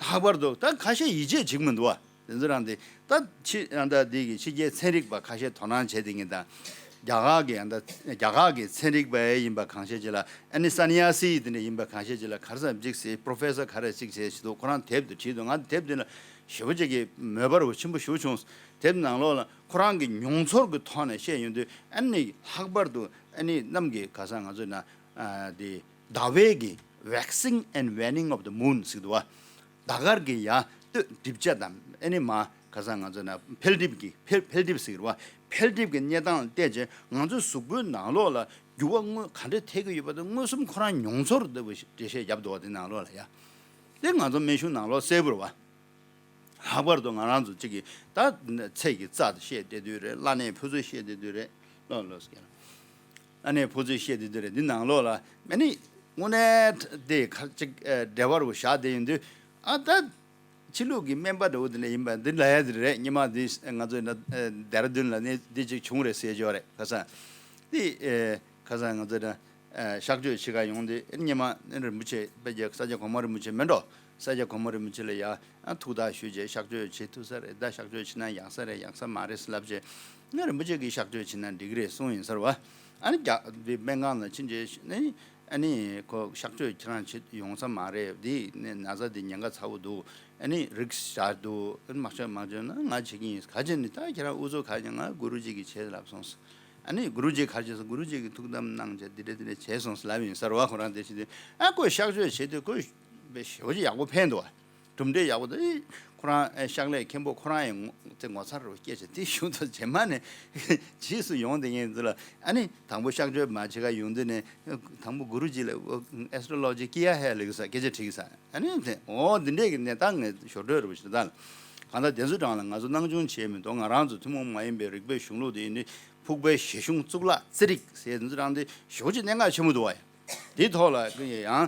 ལྷག་པར་དུ་ད་ཁ་ཤས་ཡིད་ཆེས་བྱེད་ཀྱི་མི་འདུག་བ། དེ་ཚོ་རང་དེ་ད་ཕྱི་ཨ་ད་འདི་གི་ཕྱི་རྒྱལ་ཚན་རིག་པ་ཁ་ཤས་དོ་སྣང་བྱས་དེ་ངེས་དང་། རྒྱ་གར་གི་ཨ་ད་རྒྱ་གར་གི་ཚན་རིག་པ་ཡིན་པ་གང་ཤས་ཅིག་ལ། ཨ་ནི་ས་ནི་ཡ་སི་དེ་འདྲ་ཡིན་པ་གང་ཤས་ཅིག་ལ་ག་རེ་ཟེར་ཅིག་ཟེར། པྲོ་ཕེ་སར་ག་རེ་ཅིག་བྱས་ཞིག་འདུག་ཁོ་རང་དེབ་དེ་བྲིས་འདུག་ང་དེབ་དེ་ལ་ཞེ་པོ་ཅིག་གི་མོས་པ་རུ་ཆེན་པོ་ཞེ་པོ་བྱུང་། དེབ་ནང་ལོགས་ལ་ཁོ་རང་གི་མྱོང་ཚོར་གྱི་ཐོག་ནས་བཤད་ཡོང་དུས། ཨ་ནི་ལྷག་པར་དུ་ཨ་ནི་གནམ་གྱི་ག་ས་ང་ཚོ་ན་ཨ་དེ་ཟླ་བའི་གི་Waxing and Waning of the Moon ཟེར་འདུག་བ། ཟླ་སྐར་གྱི་ཡར་སྟོད་འགྲིབ་ཆ་དང་། ཨ་ནི་མར་ག་ས་ང་ཚོ་ན་འཕེལ་འགྲིབ་ཀྱི་འཕེལ་འཕེལ་འགྲིབ་ཟེར་བ། འཕེལ་འགྲིབ་ཀྱི་གནས་སྟངས་བལྟས་རྗེས་ང་ཚོའི་གཟུགས་པོའི་ནང་ལོགས་ལ་འགྱུར་བ་དངོས་ག་འདྲ་ཐེབས་ཀྱི་ཡོད་པ་དེ་མངོན་སུམ་ཁོ་རང་མྱོང་ཚོར་ལྟ་བུ་ཞིག་འགྲེལ་བཤད་བརྒྱབ་འདུག་བ། དེ་ནང་ལོགས་ལ་ཡ། དེ་ང་ཚོ་སྨན་གཞུང་ནང་ལོགས་གསལ་པོ་རེད་བ། ལྷག་པར་དུ་ང་རང་ཚོ་གཅིག་གིས་ད་ཚལ་གྱི་རྩ་དེ་བཤད་བསྡད་དུས་རེད། བླ་གནས་ཕུ་ཚུལ་བཤད་བསྡད་དུས་རེད། ལོ་ལོ་ཟེར། བླ་གནས་ཕུ་ཚུལ་བཤད་བསྡད་དུས་རེད། འདི་ནང་ལོགས་ལ་ཨ་ནི་དངོས་གནས་དེ་ཁ་ཅིག་ཨ་འབྲེལ་བ་རུ་བཞག་བསྡད་ཡོང་དུས། ཨ་ད་ཕྱི་ལུགས་ཀྱི་སྨན་པ་འདྲ་བོ་དེ་འདྲ་ཡིན་པ་འདི་ལབ་ཡ་དེ་རེད། ཉི་མ་འདི་ང་ཚོ་ན་ཨ་ལྡེ་ར་ལྡུན་ལ་ནི་འདི་ཅིག་བྱུང་རེད་ཟེར་ཅོག་རེད། ཁ་སང་འདི་ཨ་ཁ་སང་ང་ཚོ་ན་ཨ་གཤག་བཅོས་བྱེད་ག་ཡོང་དུས། ཨ་ནི་ཉི་མ་ཨ་རིན་པོ་ཆེ་དཔེ་རྒྱ་ས་སྐྱ་གོང་མ་རིན་པོ་ཆེ་མེད་འགྲོ། ས་སྐྱ་གོང་མ་རིན་པོ་ཆེ་ལ་ཡ་ཨ་ཐུགས་ཐག་ཞུས་རྗེས་གཤག་བཅོས་བྱེད་ཐུབ་ས་རེད། ད་གཤག་བཅོས་བྱེད་ན་ཡག་ས་རེད། ཡག་ས་མ་རེད་ཟེར་ལབ་རྗེས། ང་རིན་པོ་ཆེ་གིས་གཤག་བཅོས་བྱེད་ན་འགྲིག་གི་རེད་གསུངས་ཡིན་ས་རེད་བ། ཨ་ནི་རྒྱ་དེ་སྨན་ཁང་ལ་ཕྱིན་རྗེས་ནི་ཨ་ནི་ཁོ་གཤག་བཅོས་ཁྱེད་རང་བྱེད་ཡོང་ས་མ་རེད། འདི་ནི་ན་ཚ་འདི་ཉེན་ཁ་ཚ་བོ་འདུག་ཨ་ནི་རིགས་བཞག་འདུག་ཨ་ནི་མ་བྱས་མ་བྱས་ན་ང་བྱེད་ཀྱི་ཡིན། ག་བྱས་ནི་ད་ཁྱེད་རང་དབུ་ཚོགས་ག་ཡིན། ང་གུ་རུ་ཇི་གིས་བྱེད་ལབ་སོང་ཟེར། ཨ་ནི་གུ་རུ་ཇི་ག་བྱས་སོང་། གུ་རུ་ཇི་གིས་ཐུགས་དམ་གནང་བྱས་འདི་འདྲ་འདི་འདྲ་བྱས་སོང་ཟེར་ལབ་ཡིན་ས་རེད་བ། ཁོ་རང་དེ་བྱེད་དུས་ཨ་ཁོས་གཤག་བཅོས་བྱེད་དུས་ཁོས་དཔེ་ཞེ་པོ་ཅིག་ཡག་པོ་ཕན་འདུག་བ། གྲུབ་འབྲས་ཡག་པོ་དེ་ཁོ་རང་ཨེ་ཕྱག་ལས་མཁན་པོ་ཁོ་རང་ཡང་ངོ་དེ་ངོ་མཚར་རུ་སྐྱེས་བྱས། དེ་གཞུག་ཏུ་རྗེས་མ་ནས་རྗེས་སུ་ཡོང་དེ་ངས་འདི་ལ་ཨ་ནི་དང་པོ་གཤག་བཅོས་མ་བྱེད་ག་ཡོང་དུས་ནས་དང་པོ་གུ་རུ་ཇི་ལ་ཨེ་སི་ཊོ་ལོ་ཇི་ཀི་ཡ་ཧེ་ལེགས་ས་སྐད་ཆ་དྲིས་ས། ཨ་ནི་དེ་འོ་འདི་འདྲས་ཀྱི་གནས་སྟངས་ངས་ཞོར་འཕྲོས་རུ་ཞིག་ད་ལ་གང་ལྟར་དེ་ཚོའི་གྲས་ལ་ང་ཚོ་སྣང་ཆུང་བྱས་མི་འདུག་ང་རང་ཚོ་ཐུན་མོང་མ་ཡིན་པའི་རིག་པའི་གཞུང་ལུགས་དེ་ཡིན་དུས་ཕུག་པའི་ཞལ་གཞུང་གཙུག་ལག་རྩེ་རིག་ཟེར་འདི་ཚོ་རང་དེ་ཞེ་པོ་ཅིག་གནད་འགག་ཆེན་པོ་འདུག་བ། ཡ། དེའི་ཐོག་ལ་ཡང་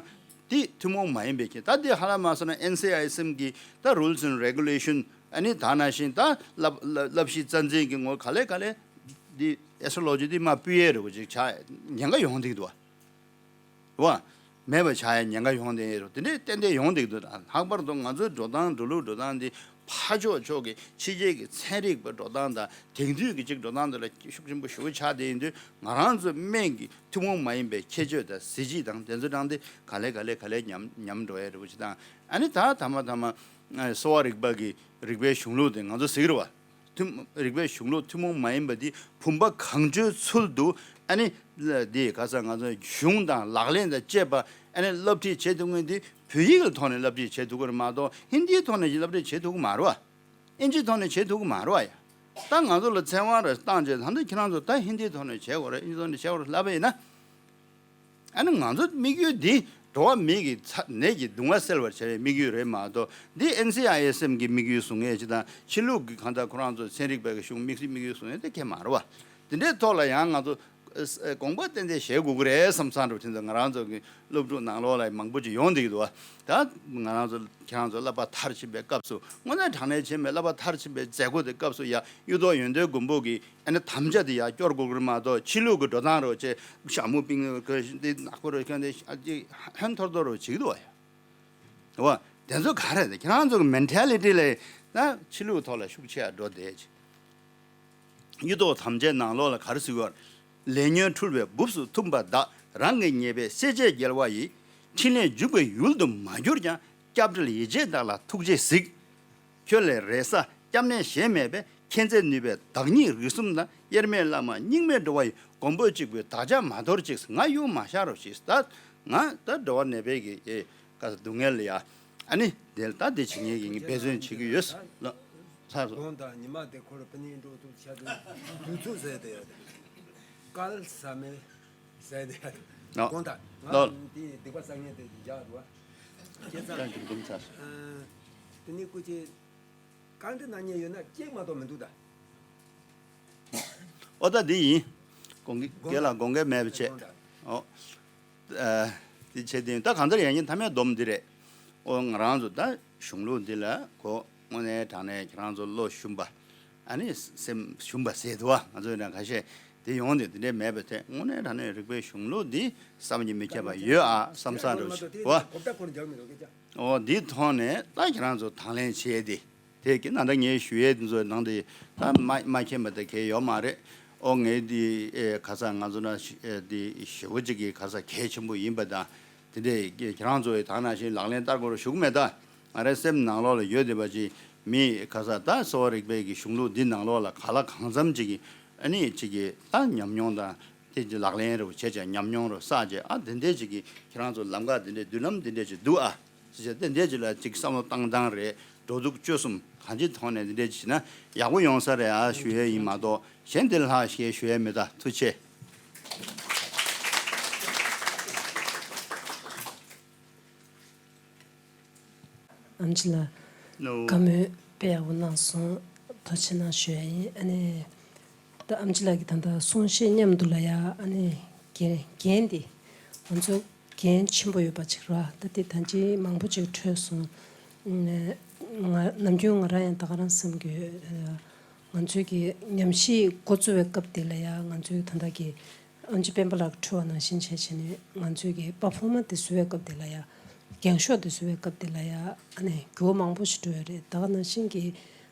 དེ་ཐུན་མོང་མ་ཡིན་པའི་ཁྱད། ད་དེ་ཧ་ལམ་མ་སོང་ན་ཨེན་སི་ཨའི་ཨེས་ཨེམ་གི་ད་རུལ་སི་ཨེན་ཌི་རེ་གུ་ལེ་ཤན། ཨ་ནི་ད་ནང་བཞིན་ད་བསླབ་བསླབ་བསླབ་གཞི་རྩ་འཛིན་གྱི་ངོ་ག་ལེ་ག་ལེ་དེ་ཨེ་སི་ཊྲོ་ལོ་ཇི་དེ་མར་ཕུད་ཡས་རེད་བ། ཅིག་ཆགས་ཉེན་ཁ་ཡོང་བསྡད་འདུག་བ། མེད་པ་ཆགས་ཡས་ཉེན་ཁ་ཡོང་བསྡད་ཡས་རེད། དེ་འདྲའི་ཏན་ཏན་ཡོང་བསྡད་འདུག་ལྷག་པར་དུ་ང་ཚོའི་འགྲོ་སྟངས་འགྲོ་ལུགས་འགྲོ་སྟངས་འདི་ཕར་ཕྱོགས་ཕྱོགས་ཀྱི་ཕྱི་རྒྱལ་གྱི་ཚན་རིག་པའི་འགྲོ་སྟངས་དང་དེང་དུས་ཀྱི་ཅིག་འགྲོ་སྟངས་དེ་ལ་ཤུགས་ཆེན་པོ་ཞེ་པོ་ཆགས་བསྡད་ཡིན་དུས། ང་རང་ཚོའི་སྨན་གྱི་ཐུན་མོང་མ་ཡིན་པའི་ཁྱད་ཆོས་དང་གཟི་བརྗིད་དང་དེ་ཚོ་དྲངས་ཏེ་ག་ལེ་ག་ལེ་ག་ལེ་ཉམས་ཉམས་འགྲོ་ཡས་རེད་བ། ཅིག་དང་ཨ་ནི་ད་ཐ་མ་ཐ་མ་གསོ་བ་རིག་པ་གི་རིག་པའི་གཞུང་ལུགས་དེ་ང་ཚོ་གཟིགས་རེད་བ། ཐུན་རིག་པའི་གཞུང་ལུགས་ཐུན་མོང་མ་ཡིན་པ་འདི་བུམ་པ་གང་བྱོའི་ཚུལ་དུ། ཨ་ནི་འདི་ག་ས་ང་ཚོ་གཞུང་དང་ལག་ལེན་དང་བཅས་པ་ཨ་ནི་སློབ་ཁྲིད་བྱེད་ཐུབ་མཁན་འདི་བོད་ཡིག་གི་ཐོག་ནས་སློབ་ཁྲིད་བྱེད་ཐུབ་ཀྱི་རེད་མ་གཏོགས་ཧིན་དིའི་ཐོག་ནས་སློབ་ཁྲིད་བྱེད་ཐུབ་ཀྱི་མ་རེད་བ། ཨིན་ཇིའི་ཐོག་ནས་བྱེད་ཐུབ་ཀྱི་མ་རེད་བ། ཡ། ད་ང་ཚོ་ལ་ཚེ་དབང་རེ་བཏང་རྗེས་ད་ལྟ་ཁྱེད་རང་ཚོ་ད་ཧིན་དིའི་ཐོག་ནས་བྱེད་དགོས་རེད། ཨིན་ཇིའི་ཐོག་ནས་བྱེད་དགོས་རེད་ལབ་པ་ཡིན་ན། ཨ་ནི་ང་ཚོ་དམིགས་ཡུལ་འདི་འགྲོ་བ་མི་གི་ཚ་ནད་ཀྱི་གདུང་བ་སེལ་བར་བྱ་བའི་དམིགས་ཡུལ་རེད་མ་གཏོགས། འདི་ཨེན་སི་ཨའི་ཨེས་ཨེམ་གི་དམིགས་ཡུལ་བཟུང་ངེས་ཅིག་དང་། ཕྱི་ལུགས་ཀྱི་གང་ལྟར་ཁོ་རང་ཚོ་ཚན་རིག་པའི་གི་གཞུང་དམིགས་བསལ་དམིགས་ཡུལ་བཟུང་ངེས་དེ་གལ་མ་རེད་བ། དེ་འདྲའི་ཐོག་ལ་ཡང་ང་ཚོ་ཨ་དགོངས་པ་ཏན་ཏན་བཞེས་དགོས་ཀྱི་རེད་བསམ་བསམ་འགྲོ། དེ་ཚོ་ང་རང་ཚོ་གི་སློབ་ཕྲུག་ནང་ལོགས་ལ་མང་པོ་ཅིག་ཡོང་བསྡད་ཀྱི་འདུག་བ། ད་ང་རང་ཚོ་ཁྱེད་རང་ཚོ་བསླབ་པ་མཐར་ཕྱིན་པའི་སྐབས་སུ་དངོས་གནས་དྲང་གནས་བྱས་ན་བསླབ་པ་མཐར་ཕྱིན་པའི་མཛད་སྒོ་དེ་སྐབས་སུ་ཡ་གཡུ་ཐོག་ཡོན་ཏན་མགོན་པོ་གི་ཨ་ནི་དམ་བཅའ་དེ་ཡར་སྐྱོར་དགོས་ཀྱི་རེད་མ་གཏོགས། ཕྱི་ལུགས་ཀྱི་འགྲོ་སྟངས་རོ་ཅེས་ཞྭ་མོ་པིང་གི་འདི་ནག་པོ་རོ་ཁྱོད་འདི་ཧན་ཐོར་ཐོར་རོ་བྱེད་ཀྱི་འདུག་བ། ཡ། འོ། དེ་ཚོ་ག་རེ་རེད། ཁྱེད་རང་ཚོ་གི་མེན་ཊེ་ལི་ཊི་ལ་ད་ཕྱི་ལུགས་ཐོག་ལ་ཤུགས་ཆེ་ཡ་འགྲོ་བསྡད་ཅིག་གཡུ་ཐོག་དམ་བཅའི་ནང་ལོགས་ལ་ག་རེ་ཟེར་གྱི་ཡོད། ལས་ཉོན་འཁྲུལ་བའི་སྦུབས་སུ་ཐུམ་པ་དག་རང་གི་ཉེས་པས་བསད་བྱས་རྒྱལ་བ་ཡི། ཕྲིན་ལས་འཇུག་པའི་ཡུལ་དུ་མ་གྱུར་ཀྱང་། སྐྱབས་བྲལ་ཡིད་བྱེད་བདག་ལ་ཐུགས་རྗེས་གཟིགས། ཁྱོད་ལས་རེ་ས་སྐྱབས་གནས་གཞན་མེད་པས། མཁྱེན་བརྩེ་ནུས་པས་བདག་ཉིད་རིགས་གསུམ་ན། དབྱེར་མེད་བླ་མ་རྙིང་མའི་འགྲོ་བ་ཡི། མགོན་པོ་གཅིག་པུས་བདག་ཅག་མ་དོར་ཅིག་ང་གཡུག་མ་བཞག་རོགས་ཞེས། ད་ང་ད་འགྲོ་བ་ནད་པའི་གི་ཨེ་ག་ས་སྡུག་བསྔལ་ལ་ཡ། ཨ་ནི་དེ་ལ་ད་དེ་བྱེད་མཁན་གྱི་ངས་འབད་བརྩོན་བྱེད་ཀྱི་ཡོད་ལ། ཚར་སོང་། དགོངས་དག་ཉི་མ་དེ་འཁོར་བ་ནི་འགྲོ་དུས་ཆ་དུས་དུས་ཚོད་ཟེར་དེ་ཡ་དེ། སྐལ་བཟང་མེད་ཟེར་དེ་ཡ་དེ། ཨོ། དགོངས་དག་ང་ལོ། དེ་སྡིག་པ་བསགས་མཁན་དེ་བཞག་འགྲོ་བ། ཁྱེད་ཚང་ཀྱང་གི་འདུམ་ཚར་སོང་། ཨ། དེ་ནི་སྐུ་མཁྱེན། བཀའ་འདྲི་གནང་མཁན་ཡོད་ན་གཅིག་མ་གཏོགས་མི་འདུག་ད། ཨོ་ད་འདི་ཡིན། དགོངས་ཀྱི་དགོངས་དགེ་ལ་དགོངས་འགལ་མེད་པ་བྱས། དགོངས་དག་ཨོ། ཨ། འདི་བྱས་ཏེ་ད་གང་ལྟར་ཡང་ཉིན་མཐའ་མའི་སྡོམ་འདི་རེད། ཨོ་ང་རང་ཚོ་ད་གཞུང་ལུགས་འདི་ལ་གོ་དངོས་གནས་དྲང་གནས་ཁྱེད་རང་ཚོ་བློ་ཞུམ་པ། ཨ་ནི་སེམས་ཞུམ་པ་ཟེར་འདུག་བ། ང་ཚོས་ན་ཁ་ཤས་དེ་ཡོང་དེ་དེ་འདྲས་མེད་པ་དེ། དངོས་གནས་དྲང་གནས་རིག་པའི་གཞུང་ལུགས་འདི་བསམ་གྱིས་མི་ཁྱབ་པ་ཡོད་ཨ་བསམ་བསམ་འདྲ་བོ་ཞིག་འདུག་བ། གོ་བརྡ་ཁོ་ན་རྒྱག་མི་འདུག་སྐད་ཆ། འོ་འདིའི་ཐོག་ནས་ད་ཁྱེད་རང་ཚོ་དང་ལེན་བྱས་ཏེ། དེ་གི་ནང་ད་ངས་ཞུ་ཡས་འདི་ཚོ་ནང་དེ་ད་མ་མ་མཁྱེན་པ་ད་གལ་ཡོད་མ་རེད། ཨོ་ངས་འདི་ཨེ་ཁ་སང་ང་ཚོ་ན་ཨེ་འདི་ཞེ་པོ་ཅིག་གི་ཁ་སང་གལ་ཆེན་པོ་ཡིན་པ་དང་། དེ་འདྲས་ཁྱེད་རང་ཚོ་ཡི་ད་ནང་བཞིན་ལག་ལེན་བསྟར་དགོས་རུ་ཞུ་གི་མེད་ད། ང་རའི་སེམས་ནང་ལོགས་ལ་ཡོད་བསྡད་པ་ཅིག་མི་ཁ་སང་ད་གསོ་བ་རིག་པའི་གི་གཞུང་ལུགས་འདི་ནང་ལོགས་ལ་ག་ལ་གང་འཚམ་ཅིག་གི་ཨ་ནི་ཅིག་གི་ད་ཉམས་མྱོང་དང་དེ་ཅིག་ལག་ལེན་རུ་བྱས་བྱས་ཉམས་མྱོང་རུ་བསགས་བྱས་ཨ་དེ་འདྲས་ཅིག་གི་ཁྱེད་རང་ཚོ་ལམ་ཁ་དེ་འདྲས་མདུན་ལམ་དེ་འདྲས་ཅིག་འདུག་ཨ། ཅི་བྱས་དེ་འདྲས་ཅིག་ལ་ཅིག་བསམ་བློ་བཏང་སྟངས་རེད། འགྲོ་འདུག་སྤྱོད་གསུམ་གང་ཅིའི་ཐོག་ནས་འདི་འདྲས་ཅིག་བྱས་ན་ཡག་པོ་ཡོང་ས་རེད་ཨ་ཞུ་ཡས་ཡིན་མ་གཏོགས་གཞན་དེ་ལྷག་ཞེས་ཞུ་ཡས་མེད་ད། ཐུགས་རྗེ་ཆེ། ཨམ་ཆི་ལགས། ནོ། བཀའ་མོལ་དཔེ་ཡག་པོ་གནང་སོང་། ཐུགས་རྗེ་གནང་ཞུ་ཡ་ཡིན། ཨ་ནི་ད་ཨམ་ཆི་ལགས་ཀྱིས་ད་ལྟ་གསུང་བཤད་མཉམ་དུ་ལ་ཡ་ཨ་ནི་འགན་འགན་འདི་ང་ཚོ་འགན་ཆེན་པོ་ཡོད་པ་ཅིག་རེད་བ། ད་དེ་ད་ཅི་མང་པོ་ཅིག་འཕྲོས་སོང་། ང་ནམ་རྒྱུན་ང་རང་ཡང་ད་ག་རང་བསམ་གྱི་ཡོད། ང་ཚོའི་གི་ཉམས་ཞིབ་འགོ་བཙུགས་པའི་སྐབས་དེ་ལ་ཡ་ང་ཚོའི་ད་ལྟ་གི་ཨམ་ཆི་སྤེན་པ་ལགས་འཕྲོས་པ་ནང་བཞིན་བྱས་བྱས་ནས་ང་ཚོའི་གི་པར་ཕོར་མ་དེ་བཟོ་བའི་སྐབས་དེ་ལ་ཡ་འགེངས་ཤོག་དེ་བཟོ་བའི་སྐབས་དེ་ལ་ཡ་ཨ་ནི་འགྱུར་བ་མང་པོ་ཞིག་འགྲོ་ཡོད་རེད། ད་ག་ནང་བཞིན་གི་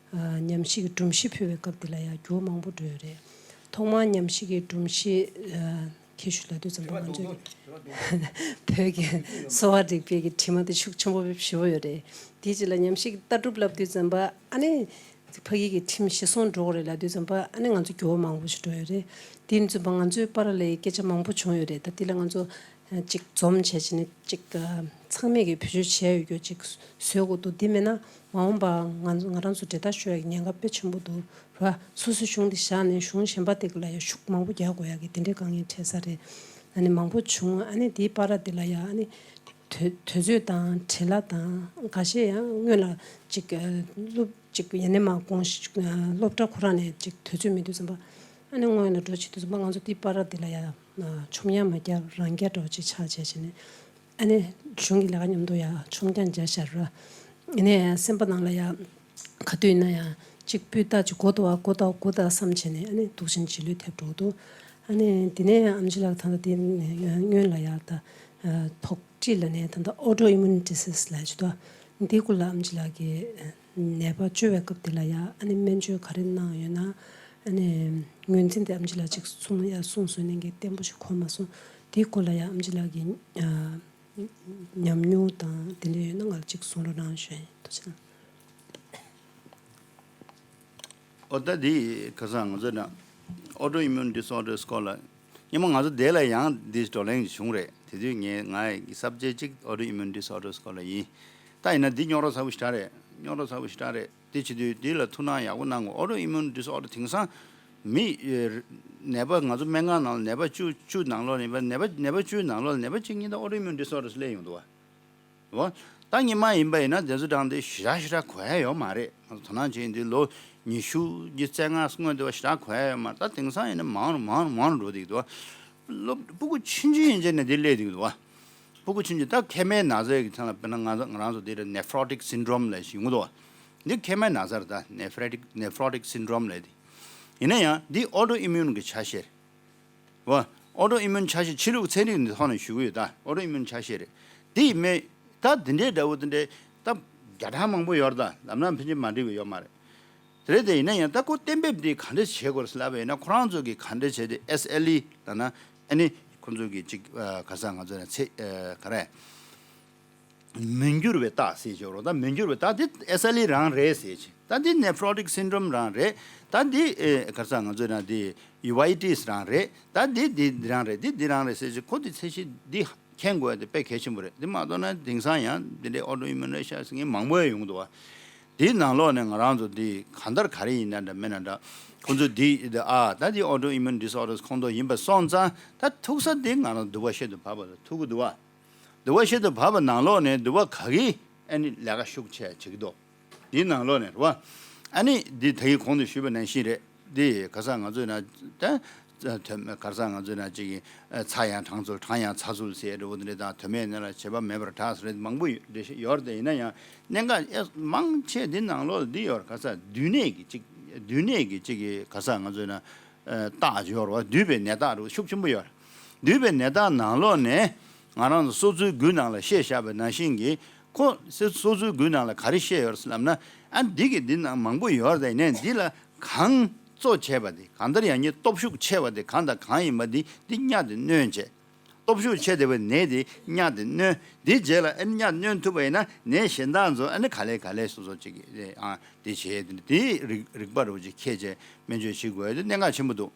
ཉམས་ཞིབ་ཀྱི་སྒྲོམ་གཞི་ཕུལ་བའི་སྐབས་དེ་ལ་ཡ་འགྱུར་བ་མང་པོ་འགྲོ་ཡོད་རེད། ཐོག་མར་ཉམས་ཞིབ་ཀྱི་སྒྲོམ་གཞི་ཁྱེད་ཞུ་ལབ་དུས་ཙམ་པ་ང་ཚོས་བོད་ཀྱི་གསོ་བ་རིག་པའི་གི་དྲི་མ་དེ་ཤུགས་ཆེན་པོ་ཞེ་པོ་ཡོད་རེད། དེའི་རྗེས་ལ་ཉམས་ཞིབ་ཀྱི་ལྟ་གྲུབ་ལབ་དུས་ཙམ་པ་ཨ་ནི་ཕ་གི་གི་ཁྲིམས་གཞིར་བཟུང་འགྲོ་དགོས་རེད་ལབ་དུས་ཙམ་པ་ཨ་ནི་ང་ཚོ་འགྱུར་བ་མང་པོ་ཞིག་འགྲོ་ཡོད་རེད། དེ་ཡིན་ཙམ་པ་ང་ཚོའི་པར་ལ་སྐད་ཆ་མང་པོ་བྱུང་ཡོད་རེད། ད་དེ་ལ་ང་ཚོ་ཅིག་འཛོམས་བྱས་བྱས་ནས་ཅིག་ཚང་མས་ཀྱི་བེད་སྤྱོད་བྱས་ཡོད་རྒྱུ་ཅིག་བཟོས་དགོས་འདུག་དེ་མིན་ན་མ་འོངས་པ་ང་ང་རང་ཚོ་འབྲེལ་ཐག་ཤོད་ཡག་གི་ཉེན་ཁ་དཔེ་ཆེན་པོ་འདུག་ར། སོ་སོའི་གཞུང་དེ་བཞག་ནས་གཞུང་གཞན་པ་དེ་ག་ལ་ཡ་ཤུགས་མང་པོ་རྒྱག་དགོས་ཡག་གི་དེ་འདྲའི་དཀའ་ངལ་འཕྲད་ས་རེད། ཨ་ནི་མང་པོ་བྱུང་ཨ་ནི་དེའི་པར་དེ་ལ་ཡ་ཨ་ནི་དུས་དུས་ཚོད་དང་བྲེལ་བ་དང་འགའ་ཤས་ཡང་སྔོན་ལ་ཅིག་སློབ་ཅིག་ཡ་ནས་མ་དགོངས་ཤིག་སློབ་གྲྭ་ཁོ་རང་ནས་ཅིག་དུས་ཚོད་མེད་དུས་ཙམ་པ་ཨ་ནི་སྔོན་ལ་འགྲོ་བྱེད་དུས་ཙམ་པ་ང་ཚོ་དེའི་པར་དེ་ལ་ཡ་ཆོམ་ཡ་མ་རྒྱག་རང་རྒྱ་འདྲ་བོ་ཅིག་ཆགས་བྱས་བྱས་ནས། ཨ་ནི་གཞུང་གི་ལས་ཀ་མཉམ་དུ་ཡ་ཆོམ་རྐྱང་མཇལ་ཤར་ར། ཨ་ནི་སེམས་པ་ནང་ལ་ཡ་ག་དུས་ཡིན་ན་ཡང་གཅིག་སྤུས་དག་ཅིག་དགོས་འདུག་བ་དགོས་དག་དགོས་དག་བསམ་བྱས་ནས་ཨ་ནི་སྡུག་ཅན་རྗེས་ལུས་ཐེབས་འགྲོ་འདུག་ཨ་ནི་དེ་ནས་ཨམ་ཆི་ལགས་ད་ལྟ་དེ་སྔོན་ལ་ཡ་ད་ཕོག་ཀྲི་ལ་ནས་ད་ལྟ་ཨོ་ཊོ་ཨི་མུན་ཌི་སིས་ལབ་ཅིག་འདུག་འདི་སྐོར་ལ་ཨམ་ཆི་ལགས་ཀྱིས་ནད་པ་བཅོས་པའི་སྐབས་དེ་ལ་ཡ་ཨ་ནི་སྨན་བཅོས་ག་རེ་གནང་ཡོད་ན་ཨ་ནི་ངོས་འཛིན་དེ་ཨམ་ཆི་ལགས་ཅིག་གསུང་ཡ་གསུང་སོང་ནས་ཀྱི་བརྟན་པོ་ཞིག་གོ་མ་སོང་། དེའི་སྐོར་ལ་ཡང་ཨམ་ཆི་ལགས་ཀྱི་ཨ་ཉམས་མྱོང་དང་དེ་འདྲ་ཡོད་ན་ང་ལ་ཅིག་གསུང་རོགས་གནང་ཞུ་ཡ་ཡིན། ཐུགས་རྗེ་གནང་། ཨོ་ད་འདི་ཁ་སང་ང་ཚོ་ན་Autoimmune Disorders སྐོར་ལ་སྔོན་མ་ང་ཚོ་དེ་ལ་ཡང་འདི་བགྲོ་གླེང་བྱུང་རེད། དེ་དུས་ངས་ང་ཡི་subject གཅིག་Autoimmune Disorders སྐོར་ལ་ཡིན། ད་ཡིན་ན་འདི་རྙོག་དྲ་ཚ་པོ་ཞེ་དྲག་རེད། རྙོག་དྲ་ཚ་པོ་ཞེ་དྲག་རེད། དེ་བྱེད་དུས་དེ་ལ་ཐུགས་སྣང་ཡག་པོ་གནང་དགོས། Autoimmune Disorder དེང་སང་མི་ཨེ་ནད་པ་ང་ཚོ་སྨན་ཁང་ནང་ལ་ནད་པ་བཅུ་བཅུ་ནང་ལོགས་ནས་ནད་པ་ནད་པ་ནད་པ་བཅུའི་ནང་ལོགས་ལ་ནད་པ་གཅིག་གཉིས་ད་Autoimmune Disorders སླེབས་ཡོང་འདུག་བ། འོ། ད་སྔོན་མ་ཡིན་པ་ཡིན་ན་དེ་ཚོ་དང་དེ་ཞེ་དྲག་ཞེ་དྲག་གོ་ཡ་ཡོད་མ་རེད། ང་ཚོ་དོ་སྣང་བྱེད་ཡིན་དུས་ལོ་ཉི་ཤུ་ཉི་ཤུ་རྩ་ལྔ་སྔོན་དེ་བ་ཞེ་དྲག་གོ་ཡ་ཡོད་མ་རེད། ད་དེང་སང་ཡིན་ན་མང་རུ་མང་རུ་མང་རུ་འགྲོ་བསྡད་ཀྱི་འདུག་བ། ལོ་སྤུ་གུ་ཆུང་ཆུང་ཡིན་ཙང་ནས་དེ་སླེབས་བསྡད་ཀྱི་འདུག་བ། སྤུ་གུ་ཆུང་ཆུང་ད་མཁལ་མའི་ན་ཚ་གི་ཐད་ལ་དཔེར་ན་ང་ཚོ་ང་རང་ཚོ་དེ་ལ་nephrotic syndrome ལབ་ཞིག་ཡོང་གི་འདུག་བ། འདི་མཁལ་མའི་ན་ཚ་རེད། ད་nephrotic nephrotic syndrome ལབ་དེ། ཡིན་ན་ཡང་འདི་Autoimmune གི་ཆ་ཤས་རེད། བ། Autoimmune ཆ་ཤས་ཕྱི་ལུགས་ཚན་རིག་འདི་ཐོག་ནས་ཞུ་གི་ཡོད་ད། Autoimmune ཆ་ཤས་རེད། འདི་མེད། ད་འདི་འདྲའི་འདྲ་བོ་འདི་འདྲའི་ད་བརྒྱ་ཕྲག་མང་པོ་ཡོད་རེད་ད། ལམ་སང་ཕལ་ཆེར་མ་འགྲིག་པ་ཡོད་མ་རེད། དེ་རེད་དེ་ཡིན་ན་ཡང་ད་ཁོ་གཏན་འབེབས་འདི་ག་འདྲས་བྱེད་དགོས་རེད་ལབ་པ་ཡིན་ན་ཁོ་རང་ཚོ་གིས་ག་འདྲས་བྱས་ཏེ་SLE ལབ་ན་ཨ་ནི་ཁོ་ཚོ་གིས་ཅིག་ག་ས་ང་ཚོ་ནས་ཚེ་ག་རེ། མི་འགྱུར་བའི་རྟགས་ཟེར་ཆོག་རོགས། ད་མི་འགྱུར་བའི་རྟགས་འདི་SLE རང་རེད་ཟེར་ཆེ། ད་འདི་nephrotic syndrome རང་རེད། ད་འདི་ཨེ་ག་རེ་ཟེར་ང་ཚོས་ན་འདི་uveitis རང་རེད། ད་འདི་འདི་འདི་རང་རེད། འདི་འདི་རང་རེད་ཟེར་ཆེ། ཁོ་འདི་ཚད་གཞི་འདི་མཁྱེན་དགོས་ཡ་དེ་དཔེ་གལ་ཆེན་པོ་རེད། འདི་མ་གཏོགས་ན་དེང་སང་ཡང་འདི་འདྲའི་autoimmune རེད་ཤག་ཟེར་མཁན་མང་པོ་ཡོང་གི་འདུག་བ། འདིའི་ནང་ལོགས་ནས་ང་རང་ཚོ་འདི་གང་ལྟར་ག་རེ་ཡིན་ན་འདྲ་མིན་ན་འདྲ་ཁོང་ཚོ་འདི་ཨ་ད་འདི་autoimmune disorders ཁོངས་གཏོགས་ཡིན་པ་སོང་ཙང་ད་ཐུག་ས་འདི་ང་རང་འདུལ་བ་ཤེས་དུ་བབས་པ་ཐུག་གི་འདུག་བ། འདུལ་བ་ཤེས་དུ་བབས་པ་ནང་ལོགས་ནས་འདུལ་བ་ག་གི་ཨ་ནི་ལས་ཀ་ཤུགས་ཆེ་བྱེད་ཀྱི་འདུག་འདིའི་ནང་ལོགས་ནས་རེད་བ། ཨ་ནི་འདི་ད་གིན་གོང་དུ་ཞུས་པ་ནང་བཞིན་རེད། འདི་ག་ས་ང་ཚོས་ན་ད་དོན་ག་ས་ང་ཚོས་ན་ཅིག་ཚྭ་ཡང་གྲང་ཚུལ་གྲང་ཡང་ཚྭ་ཚུལ་ཟེར་འགྲོ་བ་འདི་འདྲ་དང་དོན་མེད་ནང་ལ་བྱེད་པ་མེད་པར་གྲགས་སུ་རེད་མང་པོ་ཡོད་རེད་ཡོད་རེད། ཡིན་ན་ཡང་གནད་འགག་ཨེ་མང་ཆེ་འདི་ནང་ལོགས་འདི་ཡོད་རེད། ག་ས་འདུས་ནད་ཀྱི་ཅིག་འདུས་ནད་ཀྱི་ཅིག་གི་ག་ས་ང་ཚོས་ན། རྟགས་ཡོད་རེད་བ། འདུས་པའི་ནད་རྟགས་རུ་ཤུགས་ཆེན་པོ་ཡོད་རེད། འདུས་པའི་ནད་རྟགས་ནང་ལོགས་ནས་ང་རང་ཚོ་སོ་ཚུལ་རྒྱུད་ནང་ལ་བཤད་བཞག་པའི་ནང་བཞིན་གྱི་ ཁོ་སོ་སོའི་མགུལ་ནང་ལ་ག་རེ་བཤད་ཡོད་རེད་ཟེར་ལབ་ན། ཨ་འདི་གི་འདི་ནང་མང་པོ་ཡོད་རེད། ཡིན་ནའི་འདི་ལ་གང་གཙོ་ཆེ་བ་དེ། གང་ལྟར་ཡང་ཉིད་སྟོབས་ཤུགས་ཆེ་བ་དེ་གང་དང་གང་ཡིན་པ་འདི་འདི་གཉའ་དེ་གནོན་བྱས། སྟོབས་ཤུགས་ཆེ་དེ་བའི་ནད་དེ་གཉའ་དེ་གནོན། དེའི་རྗེས་ལ་ཨ་ནི་གཉའ་གནོན་ཐུབ་པ་ཡིན་ན་ནད་གཞན་དག་ཚོ་ཨ་ནི་ག་ལེ་ག་ལེ་སོ་སོ་གཅིག་གིས་ཨ་དེ་བྱས། དེ་དེའི་རིག་རིག་པ་རུ་ཅིག་ཁྱེད་ཀྱིས་སྨན་བཅོས་བྱེད་དགོས་དེ་གནད་འགག་ཆེན་པོ་འདུག་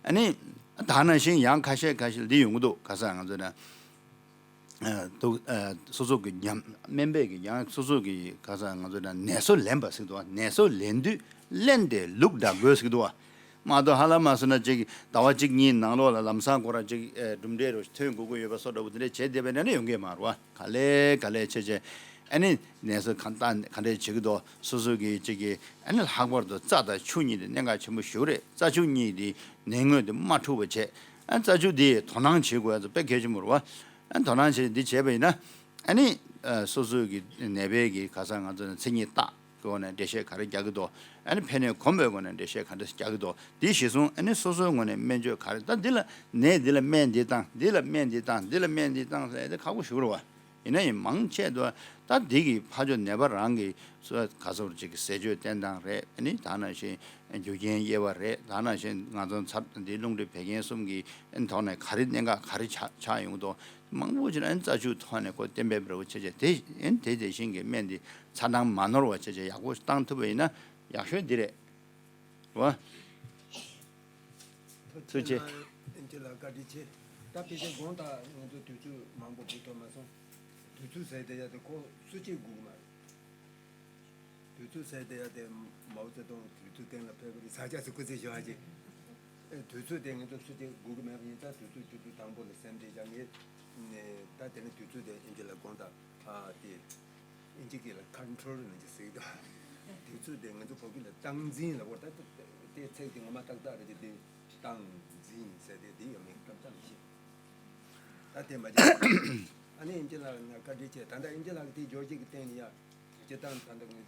ཨ་ནི་ད་ནང་བཞིན་ཡང་ཁ་ཤས་ཁ་ཤས་འདི་ཡོང་གི་འདུག་ག་ས་ང་ཚོ་ན། ཨ་དུ་ཨ་སོ་སོ་གི་ཉམས་སྨན་པས་ཀྱི་ཡང་སོ་སོ་གི་ག་ས་ང་ཚོ་ན་ནད་གསོ་ལེན་པ་ཟེར་གི་འདུག་ནད་གསོ་ལེན་དུས་གླེན་ཏེ་ལུག་འདྲ་དགོས་ཟེར་གི་འདུག་མ་གཏོགས་ཧ་ལམ་མ་སོང་ན་ཅིག་ཟླ་བ་གཅིག་གཉིས་ནང་ལོགས་ལ་ལམ་སང་ཁོ་རང་ཅིག་ཨེ་གྲུབ་འབྲས་རུ་ཐོན་དགོས་ཀྱི་ཡོད་པ་བཟོ་འདྲ་བོ་དེ་འདྲ་བྱས་བསྡད་པ་ཡིན་ན་ནི་ཡོང་གི་མ་རེད་བ། ག་ལེ་ག་ལེ་བྱས་བྱས་ཨ་ནི་ནད་གསོ་གང་ལྟ་ག་འདྲས་བྱེད་ཀྱི་འདུག་སོ་སོ་གི་ཅིག་གི་ཨ་ནི་ལྷག་པར་དུ་རྩ་དང་ཆུ་གཉིས་དེ་གནད་འགག་ཆེན་པོ་ཞེ་པོ་རེད། རྩ་ཆུ་གཉིས་དེ་ནད་ངོས་དེ་མ་འཁྲུགས་པ་བྱས། ཨ་རྩ་ཆུ་དེ་དོ་སྣང་བྱེད་དགོས་ཡ་དེ་དཔེ་གལ་ཆེན་པོ་རེད་བ། ཨ་དོ་སྣང་བྱས་འདི་བྱས་པ་ཡིན་ན། ཨ་ནི་ཨ་སོ་སོའི་གི་ནད་པའི་གི་ག་ས་ང་ཚོ་ནས་མཚན་ཉིད་བརྟག་གི་སྒོ་ནས་འགྲེལ་བཤད་ག་རེ་རྒྱག་གི་འདུག་ཨ་ནི་ཕན་གནོད་གོམས་པའི་སྒོ་ནས་འགྲེལ་བཤད་ག་འདྲ་རྒྱག་གི་འདུག་འདི་གཞི་བཟུང་ཨ་ནི་སོ་སོའི་ངོས་ནས་སྨན་བཅོས་ག་རེ། ད་འདི་ལ་ནད་འདི་ལ་སྨན་འདི་བཏང་། འདི་ལ་སྨན་འདི་བཏང་། འདི་ལ་སྨན་འདི་བཏང་ཟེར་ཏེ་ཁག་པོ་ཞིག་རེད་བ། ཡིན་ན་ཡང་མང་ཆེ་བ་ད་འདི་གི་ཕ་ཇོ་ནད་པ་རང་གི་ག་ཚོད་ཅིག་གི་ཟས་སྤྱོད་བསྟེན་སྟངས་རེད། ཨ་ནི་ད་ནང་བཞིན་རྒྱུ་རྐྱེན་དབྱེ་བ་རེད། ད་ནང་བཞིན་ང་ཚོ་ཚར་འདི་རླུང་མཁྲིས་བད་ཀན་གསུམ་གྱི་ཨ་ནི་ཐོག་ནས་ག་རེ་གནད་འགག་ག་རེ་ཆགས་ཆགས་ཡོང་གི་འདུག་མང་པོ་ཅིག་ཨ་ནི་རྩ་ཆུའི་ཐོག་ནས་ཁོ་གཏན་འབེབས་རེ་བོ་བྱས་བྱས་དེ་ཨ་ནི་དེ་དེ་བཞིན་གྱི་སྨན་འདི་ཚ་གྲང་མ་ནོར་བ་བྱས་བྱས་ཡག་པོ་བཏང་ཐུབ་པ་ཡིན་ན་ཡག་ཤོས་འདི་རེད་བ། ཐུགས་རྗེ་ཆེ། ཨེམ་ཆི་ལགས་བཀའ་དྲིན་ཆེ། ད་ཕལ་ཆེར་དགོངས་དག་ང་ཚོ་དུས་ཚོད་མང་པོ་འགོར་ཐུབ་མ་སོང་། དུས་ཚོད་ཟེར་དེ་ཡ་དེ་ཁོ་སུ་གཅིག་སྒུག་གི་མ་རེད། དུས་ཚོད་ཟེར་དེ་ཡ་དེ་མའོ་ཙེ་ཏུང་དུས་ཚོད་སྟེང་ལ་ཕེབས་པ་རེད་ཟེར་ཅག་ཚོ་སྐུ་ཚེ་ཞུ་བ་ཅིག་ཨེ་དུས་ཚོད་དེ་ང་ཚོ་སུ་གཅིག་སྒུག་གི་མེད་པ་ཡིན་ཙང་དུས་ཚོད་བཅུ་དྲུག་དང་པོ་ལ་སེམས་ཁྲལ་བྱ་ངེས། ད་དེ་ནས་དུས་ཚོད་དེ་ཨེམ་ཆི་ལགས་དགོངས་དག་ཨ་དེ། ཨིན་ཇི་སྐད་ལ་ཁོན་ཊོལ་ནང་བཞིན་ཟེར་གྱི་འདུག་དུས་ཚོད་དེ་ང་ཚོ་བོད་སྐད་ལ་སྟངས་འཛིན་ལབ་པ་རེད། ད་དེ་ཚིག་དེ་ངོ་མ་ཏག་ཏག་རེད་དེ། སྟངས་འཛིན་ཟེར་དེ་དེ་ཡོད་མེད་སྐམ་ས་མི་ཤེས། ད་དེ་མ་བྱས། ཨ་ནི་ཨིན་ཇི་ལགས་ང་བཀའ་དྲིན་ཆེ། ད་ལྟ་ཨིན་ཇི་ལགས་ཀྱི་དེ་འབྱོར་བྱེད་ཀྱི་སྟེང་ནས་ཡ། སྤྱིར་བཏང་ད་ལྟ་ངས་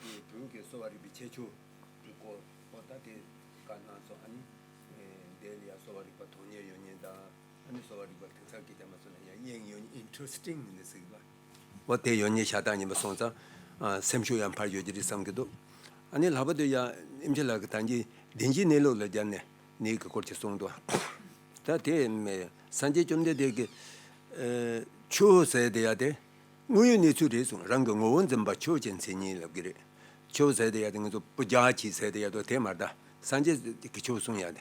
འདི་བོད་ཀྱི་གསོ་བ་རིག་པའི་ཁྱད་ཆོས་ཀྱི་སྐོར་ཨོ་ད་དེ་བཀའ་གནང་སོང་། ཨ་ནི་དེ་ལ་ཡ་གསོ་བ་རིག་པ་དོན་གཉེར་ཡོད་མཁན་དང་། ཨ་ནི་གསོ་བ་རིག་པ་གང་ཟག་གི་ཐ་མ་སོ་ན་ཡང་དབྱིངས་ཡོད་ནི་ཨིན་ཊི་རེ་སི་ཊིང་ནི་ཟེར་གི་འདུག་འོ་དེ་ཡོད་ནི་ཤ་སྟག་ཡིན་པ་སོང་ཙང་། ཨ་སེམས་ཤུགས་ཡང་འཕར་ཡོད་ཀྱི་རེད་བསམ་གྱི་འདུག་ཨ་ནི་ལྷག་པར་དུ་ཡང་ཨེམ་ཆི་ལགས་ཀྱི་ད་གིན་བདེན་བཞིའི་གནས་ལུགས་ལ་སྦྱར་ནས་ནད་ཀྱི་སྐོར་ཅིག་གསུངས་འདུག་ད་དེ་སངས་རྒྱས་བཅོམ་ལྡན་འདས་ཀྱིས་ཨ་ཆོས་ཟེར་དེ་ཡ་དེ་དངོས་ཡོད་གནས་ཚུལ་རེད་གསུངས། རང་གི་ངོ་བོ་འཛིན་པ་ཆོས་ཅན་མཚན་ཉིད་ལབ་ཀྱི་རེད། ཆོས་ཟེར་དེ་ཡ་དེ་ང་ཚོ་པུ་ཇ་གྱིས་ཟེར་དེ་ཡ་དོ་དེ་མ་རེད། ད་སངས་རྒྱས་ཀྱི་ཆོས་གསུང་ཡ་དེ།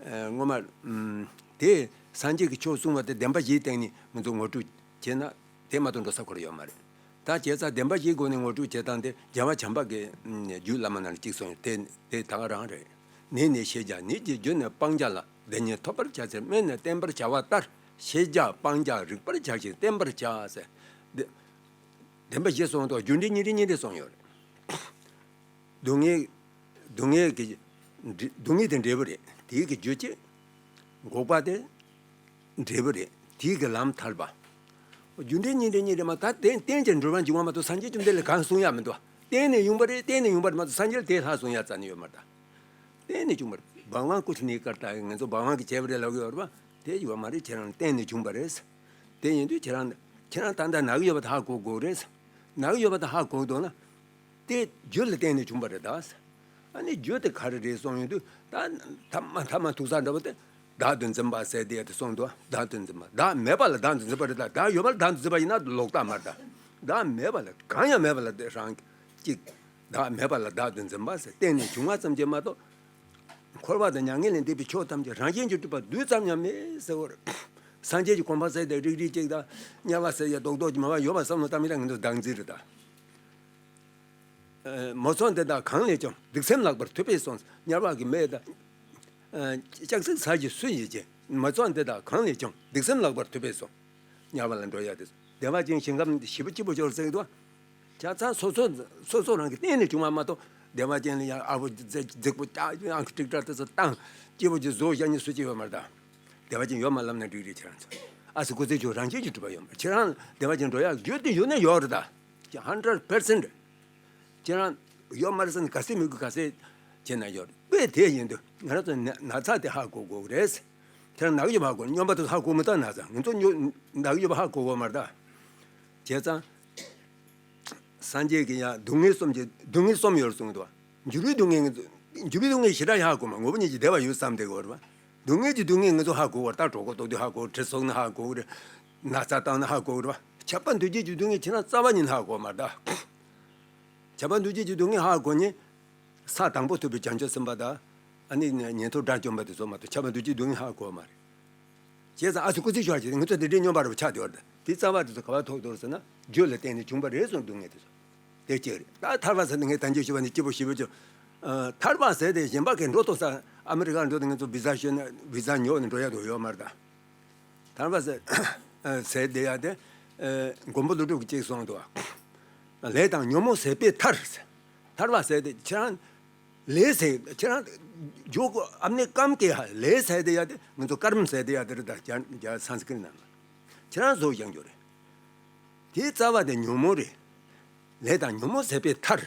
ཨ་སྔོན་མ་ཨམ་དེ་སངས་རྒྱས་ཀྱི་ཆོས་གསུང་བ་དེ་བདེན་པ་བཞིའི་སྟེང་ནས་ང་ཚོ་ངོ་སྤྲོད་བྱས་ན་དེ་མ་གཏོགས་འགྲོ་ས་ཁོ་རང་ཡོད་མ་རེད། ད་བྱས་ཙང་བདེན་པ་བཞིའི་སྒོ་ནས་ངོ་སྤྲོད་བྱེད་སྟངས་དེ་རྒྱལ་བ་བྱམས་པ་གི་ཨམ་རྒྱུད་བླ་མ་ནང་ལ་གཅིག་གསུངས་ཡོད། དེ་དེ་ད་ག་རང་རེད། ནད་ནི་ཤེས་བྱ་ནད་ཀྱི་རྒྱུ་ནི་སྤང་བྱ་ལ། དེ་ཉིད་ཐོབ་པར་བྱ་ཕྱིར་སྨན་ནི་བསྟེན་པར་བྱ་བ་ལྟར། ཤེས་བྱ་སྤང་བྱ་རིག་པར་བྱ་ཞིང་བསྟེན་པར་བྱ་ཟེར། དེ་བདེན་པ་བཞི་གསུངས་ཏོ། རྒྱུ་འབྲས་གཉིས་འབྲས་གཉིས་འབྲས་གསུངས་ཡོད་རེད། སྡུག་བསྔལ། སྡུག་བསྔལ་གྱི། སྡུག་བསྔལ་དེ་འབྲས་བུ་རེད། དེའི་གི་རྒྱུ་ཅིག་འགོག་པ་དེ་འབྲས་བུ་རེད། དེའི་གི་ལམ་ཐར་པ། རྒྱུ་འབྲས་གཉིས་འབྲས་གཉིས་འབྲས་མ་ད་བརྟེན་བརྟེན་ཅིང་འགྲོ་བར་འགྱུར་བ་མ་གཏོགས་སངས་རྒྱས་བཅོམ་ལྡན་འདས་ལ་གང་གསུང་ཡ་མི་འདུག་བརྟེན་ནས་ཡོང་བ་རེད། བརྟེན་ནས་ཡོང་བ་རེད་མ་གཏོགས་སངས་རྒྱས་ལ་དེ་ལྷག་གསུང་ཡ་རྩ་ནས་ཡོད་མ་རེད། ད་བརྟེན་ནས་བྱུང་བ་རེད། བག་ཝང་ཀུ་ཤུ་ནི་ཀར་ཏ་ཡིན། ང་ཚོ་བག་ཝང་གི་བྱེད་པ་རེད་ལབ་ཀྱི་ཡོད་རེད་པ། དེ་ཡོད་མ་རེད། ཁྱེད་རང་བརྟེན་ནས་བྱུང་བ་རེད། དེ་ཡིན་དུས་ཁྱེད་རང་ཁྱེད་རང་ད་ལྟ་ན་གི་ཡོད་པ་དེ་ཧ་གོ་དགོས་རེད། ན་གི་ཡོད་པ་དེ་ཧ་གོ་འདུག་ན། དེ་རྒྱུ་ལ་བརྟེན་ནས་བྱུང་བ་རེད་ད། ཨ་ནི་རྒྱུ་དེ་ག་རེ་རེད་གསུངས་ཡོང་དུས་ད་ཐ་མ་ཐ་མ་ཐུག་ས་འདྲ་བོ་དེ་བདག་ཏུ་འཛིན་པ་ཟེར་དེ་དེ་གསུངས་འདུག་བདག་ཏུ་འཛིན་པ། བདག་མེད་པ་ལ་བདག་ཏུ་འཛིན་པ་རེད་ད། བདག་ཡོད་པ་ལ་བདག་ཏུ་འཛིན་པ་ཡིན་ན་ལོག་ལྟ་མ་རེད་ད། བདག་མེད་པ་ལ་གང་ཡང་མེད་པ་ལ་དེ་རང་གཅིག་བདག་མེད་པ་ལ་བདག་ཏུ་འཛིན་པ་ཟེར་བརྟེན་ནས་བྱུང་བ་ཙམ་གྱིས་མ་གཏོགས། འཁོར་བ་དང་མྱ་ངན་ལས་འདས་པའི་ཕྱོགས་ཐམས་ཅད་རང་བཞིན་གྱིས་གྲུབ་པ་རྡུལ་ཙམ་ཡང་མེད་ཟེར་བར། སངས་རྒྱས་ཀྱི་གོ་འཕང་ཟེར་ཏེ་རིག་རིག་གཅིག་དང་དམྱལ་བ་ཟེར་ཡ་རྡོག་རྡོག་གི་མ་བ་ཡོད་པ་བསམ་བློ་བཏང་མི་ལ་ང་ཚོ་བདག་འཛིན་རེད་ད། མོ་ཚོགས་འདི་དག་གང་ལས་ཀྱང་སྡིག་སེམས་ལགས་པར་ཐུབ་པས་སོ། དམྱལ་བ་གི་མེ་དང་། ལྕགས་སྲེག་ས་གཞི་སུ་ཡིས་བྱེད། མོ་ཚོགས་འདི་དག་གང་ལས་ཀྱང་སྡིག་སེམས་ལགས་པར་ཐུབ་པས་སོ། དམྱལ་བ་ལ་འགྲོ་ཡ་དེ། བདེ་བ་ཅན་ཞིང་ཁམས་ཞེ་པོ་སྐྱིད་པོ་ཤོར་ཟེར་གི་འདུག་ཆ་ཚང་སོ་སོ་སོ་སོ་རང་གི་སྟེང་ནས་བྱུང་བ་མ་གཏོགས་བདེ་བ་ཅན་ལ་ཡང་ཨ་བོ་རྫིག་རྫིག་པོ་ཀྱག་ཡང་ཀྲིག་ཀྲག་དེ་ཚོ་བཏང་སྐྱིད་པོ་ཅིག་བཟོ་བཞག་ནི་སུ་གཅིག་ཡོད་མ་རེད་ད། བདེ་བ་ཅན་ཡོད་མ་ལབ་ན་འགྲིག་རེད་ཁྱེད་རང་ཚོ། ཨ་སི་སྐུ་ཚེ་མཆོག་རང་བཞིན་གྱིས་གྲུབ་པ་ཡོད་མ་རེད། ཁྱེད་རང་བདེ་བ་ཅན་འགྲོ་ཡག་རྒྱུ་དེ་ཡོད་ན་ཡོད་རེད་ད། ཧན་ཌྲེཌ་པར་སེན་ཊི། ཁྱེད་རང་ཡོད་མ་རེད་ཟེར་ནས་ག་སེ་མི་དགོས་ག་སེ་བྱས་ན་ཡོད་རེད། དཔེ་དེ་ཡིན་དུས་ང་རང་ཚོ་ན་ན་ཚ་དེ་ཧ་གོ་དགོས་ཀྱི་རེད། ཁྱེད་རང་ན་གི་ཡོད་པ་ཧ་གོ། སྨྱོན་པ་དེ་ཧ་གོ་མི་ཐུབ་ན་ཚ། ང་ཚོ་སྨྱོ་ན་གི་ཡོད་པ་ཧ་གོ་དགོས་མ་རེད་ད། བྱས་ཙང་། སངས་རྒྱས་ཀྱིས་ཡང་སྡུག་བསྔལ་གསུམ་གྱི་སྡུག་བསྔལ་གསུམ་ཡོད་གསུངས་འདུག་འགྱུར་བའི་སྡུག་བསྔལ་ངེས་འགྱུར་བའི་སྡུག་བསྔལ་ཞེ་དྲག་ཧ་གོ་མ། དངོས་པོ་ཉིད་ཀྱི་བདེ་བ་ཡོད་བསམ་བསྡད་ཀྱི་ཡོད་རེད་པ། སྡུག་བསྔལ་གྱི་སྡུག་བསྔལ་ང་ཚོ་ཧ་གོ་བར་ད་གྲོད་ཁོག་ལྟོགས་དུས་ཧ་གོ། གྲི་ཚུགས་ན་ཧ་གོ་རེད། ན་ཚ་བཏང་ན་ཧ་གོ་རེད་པ། ཁྱབ་པ་འདུ་བྱེད་ཀྱི་སྡུག་བསྔལ་ཁྱེད་རང་རྩ་བ་ཉིད་ནས་ཧ་གོ་མ་རེད་ད། ཁྱབ་པ་འདུ་བྱེད་ཀྱི་སྡུག་བསྔལ་ཧ་གོ་ཉིན། ས་དང་པོ་ཐོབ་པའི་བྱང་ཆུབ་སེམས་དཔའ་དང་། ཨ་ནི་ཉན་ཐོས་དགྲ་བཅོམ་པ་དེ་ཚོ་མ་གཏོགས་ཁྱབ་པ་འདུ་བྱེད་སྡུག་བསྔལ་ཧ་གོ་མ་རེད། བྱས་ཙང་ཨ་ཙི་སྐུ་ཚེ་ཞོག་ཅིག་ང་ཚོ་འདི་འདྲའི་སྨྱོན་པ་རུ་ཆགས་བསྡད་པ་རེད། དེ་རྩ་བ་དེ་ཚོ་ག་པར་ཐུག་འདུག་ཟེར་ན། རྒྱུ་ལ་བརྟེན་ནས་བྱུང་བ་རེད་གསུངས་འདུག་ངས་དེ་ཚོ། དེ་གཅིག་རེད། ད་ཐར་པ་ཟེར་ནས་ངས་ད་གིན་ཞུས་པ་ནི་སྐྱིད་པོ་ཞེ་པོ་བྱུང་། ཨ། ཐར་པ་ཟེར་དེ་གཞན་པ་གིས་འགྲོ་ཐུབ་ས། ཨ་མི་རི་ཀར་འགྲོ་དུས་ང་ཚོ་བི་ཟ་ཞུས་ན་བི་ཟ་ཉོས་ནས་འགྲོ་ཡ་དུ་ཡོད་མ་རེད་ད། ཐར་པ་ཟེར་ཟེར་དེ་ཡ་དེ། ཨ། མགོན་པོ་ཀླུ་སྒྲུབ་ཀྱིས་གཅིག་གསུངས་འདུག་ལས་དང་ཉོན་མོངས་ཟད་པའི་མཐར། ཐར་པ་ཟེར་དེ་ཁྱེད་རང་། ལས་ཟེར་ཁྱེད་རང་། འཇོག་གོ་ཨ་ནི་སྐམ་སྐེ་ཧ་ལས་ཟེར་དེ་ཡ་དེ་ང་ཚོ་ཀརྨ་ཟེར་དེ་ཡ་དེ་རེད་ད། རྒྱ་རྒྱ་སཾ་སྐྲྀཏ་ནང་ལ། ཁྱེད་རང་བཟོ་བཞག་རྒྱུ་རེད། དེའི་རྩ་བ་དེ་ཉོན་མོངས་རེད། ལས་དང་ཉོན་མོངས་ཟད་པའི་མཐར།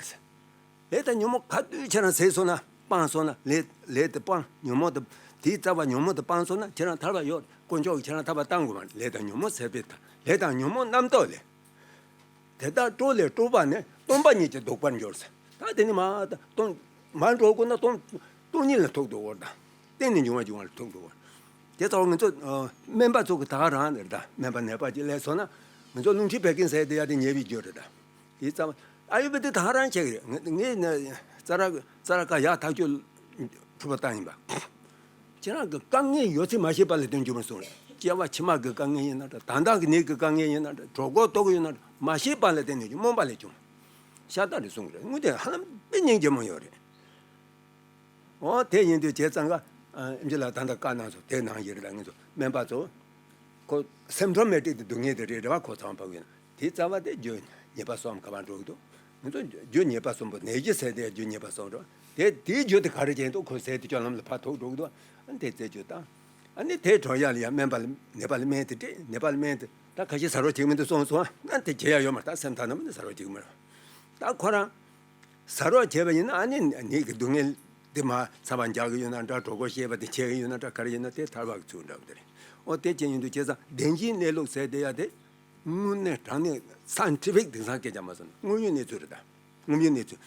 ལས་དང་ཉོན་མོངས་ག་དུས་ཁྱེད་རང་ཟད་སོང་ན་སྤངས་སོང་ན། ལས་ལས་དེ་སྤངས། ཉོན་མོངས་དེ། དེའི་རྩ་བ་ཉོན་མོངས་དེ་སྤངས་སོང་ན་ཁྱེད་རང་ཐར་པ་ཡོད། དཀོན་མཆོག་གིས་ཁྱེད་རང་ཐར་པ་བཏང་དགོས་མ་རེད། ལས་དང་ཉོན་མོངས་ཟད་པའི་མཐར། ལས་དང་ཉོན་མོངས་རྣམ་རྟོག་ལས། དེ་དག་སྤྲོས་ལས་སྤྲོས་པ་ནི། སྟོང་པ་ཉིད་ཀྱིས་ལྡོག་པར་འགྱུར་ཟེར། ད་དེ་ནི་མ་སྟོང་། མར་འགྲོ་དགོས་ན་སྟོང་། སྟོང་ཉིད་ལ་ཐུག་འགྲོ་བར་དང་། གཏན་ནས་འབྱུང་བ་འབྱུང་བ་ལ་ཐུག་འགྲོ་བར། དེ་ལྟ་བུ་ང་ཚོ་སྨན་པ་ཚོ་གི་ད་ག་རང་རེད་ད། སྨན་པ་ནད་པ་ཅིག་སླེབས་སོང་ན། ང་ཚོ་རླུང་མཁྲིས་བད་ཀན་ཟེར་དེ་ཡ་དེ་ཉེ་བའི་རྒྱུ་རེད་ད། དེ་ཙམ། ཨ་ཡུར་བེ་དེ་ད་ག་རང་བྱེད་ཀྱི་རེད། ངས་ནི་ཙ་ར་ཙ་ར་ཀ་ཡག་ཐག་ཆོད་ཕུར་པ་བཏང་ཡིན་པ། ཁྱེད་རང་གི་དཀའ་ངལ་ཡོད་ཚད་མ་ཤེས་པ་ལ་བརྟེན་རྒྱུ་མ་གསུངས་རེད། སྐྱེ་བ་ཕྱི་མ་གི་དཀའ་ངལ་ཡིན་ན་འདྲ། ད་ལྟ་གི་ནད་ཀྱི་དཀའ་ངལ་ཡིན་ན་འདྲ། གྲོད་ཁོག་ལྟོགས་ཀྱི་ཡོད་ན་འདྲ། མ་ཤེས་པ་ལ་བརྟེན་ནས་རྨོངས་པ་ལས་བྱུང་། ཤ་སྟག་རེད་གསུངས་རེད། དངོས་དེ་ཧ་ལམ་དཔེ་སྙིང་རྗེ་མོ་ཡོད་རེད། འོ་དེ་ཡིན་དུས་བྱས་ཙང་ཀ། ཨེམ་ཆི་ལགས་ད་ལྟ་བཀའ་གནང་སོང་། དེ་ནང་བཞིན་རེད་ད། ངེད་ཚོ་སྨན་པ་ཚོ། ཁོ་སིམ་ཊོ་མེ་ཊིག་དེ་སྡུག་བསྔལ་དེ་རེད། རེད་བ། ཁོ་ཚང་བབས་ཡིན་ན། དེའི་རྩ་བ་དེ་རྒྱུ་ཉེས་པ་གསུམ་ག་པར་འགྲོ་གི་འདུག་ངེད་ཚོ་རྒྱུ་ཉེས་པ་གསུམ་པོ། ནད་གཞི་ཟེར་དེ་རྒྱུ་ཉེས་པ་གསུམ་རེད། དེ་དེའི་རྒྱུ་དེ་ག་རེ་བྱས་འདུག་ཁོ་ཟེར་དེ་སྤྱོད་ལམ་ལ་ཕར་ཐུག་འགྲོ་གི་འདུག་ཨ་ནི་དེ་རྩད་གཅོད་བཏང་། ཨ་ནི་དེ་གྲོངས་ཡག་ལ་ཡང་སྨན་པ་ལ། ནད་པ་ལ་སྨན་དེ་སྤྲད། ནད་པ་ལ་སྨན་དེ་ད་ཁ་ཤས་ཟ་རོགས་བྱེད་ཀྱི་མི་འདུག་གསུངས་སོང་། ཨ་ནི་དེ་བྱེད་ཡག་ཡོད་མ་རེད། ད་སེམས་ཐག་ནམ་ནས་ཟ་རོགས་བྱེད་ཀྱི་མ་རེད། ད་ཁོ་རང་ཟ་རོགས་བྱས་པ་ཡིན་ན། ཨ་ནི་ནད་ཀྱི་སྡུག་བསྔལ་དེ་མར་ཚ་བ་འཇགས་ཀྱི་ཡོད་ན་འདྲ། གྲོད་ཁོག་བཤལ་བ་དེ་ཆད་ཀྱི་ཡོད་ན་འདྲ། ག་རེ་ཡིན་ན་དེ་ཐར་པ་གི་ཚུལ་འདྲ་བོ་དེ་རེད། འོ་དེ་བྱས་ཡིན་དུས་བྱས་ཙང་བདེན་བཞིའི་གནས་ལུགས་ཟེར་དེ་ཡ་དེ། དངོས་གནས་དྲང་གནས་སའེན་ཊི་ཕིག་དེང་སང་སྐད་ཆ་མ་སོང་། དངོས་ཡོད་གནས་ཚུལ་རེད་ད། དངོས་ཡོད་གནས་ཚུལ།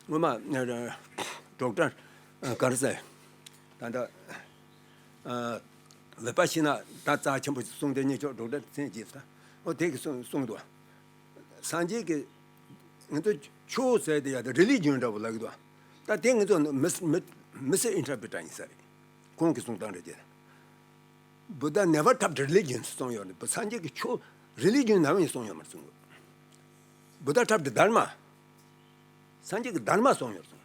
སྔོན་མ་ཨ་ཌོག་ཊར་ཨ་ག་རེ་ཟེར། ད་ལྟ་ཨ་ཝེ་པ་ཤི་ན་ད་རྩ་ཆེན་པོ་གསུངས་དེ་ཉེ་ཆོག་ཌོག་ཊར་མཚན་བརྗེས་ད། འོ་དེ་གི་གསུངས་གསུངས་འདུག་སངས་རྒྱས་ཀྱི། ང་ཚོ་ཆོས་ཟེར་དེ་ཡ་དེ་རི་ལི་ཇན་འདྲ་བོ་ལབ་ཀྱི་འདུག་ད་དེ་ང་ཚོ་མིས་མིས་མིས་ཨིན་ཊར་པི་རི་ཊི་ཡིན་ས་རེད། ཁོང་གིས་གསུངས་སྟངས་རེད་དེ། Buddha never taught religions གསུངས་ཡོད་རེད། སངས་རྒྱས་ཀྱིས་ཆོས་རི་ལི་ཇན་ནམ་ཡང་གསུངས་ཡོད་མ་རེད་གསུངས་ཡོད། Buddha taught the Dharma. སངས་རྒྱས་ཀྱིས་དྷརྨ་གསུངས་ཡོད་གསུངས།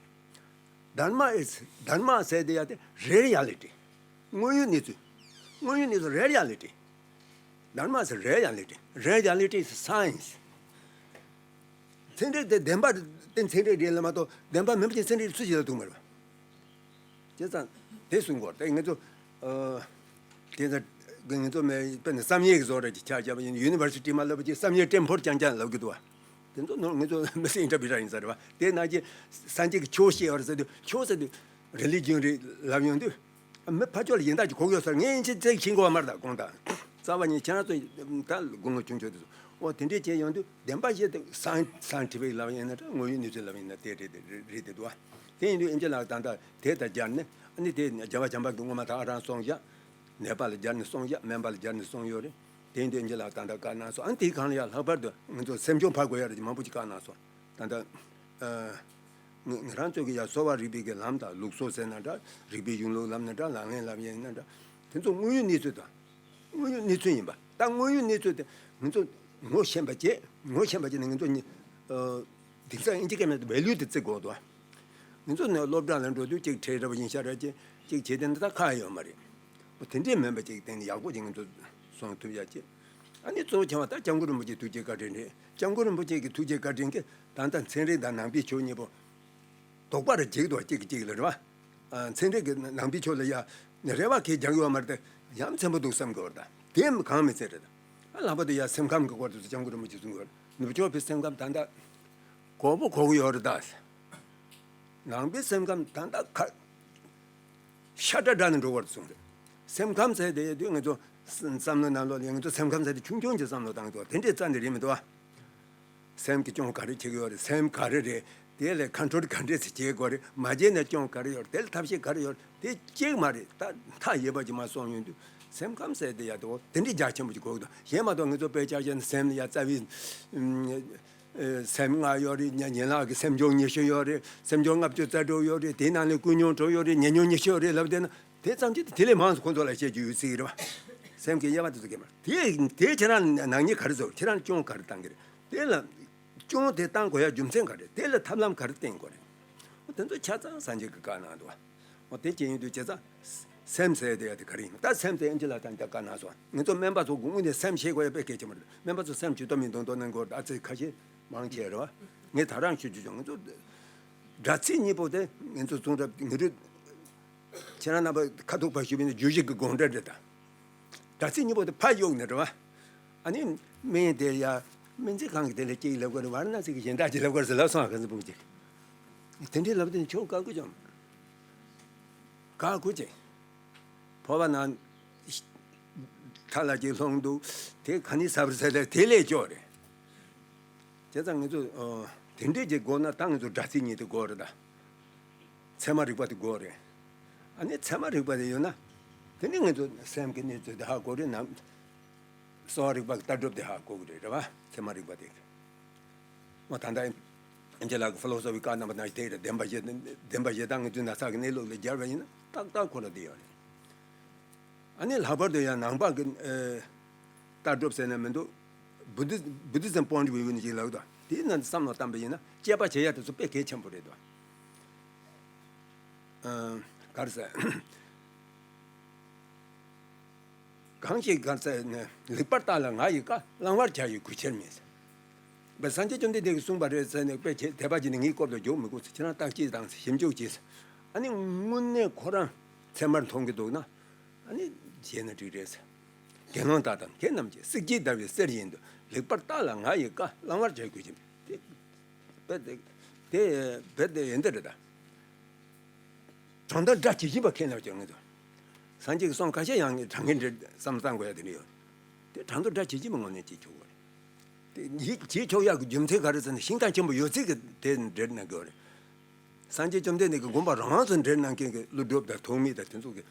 Dharma is, དྷརྨ་ཟེར་དེ་ཡ་དེ་རི་ཡལ་ཊི། དངོས་ཡོད་གནས་ཚུལ། དངོས་ཡོད་གནས་ཚུལ་རི་ཡལ་ཊི། དྷརྨ་is reality. Reality is science. ཚན་རིག་དེ་བདེན་པ་དེ་ཚན་རིག་རེད་ལ་མ་གཏོགས་བདེན་པ་མིན་པ་ཅིག་ཚན་རིག་སུ་ཞིག་ལ་ཐུག་མ་རེད་པ། བྱས་ཙང་དེ་གསུང་དགོས་རེད། ད་ངེད་ཚོ་ཨ་དེ་ཚོ་ངེད་ཚོ་མེད་དཔེར་ན་བསམ་ཡས་ཀྱི་བཟོ་འདྲ་ཅིག་ཆ་བཞག་པ་ཡིན་ན། ཡུ་ནི་ཝར་སི་ཊི་མ་ལབ་པ་ཅིག་བསམ་ཡས་སྤྲིན་ཕོར་རྐྱང་རྐྱང་ལབ་ཀྱི་འདུག་པ། དེ་ཚོ་ནོར། ངེད་ཚོ་མི་སེར་ཨིན་ཊར་པི་རི་ཊར་ཡིན་ས་རེད་པ། དེ་ནང་གི་སངས་རྒྱས་ཀྱིས་ཆོས་བཤད་པ་རེད་ཟེར་དུས། ཆོས་ཟེར་དུས་རི་ལི་ཇན་རེད་ལབ་ཡོང་དུས། མི་ཕར་ཕྱོགས་ལ་གཞན་དག་ཅིག་གོ་གི་ཡོད་ས་རེད། ངས་ཡིན་ཕྱིན་ཚིག་ཤེས་གི་ཡོད་མ་རེད་ད་གོང་དང་། རྩ་བ་ཉིད་ཁྱེད་རང་ཚོ་ད་དགུང་ལོ་ཆུང་ཆུང་དེ་ཚོ། འོ་དེ་འདྲས་བྱས་ཡོང་དུས་བདེན་པ་བཤད་དུས་སའེན་སའེན་ཊི་ཕིག་ལབ་ཡིན་ན་འདྲ། དངོས་ཡོད་གནས་ཚུལ་ལབ་ཡིན་ན་དེ་རེད། དེ་རེད། རེད་དེ་འདུག་པ། དེ་ཡིན་དུས་ཨེམ་ཆི་ལགས་ད་ལྟ་དེ་དང་སྦྱར་ནས། ཨ་ནི་དེ་རྒྱལ་བ་བྱམས་པ་གིས་སྔོན་མ་ད་ག་རང་གསུངས་བཞག་ནད་པ་ལ་སྦྱར་ནས་གསུངས་བཞག་སྨན་པ་ལ་སྦྱར་ནས་གསུངས་ཡོད་རེད། དེ་ཡིན་དུས་ཨེམ་ཆི་ལགས་ད་ལྟ་བཀའ་གནང་སོང་། ཨ་ནི་དེའི་སྒང་ལ་ཡང་ལྷག་པར་དུ་ང་ཚོ་སེམས་ཆུང་བ་དགོས་ཡ་རེད་མང་པོ་ཅིག་བཀའ་གནང་སོང་། ད་ལྟ་ཨ་ང་ང་རང་ཚོ་གི་ཡ་གསོ་བ་རིག་པའི་གི་ལམ་དང་ལུགས་སྲོལ་ཟེར་ན་འདྲ། རིག་པའི་གཞུང་ལུགས་ལབ་ན་འདྲ། ལག་ལེན་ལབ་ཡ་ཡིན་ན་འདྲ། དེ་ཚོ་དངོས་ཡོད་གནས་ཚུལ་དང་། དངོས་ཡོད་གནས་ཚུལ་ཡིན་པ། ད་དངོས་ཡོད་གནས་ཚུལ་དེ་ང་ཚོ་ངོ་ཤེས་པ་བྱས། ངོ་ཤེས་པ་བྱས་ནས་ང་ཚོ་ནི་ཨ་དེང་སང་ཨིན་ཇི་སྐད་ནང་དུ་ཝེ་ལུ་དེ་བརྩི་དགོས་འདུག་ང་ཚོ་ནི་སློབ་གྲྭ་ལ་འགྲོ་དུས་གཅིག་ཁྲལ་འདྲ་པོ་ཡིན་ཤག་ར་ཅིག་གཅིག་བྱས་དེ་འདི་ད་ཁག་ཡོད་མ་རེད། འོ་དེ་འདྲས་མིན་པ་ཅིག་བསྟན་ནས་ཡག་པོ་ཅིག་ང་ཚོ་སོང་ཐུབ་ཡ་ཅིག་ཨ་ནི་གཙོ་བོ་ཆེ་བ་ད་སྐྱབས་མགོན་རིན་པོ་ཆེ་ཐུགས་རྗེ་བཀའ་དྲིན་རེད། སྐྱབས་མགོན་རིན་པོ་ཆེ་གི་ཐུགས་རྗེ་བཀའ་དྲིན་གྱིས་ད་ལྟ་ཚན་རིག་དང་ནང་པའི་ཆོས་གཉིས་པོ་དོགས་པ་རེ་འགྱིག་འདུག་གཅིག་གིས་གཅིག་ལ་རེད་བ། ཨ་ཚན་རིག་གི་ནང་པའི་ཆོས་ལ་ཡ་རེ་བ་གས་རྒྱག་ཡོད་མ་རེད་དེ། ཡ་མཚན་པོ་འདུག་བསམ་གྱི་ཡོད་རེད་ད། དེ་གང་མི་ཚད་རེད་ད། ཨ་ལྷག་པར་དུ་ཡ་སེམས་ཁམས་ཀྱི་སྐོར་དུ་སྐྱབས་མགོན་རིན་པོ་ཆེས་གསུང་གི་ཡོད་རེད། ནུབ་ཕྱོགས་པའི་སེམས་ཁམས་ད་ལྟ་གོག་པོ་གོག་གི་ཡོད་རེད་ད། ནང་པའི་སེམས་ཁམས་ད་ལྟ་ཁ་ཤ་སྒྲ་སྒྲ་ནས་འགྲོ་བར་གསུངས་རེད། སེམས་ཁམས་ཟེར་དེ་དུས་ང་ཚོ་བསམ་བློ་ནང་ལོགས་ལ་ང་ཚོ་སེམས་ཁམས་ཟེར་དེ་ཆུང་ཆུང་གི་བསམ་བློ་བཏང་གི་འདུག་དེ་འདྲའི་རྩ་འདི་རེད་མི་འདུག་ཨ། སེམས་ཀྱི་སྐྱོན་ག་རེ་བྱེད་ཀྱི་ཡོད་རེད། སེམས་ག་རེ་རེད། དེ་ལ་ཁོན་ཊོལ་ག་འདྲས་སེ་བྱེད་དགོས་རེད། མ་བྱས་ན་སྐྱོན་ག་རེ་ཡོད་རེད། དེ་ལ་ཐབས་ཤེས་ག་རེ་ཡོད་རེད། དེ་གཅིག་མ་རེད། ད་མཐའ་ཡས་པ་ཅིག་མར་སོང་ཡོང་དུས་སེམས་ཁམས་ཟེར་དེ་ཡ་དེ་འོ་དེ་འདྲའི་རྒྱ་ཆེན་པོ་ཅིག་དགོས་ཀྱི་འདུག་གཞན་མ་གཏོགས་ང་ཚོ་དཔེ་ཆ་བཞག་ན་སེམས་ལ་ཡ་རྩ་བའི་ཨུམ་ཨེ་སེམས་ལྔ་ཡོད་རེད། ཡན་ལག་གི་སེམས་བྱུང་ཉི་ཤུ་ཡོད་རེད། སེམས་བྱུང་ལྔ་བཅུ་རྩ་དྲུག་ཡོད་རེད། དེའི་ནང་ནས་ཀུན་འབྱུང་དྲུག་ཡོད་རེད། ཉེ་འབྱུང་ཉི་ཤུ་ཡོད་རེད་ལབ་བསྡད་ན། དེ་ཙམ་གྱིས་དེ་ལས་མང་ཙམ་ཁོང་ཚོ་ལ་བཤད་རྒྱུ་ཡོད་སྲིད་ཀྱི་རེད་བ། སེམས་ཀྱི་དབྱེ་བ་དེ་ཚོ་གས་མ་རེད། དེ་དེ་ཁྱེད་རང་ནག་ཉེས་ག་རེ་བཟོ། ཁྱེད་རང་སྐྱོན་ག་རེ་བཏང་གི་རེད། དེ་ལ་སྐྱོན་དེ་བཏང་དགོས་ཡ་རྒྱུ་མཚན་ག་རེ། དེ་ལ་ཐབས་ལམ་ག་རེ་བསྟེན་དགོས་རེད། འོ་དེ་ཚོ་ཆ་ཚང་སངས་རྒྱས་ཀྱིས་བཀའ་གནང་འདུག་བ། འོ་དེ་ཅི་ཡིན་དུས་བྱས་ཙང་སེམས་ཟེར་དེ་ཡ་དེ་ག་རེ་ཡིན། ད་སེམས་དེ་ཨེམ་ཆི་ལ་ད་ལྟ་བཀའ་གནང་སོང་། ང་ཚོ་སྨན་པ་ཚོ་དངོས་གནས་སེམས་ཤེས་དགོས་ཡ་དཔེ་གལ་ཆེན་པོ་རེད། སྨན་པ་ཚོ་སེམས་ཇུས་གཏོགས་མི་འདུག་འདུག་གནང་དགོས་རེད། ཨ་ཙི་ཁ་ཤས་མང་ཆེ་རེད་བ། ངས་ད་རང་ཞུ་རྒྱུ་བྱུང་། ང་ཚོ་སྒྲ་ཚིག་གཉིས་པོ་དེ་ང་ཚོ་གསུང་རབ་ངེད་ཚོ་ཁྱེད་རང་རྣམ་པ་ཁ་ཐུག་ཕར་ཞུས་པ་ཡིན་ན་རྒྱུད་བཞི་གི་དགོངས་འགྲེལ་རེད་ད། སྒྲ་ཚིག་གཉིས་པོ་དེ་ཕར་གཡུག་ནས་རེད་བ། ཨ་ནི་སྨན་དེ་ཡ་སྨན་རྩིས་ཁང་གི་དེ་ལ་གཅིག་ལབ་དགོས་རེད། ཝཱ་ར་ཎ་སི་གི་གཞན་དག་ཅིག་ལབ་དགོས་རེད་ཟེར་ལབ་སོང་། ཨ་ཁ་སི་སྤུན་གཅིག་དེ་འདྲའི་ལབ་དེ་ནི་ཁྱོད་དགའ་དགོས་ཀྱང་དགའ་དགོས་ཀྱི། ཕོར་པ་ནང་ཐ་ལ་གཅིག་ལྷུང་འདུག་དེ་ག་ནས་ཟ་བར་ཟ་ལ་དེ་ལས་སྐྱོ་རེད། བྱས་ཙང་ང་ཚོ་ཨ་དེ་འདྲས་ཀྱི་སྒོ་ན་ད་ང་ཚོ་སྒྲ་ཚིག་གཉིས་དེ་དགོས་རེད་ད། ཚད་མ་རིག་པ་དེ་དགོས་རེད། ཨ་ནི་ཚད་མ་རིག་པ་དེ་ཡོད་ན། དེ་ནི་ང་ཚོ་སེམས་ཀྱི་གནས་ཚུལ་དེ་ཧ་གོ་རེད་ནམ། གསོ་བ་རིག་པ་གི་ལྟ་གྲུབ་དེ་ཧ་གོ་གི་རེད། རེད་བ། ཚད་མ་རིག་པ་དེ། འོ་ད་ལྟ་ཨེམ་ཆི་ལགས་ཀྱི་ཕི་ལོ་སོ་ཕི་བཀའ་གནང་བ་ནང་བཞིན་དེ་རེད། བདེན་པ་བཞི། བདེན་པ་བཞི་དང་ངེས་དོན་ན་ཚ་གི་གནས་ལུགས་ལ་སྦྱར་བ་ཡིན་ན་ཏག་ཏག་ཁོ་རང་དེ་ཡོད་རེད། ཨ་ནི་ལྷག་པར་དུ་ཡང་ནང་པ་གི་ཨེ་ལྟ་གྲུབ་ཟེར་ན་མི་འདུག Buddhist- Buddhism point of view ནས་ཅིག་ལབ་དང་དེའི་ནང་དུ་བསམ་བློ་བཏང་པ་ཡིན་ན་དཔྱད་པ་བྱེད་ཡ་དེ་ཚོ་དཔེ་གལ་ཆེན་པོ་རེད་དོ། ཨ་ག་རེ་ཟེར། གང་ཞིག་ག་རེ་ཟེར་ནས་ལེགས་པར་བརྟགས་ལ་ང་ཡི་བཀའ། བླང་བར་བྱ་ཡི་གུས་ཕྱིར་མིན། བས་སངས་རྒྱས་བཅོམ་ལྡན་འདས་ཀྱིས་གསུངས་པ་རེད་ཟེར་ནས་དཔེ་བྱེད་དད་པ་བྱས་ནས་ངའི་སྐོར་དུ་འཇོག་མི་དགོས་ཟེར། ཁྱེད་རང་བརྟག་དཔྱད་དང་ཞིབ་འཇུག་བྱས། ཨ་ནི་དངོས་གནས་ཁོ་རང་ཚད་མར་མཐོང་གི་འདུག་ན། ཨ་ནི་བྱས་ན་འགྲིག་རེད་ཟེར། དགེ་སློང་དག་དང་མཁས་རྣམས་ཀྱིས། གཟི་བརྗིད་ཟླ་བའི་གསེར་བཞིན་དུ། ལེགས་པར་བརྟགས་ལ་ང་ཡི་བཀའ། བླང་བར་བྱ་གུས་ཕྱིར། དེ་རྦད་དེ་དེ་རྦད་དེ་ཡིན་དེ་རེད་ད། དྲང་དོན་སྒྲ་ཇི་བཞིན་པ་མཁྱེན་ལ་བྱ་ངེས་དོ། སངས་རྒྱས་ཀྱི་གསུང་ཁ་ཤས་ཡང་དྲང་གིན་འགྲེལ་བསམ་བློ་བཏང་དགོས་ཡ་དེ་འདྲ་ཡོད། དེ་དྲང་དོན་སྒྲ་ཇི་བཞིན་པ་ངོས་ནས་བྱེད་ཆོག་གི་རེད། དེ་ཡིད་བྱེད་ཆོག་ཡག་གི་རྒྱུ་མཚན་ག་རེ་ཟེར་ན་ཤིང་རྟ་ཆེན་པོ་ཡོད་ཚད་ཀྱི་དེ་འགྲེལ་གནང་གི་ཡོད་རེད། སངས་རྒྱས་བཅོམ་ལྡན་འདས་ཀྱི་དགོངས་པ་རང་དབང་དུ་འགྲེལ་གནང་མཁན་གྱི་ཀླུ་སྒྲུབ་དང་ཐོགས་མེད་དང་དེ་ཚོ་གི་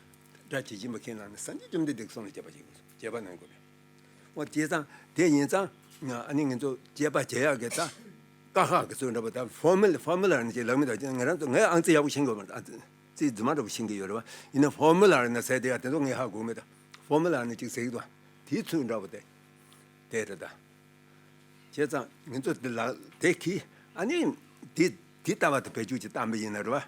སྒྲ་ཇི་བཞིན་པ་མཁྱེན་ལ་ནི་སངས་རྒྱས་བཅོམ་ལྡན་འདས་ཀྱི་གསུང་ལ་དཔྱད་པ་བྱེད་དགོས། དཔྱད་པ་གནང་དགོས་རེད། འོ་བྱས་ཙང་དེ་ཡིན་ཙང་ཨ་ནི་ང་ཚོ་དཔྱད་པ་བྱེད་ཡག་གི་ད་ཀ་ཁག་གི་ཚོད་འདྲ་པོ་ད་ཕོར་མུ་ལ་ཕོར་མུ་ལ་ནི་ཅིག་ལབ་མི་འདུག་ང་རང་ཚོ་ངའི་ཨང་རྩིས་ཡག་པོ་ཤེས་དགོས་མ་རེད། ཨང་རྩིས་རྫུན་མ་འདྲ་པོ་ཤེས་ཀྱི་ཡོད་རེད་བ། ཡིན་ན་ཕོར་མུ་ལ་ནི་ཟེར་དེ་ཡ་དེ་ཚོ་ངས་ཧ་གོ་མེད་ད། ཕོར་མུ་ལ་ནི་ཅིག་ཟེར་གི་འདུག་དེའི་ཚོད་འདྲ་པོ་དེ་དེ་རེད་ད། བྱས་ཙང་ང་ཚོ་འདི་ལ་དེ་གི་ཨ་ནི་དེ་དེ་ལྟ་བ་དེ་བེད་སྤྱོད་ཅིག་བཏང་པ་ཡིན་ན་རེད་བ།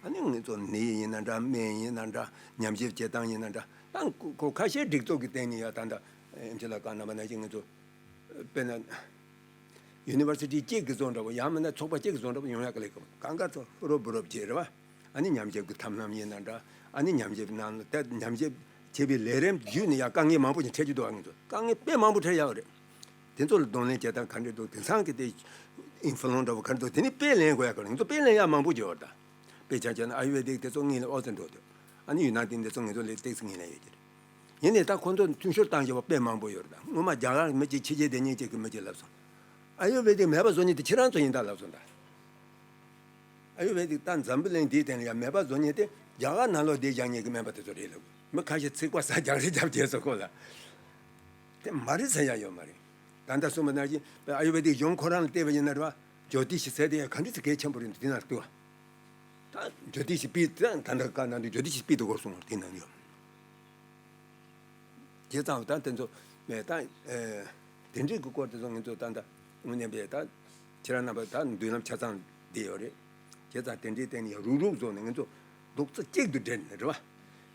ཨ་ནི་ང་ཚོ་ནད་ཡིན་ན་འདྲ། སྨན་ཡིན་ན་འདྲ། ཉམས་ཞིབ་བྱེད་སྟངས་ཡིན་ན་འདྲ། ད་ཁོ་ཁ་ཤས་སྒྲིག་འཛུགས་ཀྱི་སྟེང་ནས་ཡ་ད་ལྟ་ཨེམ་ཆི་ལགས་བཀའ་གནང་བ་ནང་བཞིན་ང་ཚོ་དཔེར་ན་ཡུ་ནི་ཝར་སི་ཊི་གཅིག་གི་བཟོ་འདྲ་བོ་ཡང་མིན་ན་ཚོགས་པ་གཅིག་གི་བཟོ་འདྲ་བོ་ཡོང་ཡག་གི་ལས་ཀ་གང་ག་ཚོ་རོབ་རོབ་བྱེད་རེད་བ། ཨ་ནི་ཉམས་ཞིབ་ཀྱི་ཐབས་ལམ་ཡིན་ན་འདྲ། ཨ་ནི་ཉམས་ཞིབ་ནང་ལ་ད་ཉམས་ཞིབ་བྱེད་པའི་ལས་རིམ་བརྒྱུད་ནས་ཡང་དཀའ་ངལ་མང་པོ་ཞིག་འཕྲད་ཀྱི་འདུག་ཨ་ནི་ཚོ་དཀའ་ངལ་དཔེ་མང་པོ་འཕྲད་ཡག་རེད། དེ་ཚོ་ལ་གདོང་ལེན་བྱེད་སྟངས་ག་འདྲ་འདུག་དེང་སང་གི་དེ་ཨིན་ཧྥུ་ལོན་འདྲ་བོ་ག་འདྲ་འདུག་དེ་ནི་དཔེ་ལེན་དགོས་ཡག་ག་རེད། ང་ཚོ་དཔེ་ལེན་ཡག་མང་པོ་ཡོད་རེད་ད། དཔེ་ཆ་བྱས་ན་ཨ་ཡུ་ཝེ་དིག་དེ་ཚོ་ངེས་ལེན་ཨོ་ཙི་འགྲོ་འདུག་ཨ་ནི་ཡུ་ནན་ཏིག་དེ་ཚོ་ང་ཚོ་ལས་ཏོག་ཙམ་ངེས་ལེན་ཡོད་ཀྱི་རེད། ཡིན་ནའི་ད་ཁོང་ཚོ་འཐུས་ཤོར་བཏང་བཞག་པ་དཔེ་མང་པོ་ཡོད་རེད་ད། སྔོན་མ་རྒྱ་གར་མི་གཅིག་ཕྱི་རྒྱལ་སྡོད་མཁན་གཅིག་གིས་མི་གཅིག་ལབ་སོང་། ཨ་ཡུ་ཝེ་དིག་མེད་པ་བཟོ་མཁན་དེ་ཁྱེད་རང་ཚོ་ཡིན་ད་ལབ་སོང་ད། ཨ་ཡུ་ཝེ་དིག་ད་འཛམ་བུ་གླིང་འདིའི་སྟེང་ལ་ཡང་མེད་པ་བཟོ་མཁན་དེ་རྒྱ་གར་ནང་ལོགས་བསྡད་བཞག་མཁན་གྱི་སྨན་པ་དེ་ཚོ་རེད་ལབ། མི་ཁ་ཤས་ཚིག་པ་ས་རྒྱག་རེས་རྒྱབ་བྱས་སོང་ཁོ་ལ། དེ་མ་རེད་ཟེར་ཡ་ཡོད་མ་རེད། ད་ལྟ་གསུངས་པ་ནང་བཞིན་ཨ་ཡུ་ཝེ་དིག་གཞུང་ཁོ་རང་ལ་བལྟས་པ་ཡིན་ན་རེད་བ། ཇོ་ཏི་ཤི་ཟེར་དེ་ཡང་ག་འདྲ་ཞིག་གལ་ཆེན་པོ་རེད་འདུག་དེ་ནང་ལྟོས། ད་ཇོ་ཏི་ཤི་པི་ད་ད་ལྟ་བཀའ་གནང་དུས་ཇོ་ཏི་ཤི་པི་དུ་སྐོར་གསུངས་པ་དེ་ནང་ཡོད། བྱས་ཙང་ད་དེ་ཚོ་མེད་ད། ཨེ་དེ་འདྲའི་གི་སྐོར་དེ་ཚོ་ང་ཚོ་ད་ལྟ་དངོས་གནས་པའི་ད་ཁྱེད་རང་རྣམ་པ་ད་མདུན་ལམ་ཆ་ཚང་བསྡད་ཡོད་རེད། བྱས་ཙང་དེ་འདྲའི་སྟེང་ནས་ཡང་རུག་རུག་བཟོ་ནས་ང་ཚོ་རྡོག་རྩ་གཅིག་ཏུ་སྦྲེལ་ནས་རེད་བ།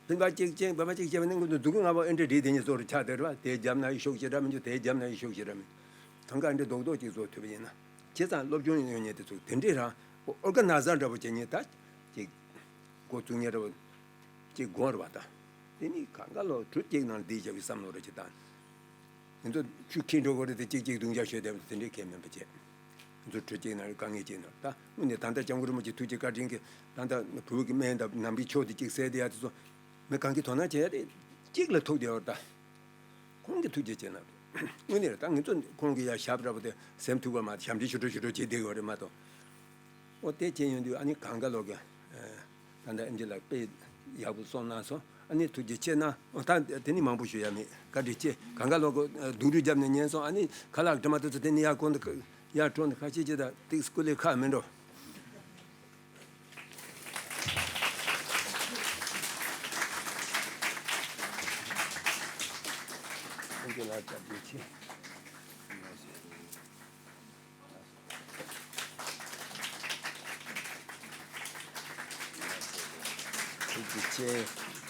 སྤུན་པ་གཅིག་བྱས་འབའ་མ་གཅིག་བྱས་པ་ནི་ང་ཚོ་མཛུབ་གུ་ལྔ་པོ་ཨེ་འདྲ་སྒྲིལ་དེ་ཉིད་བཟོ་རུ་ཆགས་བསྡད་རེད་བ། དེ་རྒྱབ་ན་ཡི་ཤུགས་ཞེ་དྲག་མི་འཇུག་དེ་རྒྱབ་ན་ཡི་ཤུགས་ཞེ་དྲག་མི་འཇུག་གང་ག་ཨེ་འདྲ་རྡོག་རྡོག་གཅིག་བཟོ་ཐུབ་པ་ཡིན་ན། བྱས་ཙང་སློབ་སྦྱོང་ཡོད་མཁན་དེ་ཚོ་དེ་འདྲའི་རང་ཨོར་ག་ནའི་ཛར་འདྲ་པོ་བྱེད་མཁན་ད་ཅིག་འགོ་བཙུགས་མཁན་འདྲ་པོ་ཅིག་དགོས་རེད་བ། ད་དེ་ནི་གང་ག་ལོ་དྲུག་གཅིག་ནང་འདི་བྱ་བའི་བསམ་བློ་རེ་ཅིག་བཏང་། ང་ཚོ་ཆུ་ཁྱེར་འགྲོ་དགོས་རེད་དེ་གཅིག་གཅིག་བརྡུང་བྱ་ཤོད་བསྡད་པ་དེ་འདྲའི་གལ་མིན་པ་བྱས། ང་ཚོ་དྲུག་གཅིག་ནང་དཀའ་ངལ་ཅིག་ནང་ད་དངོས་གནས་ད་ལྟ་སྐྱབས་མགོན་རིན་པོ་ཆེ་ཐུགས་རྗེ་བཀའ་དྲིན་གྱིས་ད་ལྟ་བོད་ཀྱི་སྨན་དང་ནང་པའི་ཆོས་དེ་གཅིག་གསལ་བསྡད་ཡ་དེ་ཚོ་མི་གང་གིས་དོ་སྣང་བྱེད་ཡ་དེ་གཅིག་ལ་ཐུག་བསྡད་ཡོད་རེད་ད། ཁོང་གིས་ཐུགས་རྗེ་ཆེ་གནང་། དངོས་གནས་རེད། ད་ངེད་ཚོ་ཁོང་གི་ཡ་ཞབས་ར་བོ་དེ་སེམས་ཐུག་པ་མ་ཞབས་འདྲེན་ཞུ་འགྲོ་ཞུ་འགྲོ་བྱེད་བསྡད་ཡོད་རེད་མ་གཏོགས། ཨོ་དེ་བྱས་ཡོང་དུས་ཨ་ནི་གང་ག་ལོག་གི་ད་ལྟ་ཨེམ་ཆི་ལགས་དཔེ་ཡག་པོ་གསུངས་གནང་སོང་། ཨ་ནི་ཐུགས་རྗེ་ཆེ་གནང་། ཨོ་ད་དེ་ནི་མང་པོ་ཞུ་ཡ་མེད། བཀའ་དྲིན་ཆེ། གང་ག་ལོག་གི་སྡུག་རུས་བརྒྱབ་ནས་ཉན་སོང་། ཨ་ནི་ཁ་ལག་དྲི་མ་དེ་ཚོ་དེ་ནི་ཡར་གོང་དུ་ཡར་འགྲོ་ནས་ཁ་ཤས་ཅིག་ད་ཏིག་སྐུ་ལས་ཁག་མི་འགྲོ། ཁོང་ཚོ་ལ་བཀའ་དྲིན་ཆེ། ཐུགས་རྗེ་ཆེ།